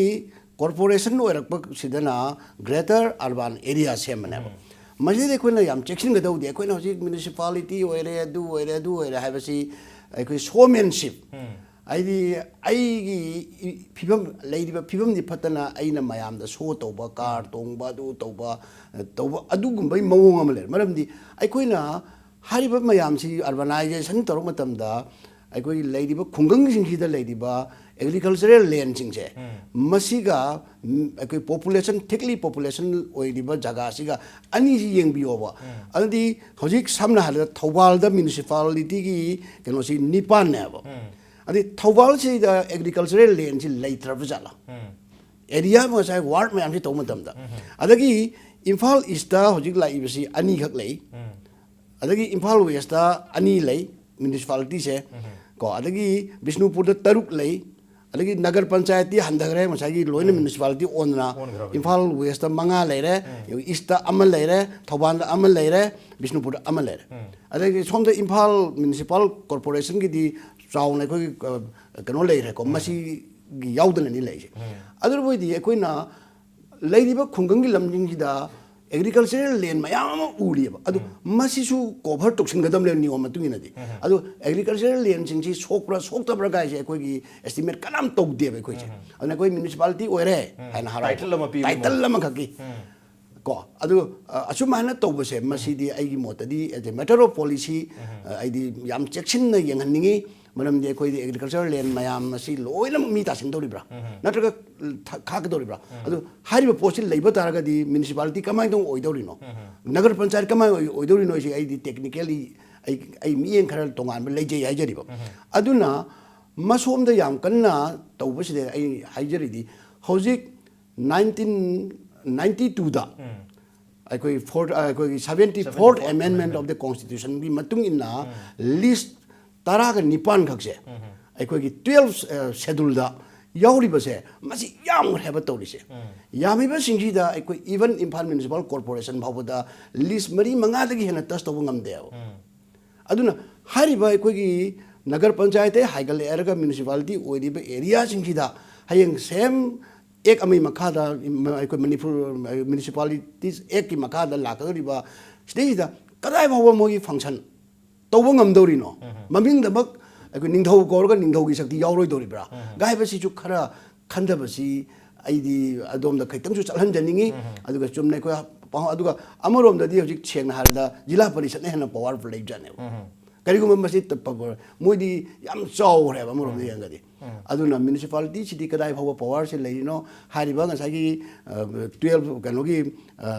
corporation ꯑꯣꯏꯔꯛꯄꯁꯤꯗꯅ greater urban area ꯁꯦꯝꯕꯅꯦꯕ꯫ ꯃꯁꯤꯗ ꯑꯩꯈꯣꯏꯅ ꯌꯥꯝ ꯆꯦꯛꯁꯤꯟꯒꯗꯧꯗꯤ, ꯑꯩꯈꯣꯏꯅ ꯍꯧꯖꯤꯛ municipality ꯑꯣꯏꯔꯦ, ꯑꯗꯨ ꯑꯣꯏꯔꯦ, ꯑꯗꯨ ꯑꯣꯏꯔꯦ ꯍꯥꯏꯕꯁꯤ ꯑꯩꯈꯣꯏ showmanship, ꯍꯥꯏꯗꯤ ꯑꯩꯒꯤ ꯏ-, ꯐꯤꯕꯝ, ꯂꯩꯔꯤꯕ ꯐꯤꯕꯝꯗꯤ ꯐꯠꯇꯅ ꯑꯩꯅ ꯃꯌꯥꯝꯗ show ꯇꯧꯕ, car ꯇꯣꯡꯕ, ꯑꯗꯨ ꯇꯧꯕ, ꯇꯧꯕ, ꯑꯗꯨꯒꯨꯝꯕꯒꯤ ꯃꯑꯣꯡ ꯑꯃ ꯂꯩꯔꯦ꯫ ꯃꯔꯝꯗꯤ ꯑꯩꯈꯣꯏꯅ ꯍꯥꯏꯔꯤꯕ ꯃꯌꯥꯝꯁꯤ urbanisation ꯇꯧꯔꯛꯄ ꯃꯇꯝꯗ ꯑꯩꯈꯣꯏꯒꯤ ꯂꯩꯔꯤꯕ ꯈꯨꯡꯒꯪꯁꯤꯡꯁꯤꯗ ꯂꯩꯔꯤꯕ agricultural landꯁꯤꯡꯁꯦ, ꯃꯁꯤꯒ, ꯎꯝ, ꯑꯩꯈꯣꯏ population, thickly population ꯑꯣꯏꯔꯤꯕ ꯖꯒꯥꯁꯤꯒ ꯑꯅꯤꯁꯤ ꯌꯦꯡꯕꯤꯌꯣꯕ꯫ ꯑꯗꯨꯗꯤ ꯍꯧꯖꯤꯛ ꯁꯝꯅ ꯍꯥꯏꯔꯕꯗ ꯊꯧꯕꯥꯜꯗ municipalityꯒꯤ ꯀꯩꯅꯣꯁꯤ ꯅꯤꯄꯥꯟꯅꯦꯕ꯫ ꯑꯗꯩ ꯊꯧꯕꯥꯜꯁꯤꯗ agricultural landꯁꯤ ꯂꯩꯇ꯭ꯔꯕ ꯖꯥꯠꯂꯥ? Area ꯉꯁꯥꯏ ward ꯃꯌꯥꯝꯁꯤ ꯇꯧꯕ ꯃꯇꯝꯗ꯫ ꯑꯗꯒꯤ ꯏꯝꯐꯥꯜ Eastꯇ ꯍꯧꯖꯤꯛ ꯂꯥꯛꯏꯕꯁꯤ ꯑꯅꯤꯈꯛ ꯂꯩ꯫ ꯑꯗꯒꯤ ꯏꯝꯐꯥꯜ Westꯇ ꯑꯅꯤ ꯂꯩ, municipalityꯁꯦ꯫ ꯀꯣ, ꯑꯗꯒꯤ ꯕꯤꯁꯅꯨꯄꯨꯔꯗ ꯇꯔꯨꯛ ꯂꯩ, ꯑꯗꯒꯤ ꯅꯒꯔ ꯄꯟꯆꯥꯌꯠꯇꯤ ꯍꯟꯊꯈ꯭ꯔꯦ, ꯉꯁꯥꯏꯒꯤ ꯂꯣꯏꯅ municipality ꯑꯣꯟꯗꯅ꯫ ꯑꯣꯟꯈ꯭ꯔꯕꯅꯤ꯫ ꯏꯝꯐꯥꯜ Westꯇ ꯃꯉꯥ ꯂꯩꯔꯦ, Eastꯇ ꯑꯃ ꯂꯩꯔꯦ, ꯊꯧꯕꯥꯜꯗ ꯑꯃ ꯂꯩꯔꯦ, ꯕꯤꯁꯅꯨꯄꯨꯔꯗ ꯑꯃ ꯂꯩꯔꯦ꯫ ꯑꯗꯒꯤ ꯁꯣꯝꯗ ꯏꯝꯐꯥꯜ Municipal Corporationꯒꯤꯗꯤ ꯆꯥꯎꯅ ꯑꯩꯈꯣꯏꯒꯤ, ꯑ, ꯀꯩꯅꯣ ꯂꯩꯔꯦꯀꯣ, ꯃꯁꯤ ꯌꯥꯎꯗꯅꯅꯤ ꯂꯩꯔꯤꯁꯦ꯫ ꯑꯗꯨꯕꯨ ꯑꯣꯏꯗꯤ ꯑꯩꯈꯣꯏꯅ ꯂꯩꯔꯤꯕ ꯈꯨꯡꯒꯪꯒꯤ ꯂꯝꯁꯤꯡꯁꯤꯗ ꯑꯦꯒ꯭ꯔꯤꯀꯜꯆꯔꯦꯜ ꯂꯦꯟ ꯃꯌꯥꯝ ꯑꯃ ꯎꯔꯤꯑꯕ꯫ ꯑꯗꯨ ꯃꯁꯤꯁꯨ ꯀꯣꯚꯔ ꯇꯧꯁꯤꯟꯒꯗꯕꯅꯦꯕ ꯅꯤꯌꯣꯝ ꯃꯇꯨꯡ ꯏꯟꯅꯗꯤ꯫ ꯑꯗꯨ ꯑꯦꯒ꯭ꯔꯤꯀꯜꯆꯔꯦꯜ ꯂꯦꯟꯁꯤꯡꯁꯤ ꯁꯣꯛꯄ꯭ꯔꯥ ꯁꯣꯛꯇꯕ꯭ꯔꯥ ꯀꯥꯏꯁꯦ ꯑꯩꯈꯣꯏꯒꯤ ꯑꯦꯁꯇꯤꯃꯦꯠ ꯀꯅꯥꯝ ꯇꯧꯗꯦꯕ ꯑꯩꯈꯣꯏꯁꯦ꯫ ꯑꯗꯨꯅ ꯑꯩꯈꯣꯏ ꯃ꯭ꯌꯨꯅꯤꯁꯤꯄꯥꯂꯤꯇꯤ ꯑꯣꯏꯔꯦ ꯍꯥꯏꯅ ꯍꯔꯥꯎꯕ꯫ ꯇꯥꯏꯇꯜ ꯑꯃ ꯄꯤꯕꯒꯨꯝꯕ꯫ ꯇꯥꯏꯇꯜ ꯑꯃꯈꯛꯀꯤ꯫ ꯀꯣ ꯑꯗꯨ ꯑ, ꯑꯁꯨꯃꯥꯏꯅ ꯇꯧꯕꯁꯦ, ꯃꯁꯤꯗꯤ ꯑꯩꯒꯤ ꯃꯣꯠꯇꯗꯤ as a matter of policy, ꯑ, ꯑꯩꯗꯤ ꯌꯥꯝ ꯆꯦꯛꯁꯤꯟꯅ ꯌꯦꯡꯍꯟꯅꯤꯡꯉꯤ꯫ ꯃꯔꯝꯗꯤ ꯑꯩꯈꯣꯏꯗꯤ ꯑꯦꯒ꯭ꯔꯤꯀꯜꯆꯔ ꯂꯦꯟ ꯃꯌꯥꯝ ꯑꯁꯤ ꯂꯣꯏꯅꯃꯛ ꯃꯤ ꯇꯥꯁꯤꯟꯗꯧꯔꯤꯕ꯭ꯔꯥ, ꯅꯠꯇ꯭ꯔꯒ ꯊ- ꯈꯥꯛꯀꯗꯧꯔꯤꯕ꯭ꯔꯥ? ꯑꯗꯨ ꯍꯥꯏꯔꯤꯕ ꯄꯣꯠꯁꯤ ꯂꯩꯕ ꯇꯥꯔꯒꯗꯤ ꯃ꯭ꯌꯨꯅꯤꯁꯤꯄꯥꯂꯤꯇꯤ ꯀꯃꯥꯏꯅ ꯇꯧꯅ ꯑꯣꯏꯗꯧꯔꯤꯅꯣ? ꯅꯒꯔ ꯄꯟꯆꯥꯌꯠ ꯀꯃꯥꯏꯅ ꯑꯣꯏ- ꯑꯣꯏꯗꯧꯔꯤꯅꯣ? ꯁꯤ ꯑꯩꯗꯤ ꯇꯦꯛꯅꯤꯀꯦꯜꯂꯤ ꯑꯩ ꯑꯩ ꯃꯤꯠꯌꯦꯡ ꯈꯔ ꯇꯣꯉꯥꯟꯕ ꯂꯩꯖꯩ ꯍꯥꯏꯖꯔꯤꯕ꯫ ꯑꯗꯨꯅ ꯃꯁꯣꯝꯗ ꯌꯥꯝ ꯀꯟꯅ ꯇꯧꯕꯁꯤꯗ ꯑꯩ ꯍꯥꯏꯖꯔꯤꯗꯤ, ꯍꯧꯖꯤꯛ ꯅꯥꯏꯟꯇꯤꯟ ꯅꯥꯏꯟꯇꯤ ꯇꯨꯗ ꯑꯩꯈꯣꯏ ꯐꯣꯔ ꯑꯩꯈꯣꯏꯒꯤ ꯁꯚꯦꯟꯇꯤ ꯐꯣꯔꯠ ꯑꯦꯃꯦꯟꯃꯦꯟ ꯑꯣꯐ ꯗ ꯀꯣꯟꯁꯇꯤꯇ꯭ꯌꯨꯁꯟꯒꯤ ꯃꯇꯨꯡ ꯏꯟꯅ ꯂꯤꯁ ꯇꯔꯥꯒ ꯅꯤꯄꯥꯟ ꯈꯛꯁꯦ ꯑꯩꯈꯣꯏꯒꯤ ꯇꯨꯌꯦꯜꯐ ꯁꯦꯗꯨꯜꯗ ꯌꯥꯎꯔꯤꯕꯁꯦ, ꯃꯁꯤ ꯌꯥꯝꯈ꯭ꯔꯦꯕ ꯇꯧꯔꯤꯁꯦ꯫ ꯌꯥꯝꯃꯤꯕꯁꯤꯡꯁꯤꯗ ꯑꯩꯈꯣꯏ ꯏꯚꯟ ꯏꯝꯐꯥꯜ ꯃ꯭ꯌꯨꯅꯤꯁꯤꯄꯥꯜ ꯀꯣꯔꯄꯣꯔꯦꯁꯟ ꯐꯥꯎꯕꯗ ꯂꯤꯁ ꯃꯔꯤ ꯃꯉꯥꯗꯒꯤ ꯍꯦꯟꯅ ꯇꯁ ꯇꯧꯕ ꯉꯝꯗꯦꯕ꯫ ꯑꯗꯨꯅ ꯍꯥꯏꯔꯤꯕ ꯑꯩꯈꯣꯏꯒꯤ ꯅꯒꯔ ꯄꯟꯆꯥꯌꯠꯇꯩ ꯍꯥꯏꯒꯠꯂꯛꯑꯔꯒ ꯃ꯭ꯌꯨꯅꯤꯁꯤꯄꯥꯂꯤꯇꯤ ꯑꯣꯏꯔꯤꯕ ꯑꯦꯔꯤꯌꯥꯁꯤꯡꯁꯤꯗ ꯍꯌꯦꯡ ꯁꯦꯝ ꯑꯦꯛ ꯑꯃꯒꯤ ꯃꯈꯥꯗ ꯑꯩꯈꯣꯏ ꯃꯅꯤꯄꯨꯔ ꯃ꯭ꯌꯨꯅꯤꯁꯤꯄꯥꯂꯤꯇꯤꯁ ꯑꯦꯛꯀꯤ ꯃꯈꯥꯗ ꯂꯥꯛꯀꯗꯧꯔꯤꯕ ꯁꯤꯗꯩꯁꯤꯗ ꯀꯗꯥꯏ ꯐꯥꯎꯕ ꯃꯣꯏꯒꯤ ꯐꯪꯁꯟ ꯇꯧꯕ ꯉꯝꯗꯧꯔꯤꯅꯣ? ꯃꯃꯤꯡꯗꯃꯛ ꯑꯩꯈꯣꯏ ꯅꯤꯡꯊꯧ ꯀꯧꯔꯒ ꯅꯤꯡꯊꯧꯒꯤ ꯁꯛꯇꯤ ꯌꯥꯎꯔꯣꯏꯗꯧꯔꯤꯕ꯭ꯔꯥ? ꯍꯥꯏꯕꯁꯤꯁꯨ ꯈꯔ ꯈꯟꯊꯕꯁꯤ ꯑꯩꯗꯤ ꯑꯗꯣꯝꯗ ꯈꯤꯇꯪꯁꯨ ꯆꯠꯍꯟꯖꯅꯤꯡꯉꯤ꯫ ꯑꯗꯨꯒ ꯆꯨꯝꯅ ꯑꯩꯈꯣꯏ ꯄꯥꯎ-, ꯑꯗꯨꯒ ꯑꯃꯔꯣꯝꯗꯗꯤ ꯍꯧꯖꯤꯛ ꯁꯦꯡꯅ ꯍꯥꯏꯔꯕꯗ ꯖꯤꯂꯥ ꯄꯔꯤꯁꯠꯅ ꯍꯦꯟꯅ ꯄꯋꯥꯔ ꯂꯩꯕꯖꯥꯠꯅꯦꯕ꯫ ꯀꯔꯤꯒꯨꯝꯕ ꯃꯁꯤ ꯇ-, ꯄ-, ꯄ-, ꯃꯣꯏꯗꯤ ꯌꯥꯝ ꯆꯥꯎꯈ꯭ꯔꯦꯕ ꯑꯃꯔꯣꯝꯗ ꯌꯦꯡꯉꯒꯗꯤ꯫ ꯑꯗꯨꯅ ꯃ꯭ꯌꯨꯅꯤꯁꯤꯄꯥꯂꯤꯇꯤꯁꯤꯗꯤ ꯀꯗꯥꯏ ꯐꯥꯎꯕ ꯄꯋꯥꯔꯁꯦ ꯂꯩꯔꯤꯅꯣ? ꯍꯥꯏꯔꯤꯕ ꯉꯁꯥꯏꯒꯤ, ꯑ, ꯇꯨꯌꯦꯜꯐ ꯀꯩꯅꯣꯒꯤ, ꯑ,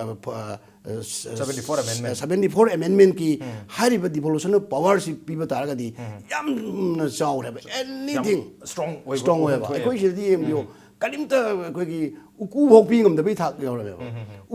ꯑ, ꯑ, ꯑ, ꯁ-, seventy four amendment. Seventy four amendmentꯀꯤ ꯍꯥꯏꯔꯤꯕ devolution of powerꯁꯤ ꯄꯤꯕ ꯇꯥꯔꯒꯗꯤ ꯌꯥꯝꯅ ꯆꯥꯎꯔꯦꯕ꯫ Anything ꯌꯥꯝ strong ꯑꯣꯏꯕ strong ꯑꯣꯏꯕ꯫ ꯊꯣꯛꯑꯦꯕ꯫ ꯑꯩꯈꯣꯏ ꯁꯤꯗꯗꯤ ꯌꯦꯡꯕꯤꯌꯨ, ꯀꯔꯤꯝꯇ ꯑꯩꯈꯣꯏꯒꯤ ꯎꯀꯨ ꯐꯥꯎ ꯄꯤ ꯉꯝꯗꯕꯒꯤ ꯊꯥꯛ ꯌꯧꯔꯝꯃꯦꯕ꯫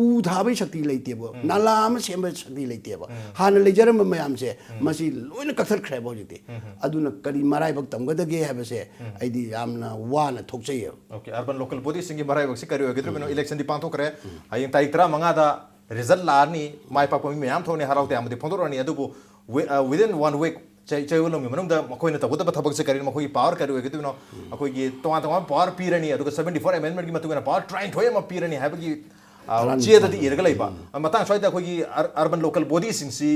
ꯎ ꯊꯥꯕꯒꯤ ꯁꯛꯇꯤ ꯂꯩꯇꯦꯕ, ꯅꯥꯂꯥ ꯑꯃ ꯁꯦꯝꯕ ꯁꯛꯇꯤ ꯂꯩꯇꯦꯕ꯫ ꯍꯥꯟꯅ ꯂꯩꯖꯔꯝꯕ ꯃꯌꯥꯝꯁꯦ ꯃꯁꯤ ꯂꯣꯏꯅ ꯀꯛꯊꯠꯈ꯭ꯔꯦꯕ ꯍꯧꯖꯤꯛꯇꯤ꯫ ꯑꯗꯨꯅ ꯀꯔꯤ ꯃꯔꯥꯏꯕꯛ ꯇꯝꯒꯗꯒꯦ ꯍꯥꯏꯕꯁꯦ ꯑꯩꯗꯤ ꯌꯥꯝꯅ ꯋꯥꯅ ꯊꯣꯛꯆꯩꯌꯦꯕ꯫ Okay, urban local bodyꯁꯤꯡꯒꯤ ꯃꯔꯥꯏꯕꯛꯁꯤ ꯀꯔꯤ ꯑꯣꯏꯒꯗꯧꯔꯤꯕꯅꯣ? Electionꯗꯤ ꯄꯥꯡꯊꯣꯛꯈ꯭ꯔꯦ꯫ ꯍꯌꯦꯡ ꯇꯥꯔꯤꯛ ꯇꯔꯥꯃꯉꯥꯗ result ꯂꯥꯛꯑꯅꯤ, ꯃꯥꯏ ꯄꯥꯛꯄ ꯃꯤ ꯃꯌꯥꯝ ꯊꯣꯛꯑꯅꯤ, ꯍꯔꯥꯎ ꯇꯌꯥꯝꯕꯗꯤ ꯐꯣꯡꯗꯣꯔꯛꯑꯅꯤ꯫ ꯑꯗꯨꯕꯨ wi-, ꯑ, within one week ꯆꯩ ꯆꯌꯣꯜ ꯑꯃꯒꯤ ꯃꯅꯨꯡꯗ ꯃꯈꯣꯏꯅ ꯇꯧꯒꯗꯕ ꯊꯕꯛꯁꯦ ꯀꯔꯤꯅꯣ, ꯃꯈꯣꯏꯒꯤ ꯄꯥꯋꯔ ꯀꯔꯤ ꯑꯣꯏꯒꯗꯣꯏꯅꯣ? ꯑꯩꯈꯣꯏꯒꯤ ꯇꯣꯉꯥꯟ ꯇꯣꯉꯥꯟꯕ ꯄꯥꯋꯔ ꯄꯤꯔꯅꯤ, ꯑꯗꯨꯒ ꯁꯕꯦꯟꯇꯤ ꯐꯣꯔ ꯑꯦꯃꯦꯟꯃꯦꯟꯒꯤ ꯃꯇꯨꯡ ꯏꯟꯅ ꯄꯥꯋꯔ ꯇꯔꯥꯅꯤꯊꯣꯏ ꯑꯃ ꯄꯤꯔꯅꯤ ꯍꯥꯏꯕꯒꯤ, ꯑ, ꯆꯦꯗꯗꯤ ꯏꯔꯒ ꯂꯩꯕ꯫ ꯃꯇꯥꯡ ꯁ꯭ꯋꯥꯏꯗ ꯑꯩꯈꯣꯏꯒꯤ ꯑꯔ-, ꯑꯔꯕꯟ ꯂꯣꯀꯦꯜ ꯕꯣꯗꯤꯁꯤꯡꯁꯤ,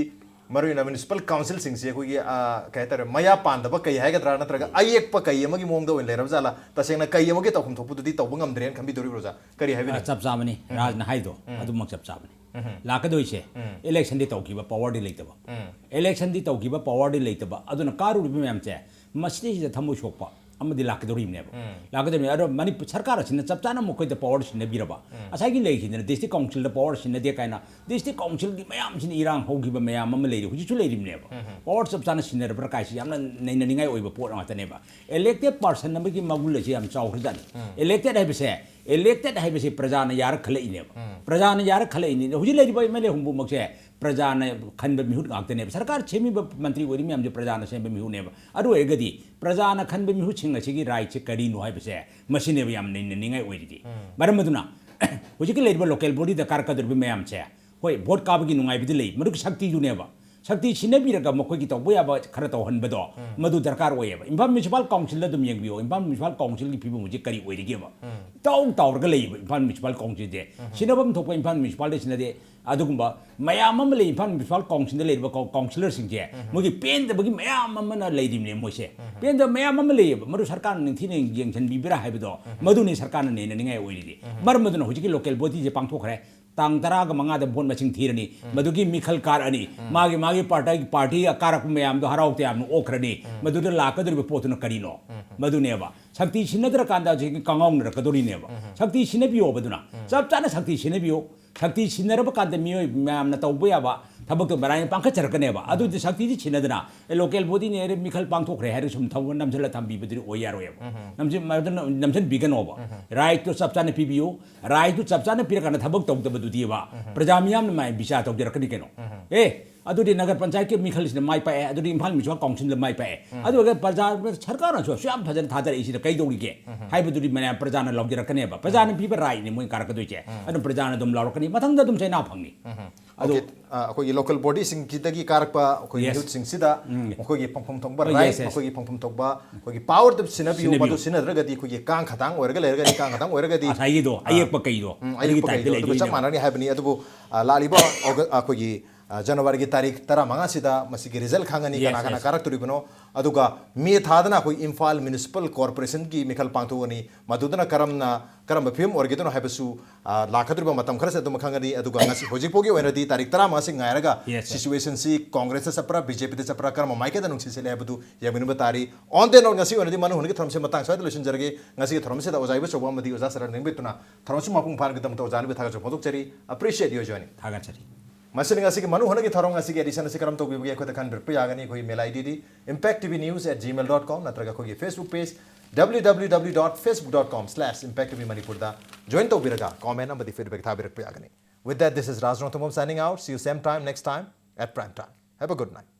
ꯃꯔꯨꯑꯣꯏꯅ ꯃ꯭ꯌꯨꯅꯤꯁꯤꯄꯥꯜ ꯀꯥꯎꯟꯁꯤꯜꯁꯤꯡꯁꯤ ꯑꯩꯈꯣꯏꯒꯤ, ꯑ, ꯀꯩ ꯍꯥꯏꯇꯥꯔꯦ, ꯃꯌꯥ ꯄꯥꯟꯗꯕ ꯀꯩ ꯍꯥꯏꯒꯗ꯭ꯔꯥ, ꯅꯠꯇ꯭ꯔꯒ ꯑꯌꯦꯛꯄ ꯀꯩ ꯑꯃꯒꯤ ꯃꯑꯣꯡꯗ ꯑꯣꯏꯅ ꯂꯩꯔꯕ ꯖꯥꯠꯂꯥ? ꯇꯁꯦꯡꯅ ꯀꯩ ꯑꯃꯒꯤ ꯇꯧꯐꯝ ꯊꯣꯛꯄꯗꯨꯗꯤ ꯇꯧꯕ ꯉꯝꯗ꯭ꯔꯦꯅ ꯈꯟꯕꯤꯗꯣꯔꯤꯕ꯭ꯔꯣ, ꯑꯣꯖꯥ? ꯀꯔꯤ ꯍꯥꯏꯕꯤꯅꯤꯡꯉꯤ? ꯆꯞ ꯆꯥꯕꯅꯤ, ꯔꯥꯖꯅ ꯍꯥꯏꯗꯣ ꯑꯗꯨꯃꯛ ꯆꯞ ꯆꯥꯕꯅꯤ꯫ ꯂꯥꯛꯀꯗꯣꯏꯁꯦ ꯏꯂꯦꯛꯁꯟꯗꯤ ꯇꯧꯈꯤꯕ ꯄꯥꯋꯔꯗꯤ ꯂꯩꯇꯕ꯫ ꯏꯂꯦꯛꯁꯟꯗꯤ ꯇꯧꯈꯤꯕ ꯄꯥꯋꯔꯗꯤ ꯂꯩꯇꯕ, ꯑꯗꯨꯅ ꯀꯥꯔꯨꯔꯤꯕ ꯃꯌꯥꯝꯁꯦ ꯃꯁꯤꯗꯩꯁꯤꯗ ꯊꯃꯣꯏ ꯁꯣꯛꯄ ꯑꯃꯗꯤ ꯂꯥꯛꯀꯗꯧꯔꯤꯕꯅꯦꯕ꯫ ꯂꯥꯛꯀꯗꯧꯔꯤꯕꯅꯦ꯫ ꯑꯗꯣ ꯃꯅꯤꯄꯨꯔ ꯁꯔꯀꯥꯔ ꯑꯁꯤꯅ ꯆꯞ ꯆꯥꯅ ꯃꯈꯣꯏꯗ ꯄꯥꯋꯔ ꯁꯤꯟꯅꯕꯤꯔꯕ, ꯉꯁꯥꯏꯒꯤ ꯂꯩꯈꯤꯗꯅ ꯗꯤꯁꯇ꯭ꯔꯤꯛ ꯀꯥꯎꯟꯁꯤꯜꯗ ꯄꯥꯋꯔ ꯁꯤꯟꯅꯗꯦ ꯀꯥꯏꯅ ꯗꯤꯁꯇ꯭ꯔꯤꯛ ꯀꯥꯎꯟꯁꯤꯜꯒꯤ ꯃꯌꯥꯝꯁꯤꯅ ꯏꯔꯥꯡ ꯍꯧꯈꯤꯕ ꯃꯌꯥꯝ ꯑꯃ ꯂꯩꯔꯤ, ꯍꯧꯖꯤꯛꯁꯨ ꯂꯩꯔꯤꯕꯅꯦꯕ꯫ ꯄꯥꯋꯔ ꯆꯞ ꯆꯥꯅ ꯁꯤꯟꯅꯔꯕ꯭ꯔꯥ ꯀꯥꯏꯁꯤ ꯌꯥꯝꯅ ꯅꯩꯅꯅꯤꯡꯉꯥꯏ ꯑꯣꯏꯕ ꯄꯣꯠ ꯉꯥꯛꯇꯅꯦꯕ꯫ ꯏꯂꯦꯛꯇꯦꯠ ꯄꯥꯔꯁꯟ ꯑꯃꯒꯤ ꯃꯒꯨꯟ ꯑꯁꯤ ꯌꯥꯝ ꯆꯥꯎꯈ꯭ꯔꯖꯥꯠꯅꯤ꯫ ꯏꯂꯦꯛꯇꯦꯠ ꯍꯥꯏꯕꯁꯦ, ꯏꯂꯦꯛꯇꯦꯠ ꯍꯥꯏꯕꯁꯤ ꯄ꯭ꯔꯖꯥꯅ ꯌꯥꯔ ꯈꯜꯂꯛꯏꯅꯦꯕ꯫ ꯄ꯭ꯔꯖꯥꯅ ꯌꯥꯔ ꯈꯜꯂꯛꯏꯅꯤ꯫ ꯍꯧꯖꯤꯛ ꯂꯩꯔꯤꯕ ꯑꯦꯝ ꯑꯦꯜ ꯑꯦ ꯍꯨꯝꯐꯨꯃꯛꯁꯦ ꯄ꯭ꯔꯖꯥꯅ ꯈꯟꯕ ꯃꯤꯍꯨꯠ ꯉꯥꯛꯇꯅꯦꯕ꯫ ꯁꯔꯀꯥꯔ ꯁꯦꯝꯃꯤꯕ ꯃꯟꯇ꯭ꯔꯤ ꯑꯣꯏꯔꯤ ꯃꯌꯥꯝꯁꯦ ꯄ꯭ꯔꯖꯥꯅ ꯁꯦꯝꯕ ꯃꯤꯍꯨꯠꯅꯦꯕ꯫ ꯑꯗꯨ ꯑꯣꯏꯔꯒꯗꯤ ꯄ꯭ꯔꯖꯥꯅ ꯈꯟꯕ ꯃꯤꯍꯨꯠꯁꯤꯡ ꯑꯁꯤꯒꯤ ꯔꯥꯏꯠꯁꯦ ꯀꯔꯤꯅꯣ ꯍꯥꯏꯕꯁꯦ ꯃꯁꯤꯅꯦꯕ ꯌꯥꯝ ꯅꯩꯅꯅꯤꯡꯉꯥꯏ ꯑꯣꯏꯔꯤꯗꯤ꯫ ꯃꯔꯝ ꯑꯗꯨꯅ ꯍꯧꯖꯤꯛꯀꯤ ꯂꯩꯔꯤꯕ ꯂꯣꯀꯦꯜ ꯕꯣꯗꯤꯗ ꯀꯥꯔꯛꯀꯗꯧꯔꯤꯕ ꯃꯌꯥꯝꯁꯦ, ꯍꯣꯏ, ꯚꯣꯠ ꯀꯥꯕꯒꯤ ꯅꯨꯡꯉꯥꯏꯕꯗꯤ ꯂꯩ, ꯃꯗꯨꯒꯤ ꯁꯛꯇꯤꯗꯨꯅꯦꯕ꯫ ꯁꯛꯇꯤ ꯁꯤꯟꯅꯕꯤꯔꯒ ꯃꯈꯣꯏꯒꯤ ꯇꯧꯕ ꯌꯥꯕ ꯈꯔ ꯇꯧꯍꯟꯕꯗꯣ, ꯃꯗꯨ ꯗꯔꯀꯥꯔ ꯑꯣꯏꯌꯦꯕ꯫ ꯏꯝꯐꯥꯜ ꯃ꯭ꯌꯨꯅꯤꯁꯤꯄꯥꯜ ꯀꯥꯎꯟꯁꯤꯜꯗ ꯑꯗꯨꯝ ꯌꯦꯡꯕꯤꯌꯣ, ꯏꯝꯐꯥꯜ ꯃ꯭ꯌꯨꯅꯤꯁꯤꯄꯥꯜ ꯀꯥꯎꯟꯁꯤꯜꯒꯤ ꯐꯤꯕꯝ ꯍꯧꯖꯤꯛ ꯀꯔꯤ ꯑꯣꯏꯔꯤꯒꯦꯕ? ꯏꯇꯥꯎ ꯇꯥꯎꯔꯒ ꯂꯩꯌꯦꯕ ꯏꯝꯐꯥꯜ ꯃ꯭ꯌꯨꯅꯤꯁꯤꯄꯥꯜ ꯀꯥꯎꯟꯁꯤꯜꯁꯦ꯫ ꯁꯤꯟꯅꯐꯝ ꯊꯣꯛꯄ ꯏꯝꯐꯥꯜ ꯃ꯭ꯌꯨꯅꯤꯁꯤꯄꯥꯜꯗ ꯁꯤꯟꯅꯗꯦ꯫ ꯑꯗꯨꯒꯨꯝꯕ ꯃꯌꯥꯝ ꯑꯃ ꯂꯩ꯫ ꯏꯝꯐꯥꯜ ꯃ꯭ꯌꯨꯅꯤꯁꯤꯄꯥꯜ ꯀꯥꯎꯟꯁꯤꯜꯗ ꯂꯩꯔꯤꯕ ꯀꯥꯎ-, ꯀꯥꯎꯟꯁꯤꯂꯔꯁꯤꯡꯁꯦ ꯃꯣꯏꯒꯤ ꯄꯦꯟꯗꯕꯒꯤ ꯃꯌꯥꯝ ꯑꯃꯅ ꯂꯩꯔꯤꯕꯅꯦ ꯃꯣꯏꯁꯦ꯫ ꯄꯦꯟꯗꯕ ꯃꯌꯥꯝ ꯑꯃ ꯂꯩꯌꯦꯕ꯫ ꯃꯗꯨ ꯁꯔꯀꯥꯔꯅ ꯅꯤꯡꯊꯤꯅ ꯌꯦꯡꯁꯤꯟꯕꯤꯕ꯭ꯔꯥ ꯍꯥꯏꯕꯗꯣ, ꯃꯗꯨꯅꯤ ꯁꯔꯀꯥꯔꯅ ꯅꯩꯅꯅꯤꯡꯉꯥꯏ ꯑꯣꯏꯔꯤꯗꯤ꯫ ꯃꯔꯝ ꯑꯗꯨꯅ ꯍꯧꯖꯤꯛꯀꯤ ꯂꯣꯀꯦꯜ ꯕꯣꯗꯤꯁꯦ ꯄꯥꯡꯊꯣꯛꯈ꯭ꯔꯦ꯫ ꯇꯥꯡ ꯇꯔꯥꯒ ꯃꯉꯥꯗ ꯚꯣꯠ ꯃꯁꯤꯡ ꯊꯤꯔꯅꯤ꯫ ꯃꯗꯨꯒꯤ ꯃꯤꯈꯜ ꯀꯥꯔꯛꯑꯅꯤ꯫ ꯃꯥꯒꯤ, ꯃꯥꯒꯤ ꯄꯥꯔꯇꯤ, ꯄꯥꯔꯇꯤ ꯀꯥꯔꯛꯄ ꯃꯌꯥꯝꯗꯣ ꯍꯔꯥꯎ ꯇꯌꯥꯝꯅ ꯑꯣꯛꯈ꯭ꯔꯅꯤ꯫ ꯃꯗꯨꯗ ꯂꯥꯛꯀꯗꯧꯔꯤꯕ ꯄꯣꯠꯇꯨꯅ ꯀꯔꯤꯅꯣ? ꯃꯗꯨꯅꯦꯕ꯫ ꯁꯛꯇꯤ ꯁꯤꯟꯅꯗ꯭ꯔꯀꯥꯟꯗ ꯍꯧꯖꯤꯛꯀꯤ ꯀꯪꯉꯥꯎꯅꯔꯛꯀꯗꯧꯔꯤꯅꯦꯕ꯫ ꯁꯛꯇꯤ ꯁꯤꯟꯅꯕꯤꯌꯣꯕ ꯑꯗꯨꯅ꯫ ꯆꯞ ꯆꯥꯅ ꯁꯛꯇꯤ ꯁꯤꯟꯅꯕꯤꯌꯨ꯫ ꯁꯛꯇꯤ ꯁꯤꯟꯅꯔꯕ ꯀꯥꯟꯗ ꯃꯤꯑꯣꯏ ꯃꯌꯥꯝꯅ ꯇꯧꯕ ꯌꯥꯕ ꯊꯕꯛꯇꯣ ꯃꯔꯥꯏꯅ ꯄꯥꯡꯈꯠꯆꯔꯛꯀꯅꯦꯕ꯫ ꯑꯗꯨꯗꯤ ꯁꯛꯇꯤꯗꯤ ꯁꯤꯟꯅꯗꯅ, ꯑꯦ, ꯂꯣꯀꯦꯜ ꯕꯣꯗꯤꯅꯦ ꯍꯥꯏꯔꯦ, ꯃꯤꯈꯜ ꯄꯥꯡꯊꯣꯛꯈ꯭ꯔꯦ ꯍꯥꯏꯔꯒ ꯁꯨꯝ ꯊꯕꯛ ꯅꯝꯁꯤꯜꯂ ꯊꯝꯕꯤꯕꯗꯨꯗꯤ ꯑꯣꯏ ꯌꯥꯔꯣꯏꯕ꯫ ꯅꯝꯁꯤꯟ-, ꯃꯗꯨꯅ ꯅꯝꯁꯤꯟꯕꯤꯒꯅꯣꯕ꯫ ꯔꯥꯏꯠꯇꯨ ꯆꯞ ꯆꯥꯅ ꯄꯤꯕꯤꯌꯨ꯫ ꯔꯥꯏꯠꯇꯨ ꯆꯞ ꯆꯥꯅ ꯄꯤꯔꯀꯥꯟꯗ ꯊꯕꯛ ꯇꯧꯗꯕꯗꯨꯗꯤꯕ, ꯄ꯭ꯔꯖꯥ ꯃꯤꯌꯥꯝꯅ ꯃꯥꯏ ꯕꯤꯆꯥꯔ ꯇꯧꯖꯔꯛꯀꯅꯤ ꯀꯩꯅꯣ꯫ ꯑꯦ, ꯑꯗꯨꯗꯤ ꯅꯒꯔ ꯄꯟꯆꯥꯌꯠꯀꯤ ꯃꯤꯈꯜꯁꯤꯅ ꯃꯥꯏ ꯄꯥꯛꯑꯦ, ꯑꯗꯨꯗꯤ ꯏꯝꯐꯥꯜ ꯃ꯭ꯌꯨꯅꯤꯁꯤꯄꯥꯜ ꯀꯥꯎꯟꯁꯤꯜꯗ ꯃꯥꯏ ꯄꯥꯛꯑꯦ꯫ ꯑꯗꯨ ꯑꯣꯏꯔꯒ ꯄ꯭ꯔꯖꯥ, ꯁꯔꯀꯥꯔꯅꯁꯨ ꯑꯁꯨꯛ ꯌꯥꯝ ꯐꯖꯅ ꯊꯥꯗꯔꯛꯏꯁꯤꯗ ꯀꯩꯗꯧꯔꯤꯒꯦ ꯍꯥꯏꯕꯗꯨꯗꯤ ꯃꯌꯥꯝ ꯄ꯭ꯔꯖꯥꯅ ꯂꯧꯖꯔꯛꯀꯅꯦꯕ꯫ ꯄ꯭ꯔꯖꯥꯅ ꯄꯤꯕ ꯔꯥꯏꯠꯅꯤ ꯃꯣꯏ ꯀꯥꯔꯛꯀꯗꯣꯏꯁꯦ꯫ ꯑꯗꯨꯝ ꯄ꯭ꯔꯖꯥꯅ ꯑꯗꯨꯝ ꯂꯧꯔꯛꯀꯅꯤ, ꯃꯊꯪꯗ ꯑꯗꯨꯝ ꯆꯩꯅꯥ ꯐꯪꯅꯤ꯫ ꯑꯗꯣ ꯑꯩꯈꯣꯏꯒꯤ ꯂꯣꯀꯦꯜ ꯕꯣꯗꯤꯁꯤꯡꯁꯤꯗꯒꯤ ꯀꯥꯔꯛꯄ ꯑꯩꯈꯣꯏ Yes. ꯃꯤꯍꯨꯠꯁꯤꯡꯁꯤꯗ ꯃꯈꯣꯏꯒꯤ ꯐꯪꯐꯝ ꯊꯣꯛꯄ Oh, yes, ꯔꯥꯏꯠ, yes. ꯃꯈꯣꯏꯒꯤ ꯐꯪꯐꯝ ꯊꯣꯛꯄ ꯑꯩꯈꯣꯏꯒꯤ ꯄꯥꯋꯔꯗꯨ ꯁꯤꯟꯅꯕꯤꯌꯨ꯫ ꯁꯤꯟꯅꯕꯤꯌꯨ꯫ ꯃꯗꯨ ꯁꯤꯟꯅꯗ꯭ꯔꯒꯗꯤ ꯑꯩꯈꯣꯏꯒꯤ ꯀꯥꯡ ꯈꯇꯥꯡ ꯑꯣꯏꯔꯒ ꯂꯩꯔꯒꯗꯤ, ꯀꯥꯡ ꯈꯇꯥꯡ ꯑꯣꯏꯔꯒꯗꯤ ꯉꯁꯥꯏꯒꯤꯗꯣ ꯑꯌꯦꯛꯄ ꯀꯩꯗꯣ ꯎꯝ, ꯑꯗꯨꯒꯤ ꯑꯌꯦꯛꯄ ꯇꯥꯏꯞꯇ ꯀꯩꯗꯣ ꯑꯗꯨꯒ ꯆꯞ ꯂꯩꯗꯣꯏꯅꯦꯕ꯫ ꯃꯥꯟꯅꯅꯤ ꯍꯥꯏꯕꯅꯤ꯫ ꯑꯗꯨꯕꯨ ꯑ, ꯂꯥꯛꯂꯤꯕ ꯑꯣꯒ-, ꯑꯩꯈꯣꯏꯒꯤ ꯑ, ꯖꯅꯋꯥꯔꯤꯒꯤ ꯇꯥꯔꯤꯛ ꯇꯔꯥꯃꯉꯥꯁꯤꯗ ꯃꯁꯤꯒꯤ ꯔꯤꯖꯜ ꯈꯪꯒꯅꯤ, Yes, ꯀꯅꯥ ꯀꯅꯥ yes. ꯀꯥꯔꯛꯇꯣꯔꯤꯕꯅꯣ꯫ ꯑꯗꯨꯒ ꯃꯦ ꯊꯥꯗꯅ ꯑꯩꯈꯣꯏ ꯏꯝꯐꯥꯜ ꯃ꯭ꯌꯨꯅꯤꯁꯤꯄꯥꯜ ꯀꯣꯔꯄꯣꯔꯦꯁꯟꯒꯤ ꯃꯤꯈꯜ ꯄꯥꯡꯊꯣꯛꯑꯅꯤ꯫ ꯃꯗꯨꯗꯅ ꯀꯔꯝꯅ, ꯀꯔꯝꯕ ꯐꯤꯕꯝ ꯑꯣꯏꯔꯒꯗꯣꯏꯅꯣ ꯍꯥꯏꯕꯁꯨ ꯑ, ꯂꯥꯛꯀꯗꯧꯔꯤꯕ ꯃꯇꯝ ꯈꯔꯁꯤꯗ ꯑꯗꯨꯝ ꯈꯪꯒꯅꯤ꯫ ꯑꯗꯨꯒ ꯉꯁꯤ, ꯍꯧꯖꯤꯛ ꯐꯥꯎꯒꯤ ꯑꯣꯏꯅꯗꯤ ꯇꯥꯔꯤꯛ ꯇꯔꯥꯃꯉꯥꯁꯤ ꯉꯥꯏꯔꯒ Yes, sir. ꯁꯤꯆꯨꯋꯦꯁꯟꯁꯤ ꯀꯣꯡꯒ꯭ꯔꯦꯁꯇ ꯆꯠꯄ꯭ꯔꯥ, ꯕꯤ ꯖꯦ ꯄꯤꯗ ꯆꯠꯄ꯭ꯔꯥ, ꯀꯔꯝꯕ ꯃꯥꯏꯀꯩꯗ ꯅꯨꯡꯁꯤꯠ ꯁꯤꯠꯂꯦ ꯍꯥꯏꯕꯗꯨ ꯌꯦꯡꯃꯤꯟꯅꯕ ꯇꯥꯔꯤ꯫ On that note, ꯉꯁꯤ ꯑꯣꯏꯅꯗꯤ ꯃꯅꯨ ꯍꯨꯟꯒꯤ ꯊꯧꯔꯝꯁꯤ ꯃꯇꯥꯡ ꯁ꯭ꯋꯥꯏꯗ ꯂꯣꯏꯁꯤꯟꯖꯔꯒꯦ꯫ ꯉꯁꯤꯒꯤ ꯊꯧꯔꯝꯁꯤꯗ ꯑꯣꯖꯥ ꯏꯕꯣꯆꯧꯕ ꯑꯃꯗꯤ ꯑꯣꯖꯥ ꯁꯔ ꯅꯤꯡꯕꯤꯠꯇꯨꯅ ꯊꯧꯔꯝꯁꯤ ꯃꯄꯨꯡ ꯐꯥꯍꯟꯕꯒꯤꯗꯃꯛꯇ ꯑꯣꯖꯥ ꯑꯅꯤꯕꯨ ꯊꯥꯒꯠꯆꯕ ꯐꯣꯡꯗꯣꯛꯆꯔꯤ꯫ Appreciate your joining. ꯊꯥꯒꯠꯆꯔꯤ꯫ ꯃꯁꯤꯅ ꯉꯁꯤꯒꯤ ꯃꯅꯨ ꯍꯨꯟꯒꯤ ꯊꯧꯔꯝ ꯉꯁꯤꯒꯤ ꯑꯦꯗꯤꯁꯟ ꯑꯁꯤ ꯀꯔꯝ ꯇꯧꯕꯤꯕꯒꯦ ꯑꯩꯈꯣꯏꯗ ꯈꯟꯕꯤꯔꯛꯄ ꯌꯥꯒꯅꯤ꯫ ꯑꯩꯈꯣꯏꯒꯤ ꯃꯦꯜ ꯑꯥꯏ ꯗꯤꯗꯤ impact T V news at gmail dot com ꯅꯠꯇ꯭ꯔꯒ ꯑꯩꯈꯣꯏꯒꯤ Facebook page W W W dot facebook dot com slash impact T V ꯃꯅꯤꯄꯨꯔꯗ join ꯇꯧꯕꯤꯔꯒ comment ꯑꯃꯗꯤ feedback ꯊꯥꯕꯤꯔꯛꯄ ꯌꯥꯒꯅꯤ꯫ With that, this is Raj Rongthangam signing out. See you same time next time at prime time. Have a good night.